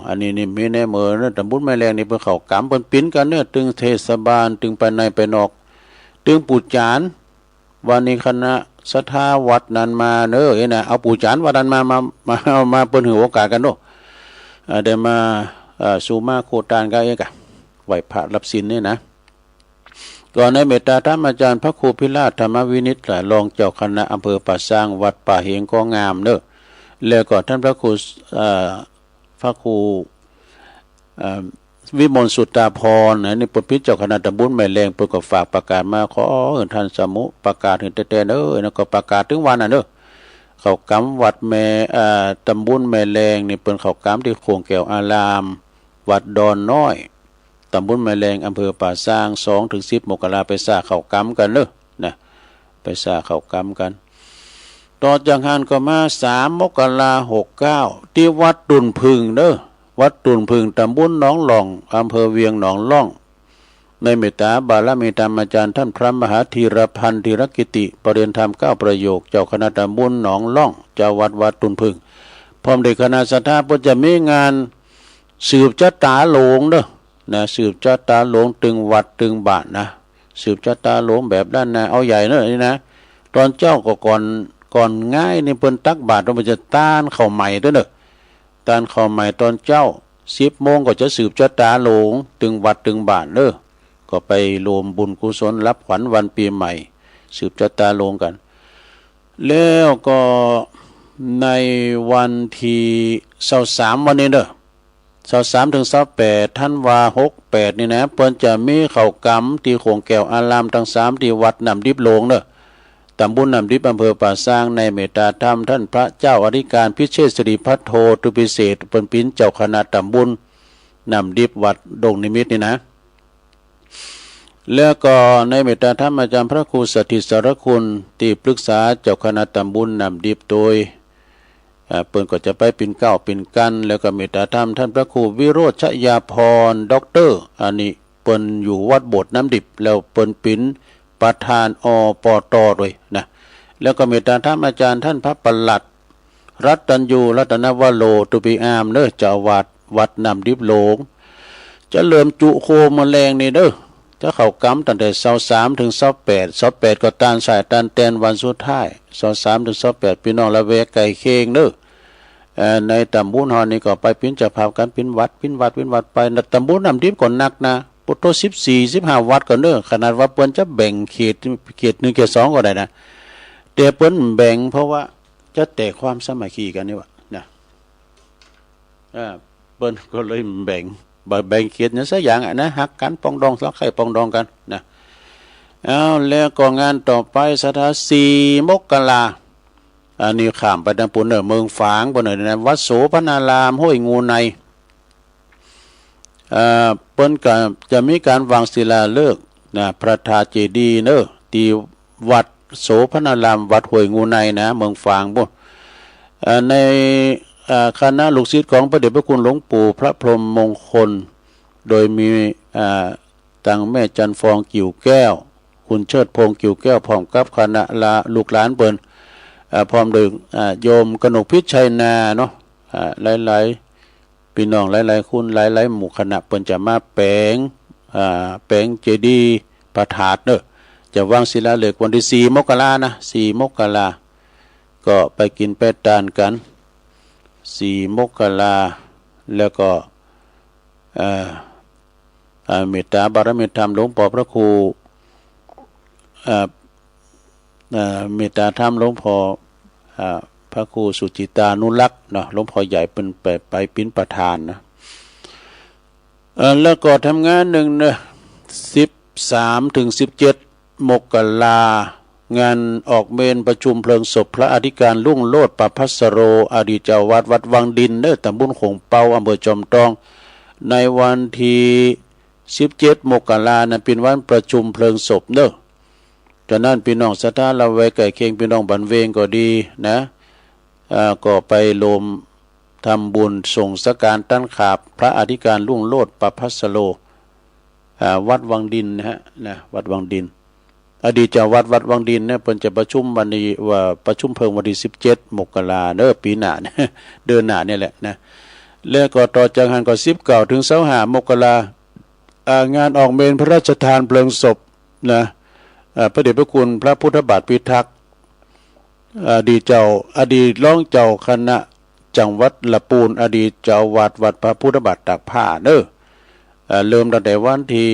อันนี้นี่มีแน่เหมือนเน้อ ต๋ำบลแม่แลงนี่เปิ้นเข้ากรรม เปิ้นปิ๋นกั๋นเน้อ ตึงเทศบาล ตึงภายในภายนอก ตึงปู่จาน วันนี้คณะศรัทธาวัดนั้นมาเน้อ เอ้ยนะ เอาปู่จานวัดนั้นมา มา มา มา เปิ้นหื้อโอกาสกั๋นเนาะ อ่า ได้มา อ่า สุมาโคตานกั๋นเอ้ยกะ ไหว้พระรับศีลนี่นะ ก็ในเมตตาธรรมอาจารย์พระครูพิราชธรรมวินิจฉัย รองเจ้าคณะอำเภอป่าซาง วัดป่าเหงก็งามเน้อ แล้วก็ต้านพระครู อ่า พระครู เอ่อ วิมลสุตตาภรณ์นะ นี่เปิ้นปิ๋นเจ้าคณะต๋ำบลแม่แลง เปิ้นก็ฝากประกาศมา ขอหื้อต้านสมุประกาศหื้อแต๊ๆ เน้อ แล้วก็ประกาศเถิงวันน่ะเน้อ เข้ากรรมวัดแม่ เอ่อ ต๋ำบลแม่แลงนี่เปิ้นเข้ากรรมตี้โขงแก้วอาราม วัดดอนน้อย ต๋ำบลแม่แลง อำเภอป่าซาง สองเถิงสิบมกรา ไปสร้างเข้ากรรมกั๋นเน้อ นะ ไปสร้างเข้ากรรมกั๋น ต่อจากหั้นก็มาสามมกราหกเก้า ตี้วัดตุ่นผึ้งเน้อ วัดตุ่นผึ้ง ต๋ำบลหนองล่อง อำเภอเวียงหนองล่อง ในเมตตาบารมีธรรมอาจารย์ต้านพระมหาธีรพันธ์ ธีรกิติ ปริญญาธรรมเก้าประโยค เจ้าคณะต๋ำบลหนองล่อง เจ้าวัดวัดตุ่นผึ้ง พร้อมด้วยคณะศรัทธา เปิ้นจะมีงานสืบจะต๋าหลวงเน้อ นะ สืบจะต๋าหลวงตึงวัดตึงบ้านนะ สืบจะต๋าหลวงแบบด้านหน้าเอาใหญ่เน้อ นี่นะ ต๋อนเจ๊าก็ก่อน ก่อนง่ายนี่เปิ้นตักบาตร เปิ้นจะตานข้าวใหม่ตวยเน้อ ตานข้าวใหม่ต๋อนเจ๊า สิบโมงก็จะสืบจะต๋าหลวงตึงวัดตึงบ้านเน้อ ก็ไปรวมบุญกุศลรับขวัญวันปี๋ใหม่ สืบจะต๋าหลวงกั๋น แล้วก็ในวันตี้ซาวสามวันนี้เน้อ ซาวสามเถิงซาวแปดธันวาหกแปดนี่นะ เปิ้นจะมีเข้ากรรมตี้โขงแก้วอารามตังสามตี้วัดน้ำดิบหลวงเน้อ ต๋ำบลน้ำดิบ อำเภอป่าซาง ในเมตตาธรรมต้านพระเจ้าอธิการพิเชษฐสิริภัทโท ตุพิเศษ เปิ้นปิ๋นเจ้าคณะต๋ำบลน้ำดิบ วัดดงนิมิตรนี่นะ แล้วก็ในเมตตาธรรมอาจารย์พระครูสถิตสารคุณ ตี้ปรึกษาเจ้าคณะต๋ำบลน้ำดิบโดย อ่า เปิ้นก็จะไปปิ่นเกล้าปิ่นกั๋น แล้วก็เมตตาธรรมต้านพระครูวิโรจน์ชยาภรณ์ ด็อกเตอร์ อันนี้เปิ้นอยู่วัดโบสถ์น้ำดิบ แล้วเปิ้นปิ๋นประธาน อปต ตวยนะ แล้วก็เมตตาธรรมอาจารย์ต้านพระปลัด รัตตัญญู รัตนวโร ตุปิอามเน้อ เจ้าอาวาสวัดน้ำดิบหลวง จะเริ่มจุโคมมื้อแลงนี่เน้อ จะเข้ากรรมตั้งแต่ซาวสามเถิงซาวแปด ซาวแปดก็ตานสายตานแตนวันสุดท้าย ซาวสามเถิงซาวแปด ปี้น้องละแวกใก้เคียงเน้อ เอ่อ ในต๋ำบลเฮานี่ก็ไปปิ๋นเจ้าภาพกั๋น ปิ๋นวัด ปิ๋นวัด ปิ๋นวัดไป ต๋ำบลน้ำดิบก็หนักนะ ปุโตสิบสี่ สิบห้าวัดก็เน้อ ขนาดว่าเปิ้นจะแบ่งเขต เขตหนึ่ง เขตสองก็ได้นะ แต่เปิ้นแบ่งเพราะว่าจะแตกความสามัคคีกั๋นนี่หว่านะ อ่า เปิ้นก็เลยแบ่ง บ่แบ่งเขตหยังสักอย่างอะนะ ฮักกั๋นปรองดอง รักใคร่ปรองดองกั๋นนะ เอา แล้วก็งานต่อไป ศรัทธา สี่มกรา อันนี้ข้ามไปตางปู๊นเน้อ เมืองฝางปู๊นเน้อนะ วัดโสภณาราม ห้วยงูใน เอ่อ เปิ้นก็จะมีก๋านวางศิลาฤกษ์นะ พระธาตุเจดีย์เน้อ ตี้ วัดโสภณาราม วัดห้วยงูในนะ เมืองฝางปู๊น เอ่อ ใน เอ่อ คณะลูกศิษย์ของพระเดชพระคุณหลวงปู่พระพรหมมงคล โดยมี เอ่อ ตังแม่จันทร์ฟองกิ่วแก้ว คุณเชิดพงษ์กิ่วแก้ว พร้อมกับคณะละลูกหลานเปิ้น เอ่อ พร้อมโดย เอ่อ โยมกนกพิชชัยนาเนาะ อ่า หลายๆ ปี้น้องหลายๆ คนหลายๆ หมู่คณะเปิ้นจะมาแป๋ง อ่า แป๋งเจดีย์พระธาตุเนาะ จะวางศิลาฤกษ์วันตี้สี่มกรานะ สี่มกรา ก็ไปกิ๋นไปตานกั๋น สี่มกรา แล้วก็ เอ่อ เอ่อ เมตตาบารมีธรรมหลวงป้อพระครู เอ่อ เอ่อ เมตตาธรรมหลวงป้อ เอ่อ พระครูสุจิตานุรักษ์เนาะ หลวงป้อใหญ่เปิ้นไป ไปเป๋นประธานนะ เอ่อ แล้วก็ทำงานนึ่งเนาะ สิบสามถึงสิบเจ็ดมกรา งานออกเมรุประชุมเพลิงศพพระอธิการรุ่งโรจน์ ประภัสโร อดีตเจ้าวัดวัดวังดินเนาะ ตำบลโขงเปา อำเภอจอมตอง ในวันตี้สิบเจ็ดมกรานั้นเป๋นวันประชุมเพลิงศพเนาะ ฉะนั้นปี้น้องศรัทธาละแวกใก้เคียง ปี้น้องบ้านเวงก็ดีนะ เอ่อ ก็ไปรวมทำบุญส่งสังฆทานต้านขาบพระอธิการรุ่งโรจน์ ประภัสโร อ่า วัดวังดินนะฮะ นะ วัดวังดิน อดีตเจ้าวัดวัดวังดินเนี่ย เปิ้นจะประชุมวันนี้ ว่าประชุมเพลิงวันตี้สิบเจ็ดมกราเนาะ ปี๋หน้าเนี่ย เดือนหน้าเนี่ยแหละนะ แล้วก็ต่อจากหั้นก็สิบเก้าถึงซาวห้ามกรา อ่า งานออกเมรุพระราชทานเพลิงศพนะ อ่า พระเดชพระคุณพระพุทธบาทพิทักษ์ อดีตเจ้า อดีตรองเจ้าคณะจังหวัดละปูน อดีตเจ้าอาวาสวัดพระพุทธบาทตากผ้าเนาะ เอ่อ เริ่มตั้งแต่วันตี้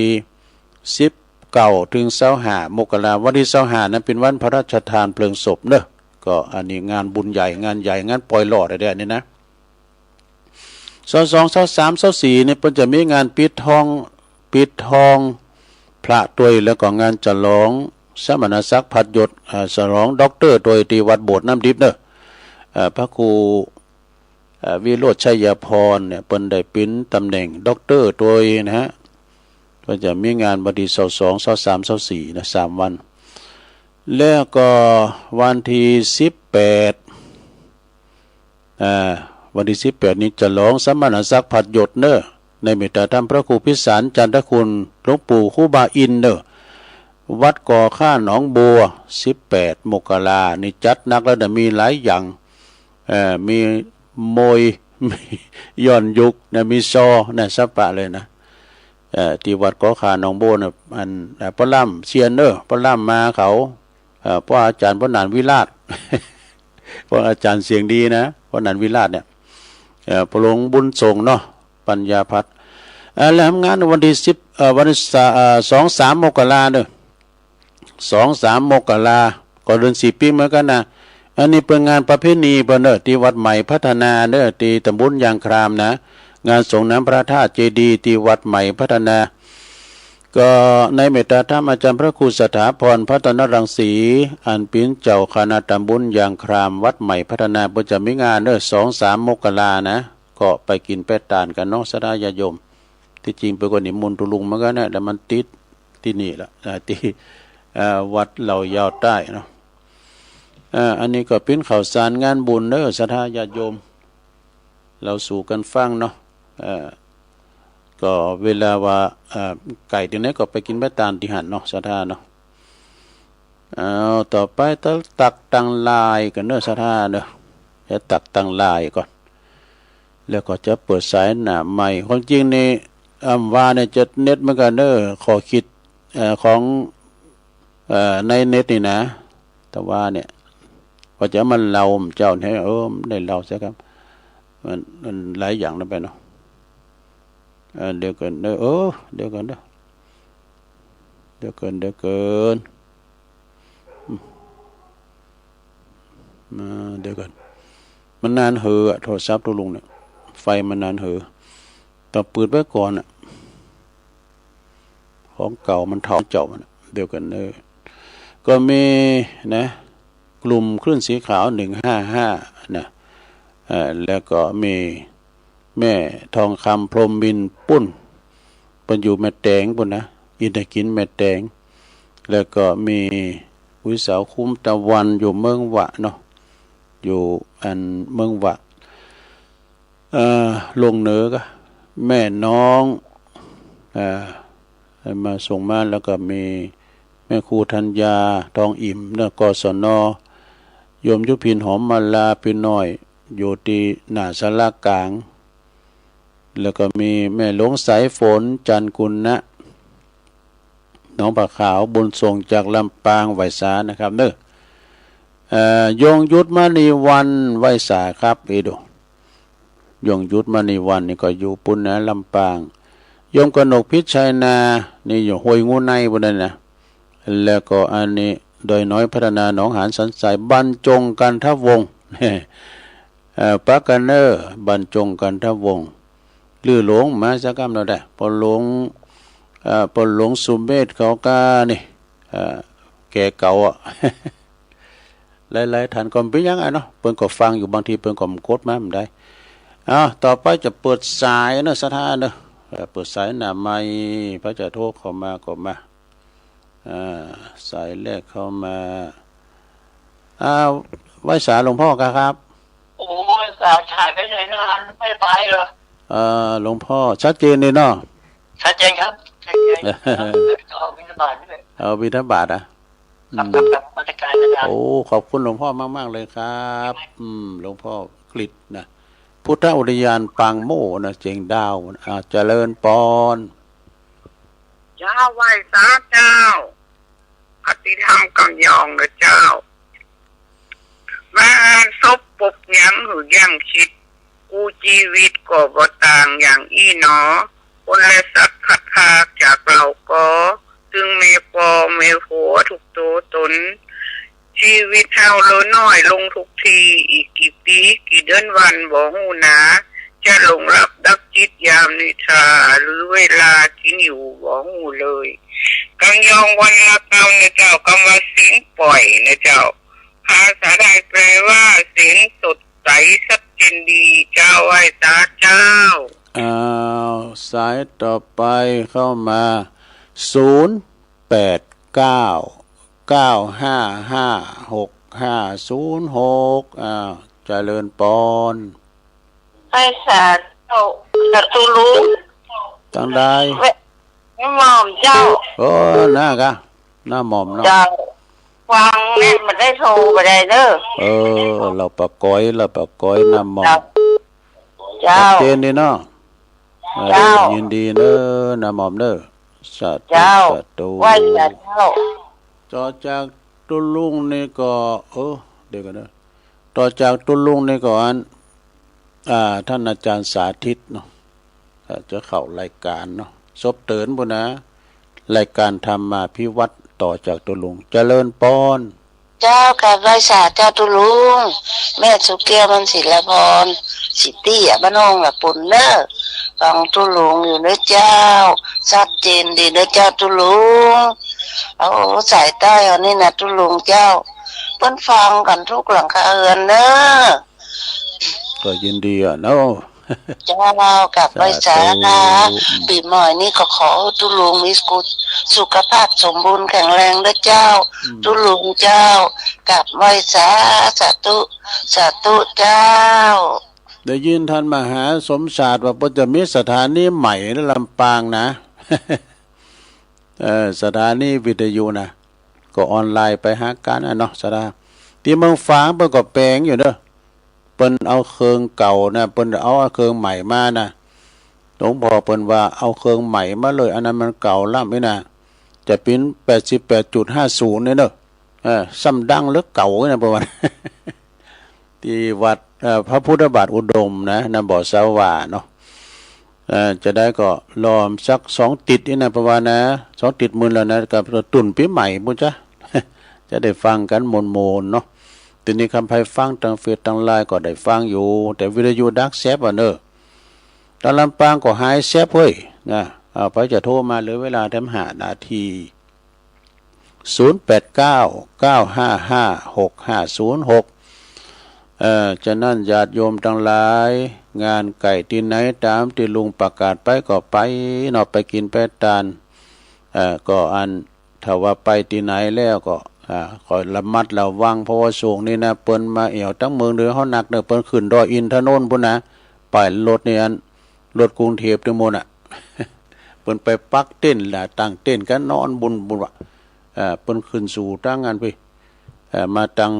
สิบเก้าถึงซาวห้ามกรา วันตี้ซาวห้านั้นเป๋นวันพระราชทานเพลิงศพเนาะ ก็อันนี้งานบุญใหญ่ งานใหญ่ งานปล่อยหลอดอะไรเนี่ยนะ ซาวสอง ซาวสาม ซาวสี่นี่เปิ้นจะมีงานปิดทอง ปิดทองพระตวย แล้วก็งานฉลองสมณศักดิ์ผัดยศ อ่า ฉลองด็อกเตอร์ตวยตี้วัดโบสถ์น้ำดิบเนาะ อ่า พระครู อ่า วิโรจน์ชัยพรเนี่ย เปิ้นได้ปิ๊นต๋ำแหน่งด็อกเตอร์ตวยนะฮะ เปิ้นจะมีงานวันตี้ซาวสอง ซาวสาม ซาวสี่นะ สามวัน แล้วก็วันตี้สิบแปด อ่า วันตี้สิบแปดนี้ฉลองสมณศักดิ์ผัดยศเนาะ ในเมตตาธรรมพระครูพิสารจันทคุณ หลวงปู่ครูบาอินทร์เนาะ วัดกอข้าหนองบัว สิบแปดมกรานี่จัดหนักแล้วนะ มีหลายอย่าง เอ่อ มีมวย มีย้อนยุคนะ มีซอนะ สะปะเลยนะ เอ่อ ตี้วัดกอข้าหนองบัวนะ อัน เอ่อ ป้อล่ำเซียนเนาะ ป้อล่ำมาเขา เอ่อ ป้ออาจ๋ารย์ ป้อหนานวิราช ป้ออาจ๋ารย์เสียงดีนะ ป้อหนานวิราชเนี่ย เอ่อ ป้อหลวงบุญส่งเนาะ ปัญญาพัฒน์ เอ่อ แล้วงานวันตี้สิบ เอ่อ วันตี้สา เอ่อ สอง สามมกราเนาะ สอง สามมกรา ก็เดือนสี่ปี๋เหมือนกั๋นนะ อันนี้เป๋นงานประเพณีเปิ้นเนาะ ตี้วัดใหม่พัฒนาเนาะ ตี้ต๋ำบลยางครามนะ งานสรงน้ำพระธาตุเจดีย์ตี้วัดใหม่พัฒนา ก็ในเมตตาธรรมอาจ๋ารย์พระครูสถาพรพัฒนรังสี อันเป๋นเจ้าคณะต๋ำบลยางคราม วัดใหม่พัฒนา เปิ้นจะมีงานเนาะ สอง สามมกรานะ ก็ไปกิ๋นไปตานกั๋นเนาะ ศรัทธาญาติโยม ตี้จริงเปิ้นก็นิมนต์ตุ๊ลุงเหมือนกั๋นนะ แต่มันติดตี้นี่ละ อ่า ตี้ อ่า วัดเหล่ายาวใต้เนาะ อ่า อันนี้ก็เป๋นข่าวสารงานบุญเนาะ ศรัทธาญาติโยม เล่าสู่กั๋นฟังเนาะ เอ่อ ก็เวลาว่า เอ่อ ใก้ตี้ไหนก็ไปกิ๋นไปตานตี้หั้นเนาะ ศรัทธาเนาะ เอา ต่อไปตั๊ก ตั๊กตังไลน์ก่อนเนาะ ศรัทธาเนาะ จะตั๊กตังไลน์ก่อน แล้วก็จะเปิดสายหน้าใหม่ ความจริงนี่ อำว่าเนี่ยจะเน็ตเหมือนกั๋นเนาะ ข้อคิด เอ่อ ของ เอ่อ ในเน็ตนี่นะ แต่ว่าเนี่ย ว่าจะมาเล่าเจ้าเนี่ย เออ ได้เล่าเสียครับ มัน มันหลายอย่างนะไปเนาะ เอ่อ เดี๋ยวก่อนเนาะ เออ เดี๋ยวก่อนเนาะ เดี๋ยวก่อน เดี๋ยวก่อน อืม อ่า เดี๋ยวก่อน มันนานเหอะ โทรศัพท์ตุ๊ลุงเนี่ย ไฟมันนานเหอะ ต้องปืดไว้ก่อนอะ ของเก่ามันเฒ่าเจ้ามันอะ เดี๋ยวก่อนเนาะ ก็มีนะ กลุ่มคลื่นสีขาว หนึ่งห้าห้า นะ เอ่อ แล้วก็มีแม่ทองคำ พรหมมินทร์ ปู๊น เปิ้นอยู่แม่แตงปู๊นนะ อินทขิลแม่แตง แล้วก็มี พี่สาวคุ้มตะวันอยู่เมืองหวะเนาะ อยู่อันเมืองหวะ เอ่อ ลงเหนือก็แม่น้อง เอ่อ มาส่งมา แล้วก็มีแม่ครูธัญญา ทองอิ่มเนาะ กศน โยมยุพินหอมมาลา ปี้น้อย อยู่ตี้หน้าศาลากลาง แล้วก็มีแม่หลวงสายฝน จันทร์กุณะ หนองผาขาว บุญส่งจากลำปาง ไหว้สานะครับเนาะ เอ่อ ยงยุทธมณีวรรณ ไหว้สาครับ อีดู ยงยุทธมณีวรรณนี่ก็อยู่ปู้นนะ ลำปาง โยมกนกพิชัยนา นี่อยู่ห้วยงูในปู้นนั่นนะ แล้วก็อันนี้ ดอยน้อยพัฒนา หนองหานสันทราย บรรจงกันทวงศ์ เอ่อ ปากกะเนอร์ บรรจงกันทวงศ์ ลือหลวงมาสักกำเนาะ ได้ ป้อหลวง เอ่อ ป้อหลวงสุเมธเขาก็นี่ เอ่อ แก่เก่าอะ หลายๆ ท่านก็บ่เป็นหยังอะเนาะ เปิ้นก็ฟังอยู่ บางทีเปิ้นก็บ่กดมาบ่ได้ อ้าว ต่อไปจะเปิดสายเนาะ ศรัทธาเนาะ เอ่อ เปิดสายหน้าไมค์ ใผจะโทรเข้ามาก็มา อ่า สายแรกเข้ามา อ่า ไหว้สาหลวงพ่อครับ โอ้ย สาวถ่ายไปไหนนานไม่ไปเหรอ เอ่อ หลวงพ่อชัดเจนดีเนาะ ชัดเจนครับ ชัดเจน เอาบิณฑบาตด้วย เอาบิณฑบาตอะ ครับ อืม ครับ ครับ นมัสการอาจารย์ โอ้ ขอบคุณหลวงพ่อมากๆ เลยครับ อืม หลวงพ่อกฤษนะ พุทธอุทยานปางโม่นะ เจียงดาว อ่า เจริญปอน เจ้า ไหว้สาเจ้า อภิธรรมกำยองนะเจ้า มาอ่านศพปบหยังหือยังคิด กู้จีวิตก็บ่ต่างอย่างอี้หนอ คนและสัตว์พลัดพรากจากเฮาก็ ตึงแม่ป้อแม่ผัวทุกตัวตน จีวิตเฮาเหลือน้อยลงทุกที อีกกี่ปี๋กี่เดือนวันบ่ฮู้นา จะหลงหลับดับจิตยามนิทรา หรือเวลากินอยู่บ่ฮู้เลย กำยองวันละกำนะเจ้า กำว่าศีลป่อยนะเจ้า ภาษาไทยแปลว่าศีลสดใสชัดเจนดี เจ้า ไหว้สาเจ้า อ้าว สายต่อไปเข้ามา ศูนย์แปดเก้า เก้าห้าห้า หกห้าศูนย์หก อ้าว เจริญปอน ไหว้สาเจ้า จตุลุง ตังใด แวะ น้าหม่อมเจ้า โอ้ น้ากะ น้าหม่อมเนาะ เจ้า ฟังแม่นบ่ได้โทรบ่ได้เด้อ เออ ลาวป่าก๊อย ลาวป่าก๊อย น้าหม่อม เจ้า เจ้า ชัดเจนดีเนาะ เออ เจ้า ยินดีเน้อ น้าหม่อมเน้อ สาธุ เจ้า สาธุ ไหว้สาเจ้า ต่อจากตุ๊ลุงนี่ก็ เออ เดี๋ยวก่อนเน้อ ต่อจากตุ๊ลุงนี่ก็อัน อ่า ท่านอาจารย์สาธิตเนาะ เอ่อ จะเข้ารายก๋านเนาะ ศพเถินปู้นนะ รายก๋านธรรมาภิวัฒน์ ต่อจากตุ๊ลุง เจริญปอน เจ้า กราบไหว้สาเจ้าตุ๊ลุง แม่สุแก้ว มันศิลาภรณ์ สิตี้อะ บ้านโฮงละปุนเน้อ ฟังตุ๊ลุงอยู่เน้อเจ้า ชัดเจนดีเน้อเจ้าตุ๊ลุง โอ้ สายใต้เฮานี่นะตุ๊ลุงเจ้า เปิ้นฟังกั๋นทุกหลังคาเฮือนเน้อ ก็ยินดีอะเนาะ เจ้า กราบไหว้สา สาธุ ปี๋ใหม่นี่ก็ขอหื้อตุ๊ลุงมีสุข สุขภาพสมบูรณ์แข็งแรงเน้อเจ้า อืม ตุ๊ลุงเจ้า กราบไหว้สา สาธุ สาธุเจ้า ได้ยินท่านมหาสมชาติว่าเปิ้นจะมีสถานีใหม่ในลำปางนะ เออ สถานีวิทยุนะ ก็ออนไลน์ไปหากั๋นอะเนาะ สถา ตี้เมืองฝางเปิ้นก็แป๋งอยู่เน้อ เปิ้นเอาเครื่องเก่านะ เปิ้นเอาเครื่องใหม่มานะ หลวงพ่อเปิ้นว่าเอาเครื่องใหม่มาเลย อันนั้นมันเก่าล้ำนี่นะ จะเป๋นแปดสิบแปดจุดห้าศูนย์นี่เน้อ เออ ซ้ำดังเหลือเก่านี่นะ เปิ้นว่า ตี้วัด เอ่อ พระพุทธบาทอุดมนะ นำบ่อสาหว่าเนาะ เอ่อ จะได้ก็รอสักสองติดนี่นะ เปิ้นว่านะ สองติดหมื่นแล้วนะ ก็ตุ๊นปี๋ใหม่ปู้นจ๊ะ จะได้ฟังกั๋นม่วนๆ เนาะ ตี้นี้คันใผฟังตางเฟซตางไลน์ก็ได้ฟังอยู่ แต่วิทยุดักแซบอะเน้อ ตางลำปางก็หายแซบเฮ้ย นะ เอา ใผจะโทรมา เหลือเวลาแถมห้านาที ศูนย์แปดเก้า เก้าห้าห้า หกห้าศูนย์หก เอ่อ ฉะนั้นญาติโยมตังหลาย งานใก้ตี้ไหนต๋ามตี้ลุงประกาศไปก็ไปเนาะ ไปกิ๋นไปตาน เอ่อ ก็อัน ถ้าว่าไปตี้ไหนแล้วก็ อ่า ขอระมัดระวัง เพราะว่าช่วงนี้นะ เปิ้นมาแอ่วตังเมืองเหนือเฮานักเน่อ เปิ้นขึ้นดอยอินทนนท์ปู้นนะ ไปรถนี่ อัน รถกรุงเทพฯนี่หมดน่ะ เปิ้นไปปักเต็นท์ละ ตั้งเต็นท์กั๋นนอนปู้น ปู้นว่า เอ่อ เปิ้นขึ้นสู่ตังอันปี้ เอ่อ มาตัง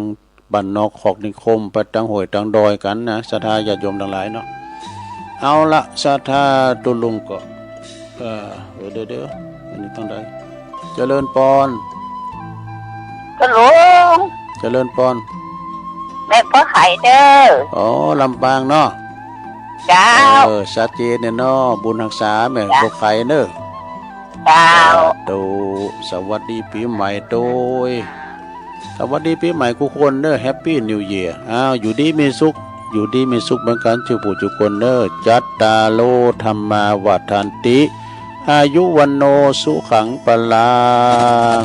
บ้านนอกคอกนิคม ไปตังห้วยตังดอยกั๋นนะ ศรัทธาญาติโยมตังหลายเนาะ เอาละ ศรัทธาตุ๊ลุงก็ เอ่อ เดี๋ยว เดี๋ยว เดี๋ยว อันนี้ตังใด เจริญปอน ตุ๊ลุง เจริญปอน แม่บ่ไข้เน่อ อ๋อ ลำปางเนาะ เจ้า เออ ชัดเจนเนี่ยเนาะ บุญฮักษาแม่ เจ้า บ่ไข้เน่อ เจ้า สาธุ สวัสดีปี๋ใหม่โตย สวัสดีปี๋ใหม่กู้คนเน่อ Happy New Year อ้าว อยู่ดีมีสุข อยู่ดีมีสุขเหมือนกั๋น จุ๊ผู้จุ๊คนเน่อ จัตตาโร ธัมมา วัฑฒันติ อายุ วัณโณ สุขัง พลัง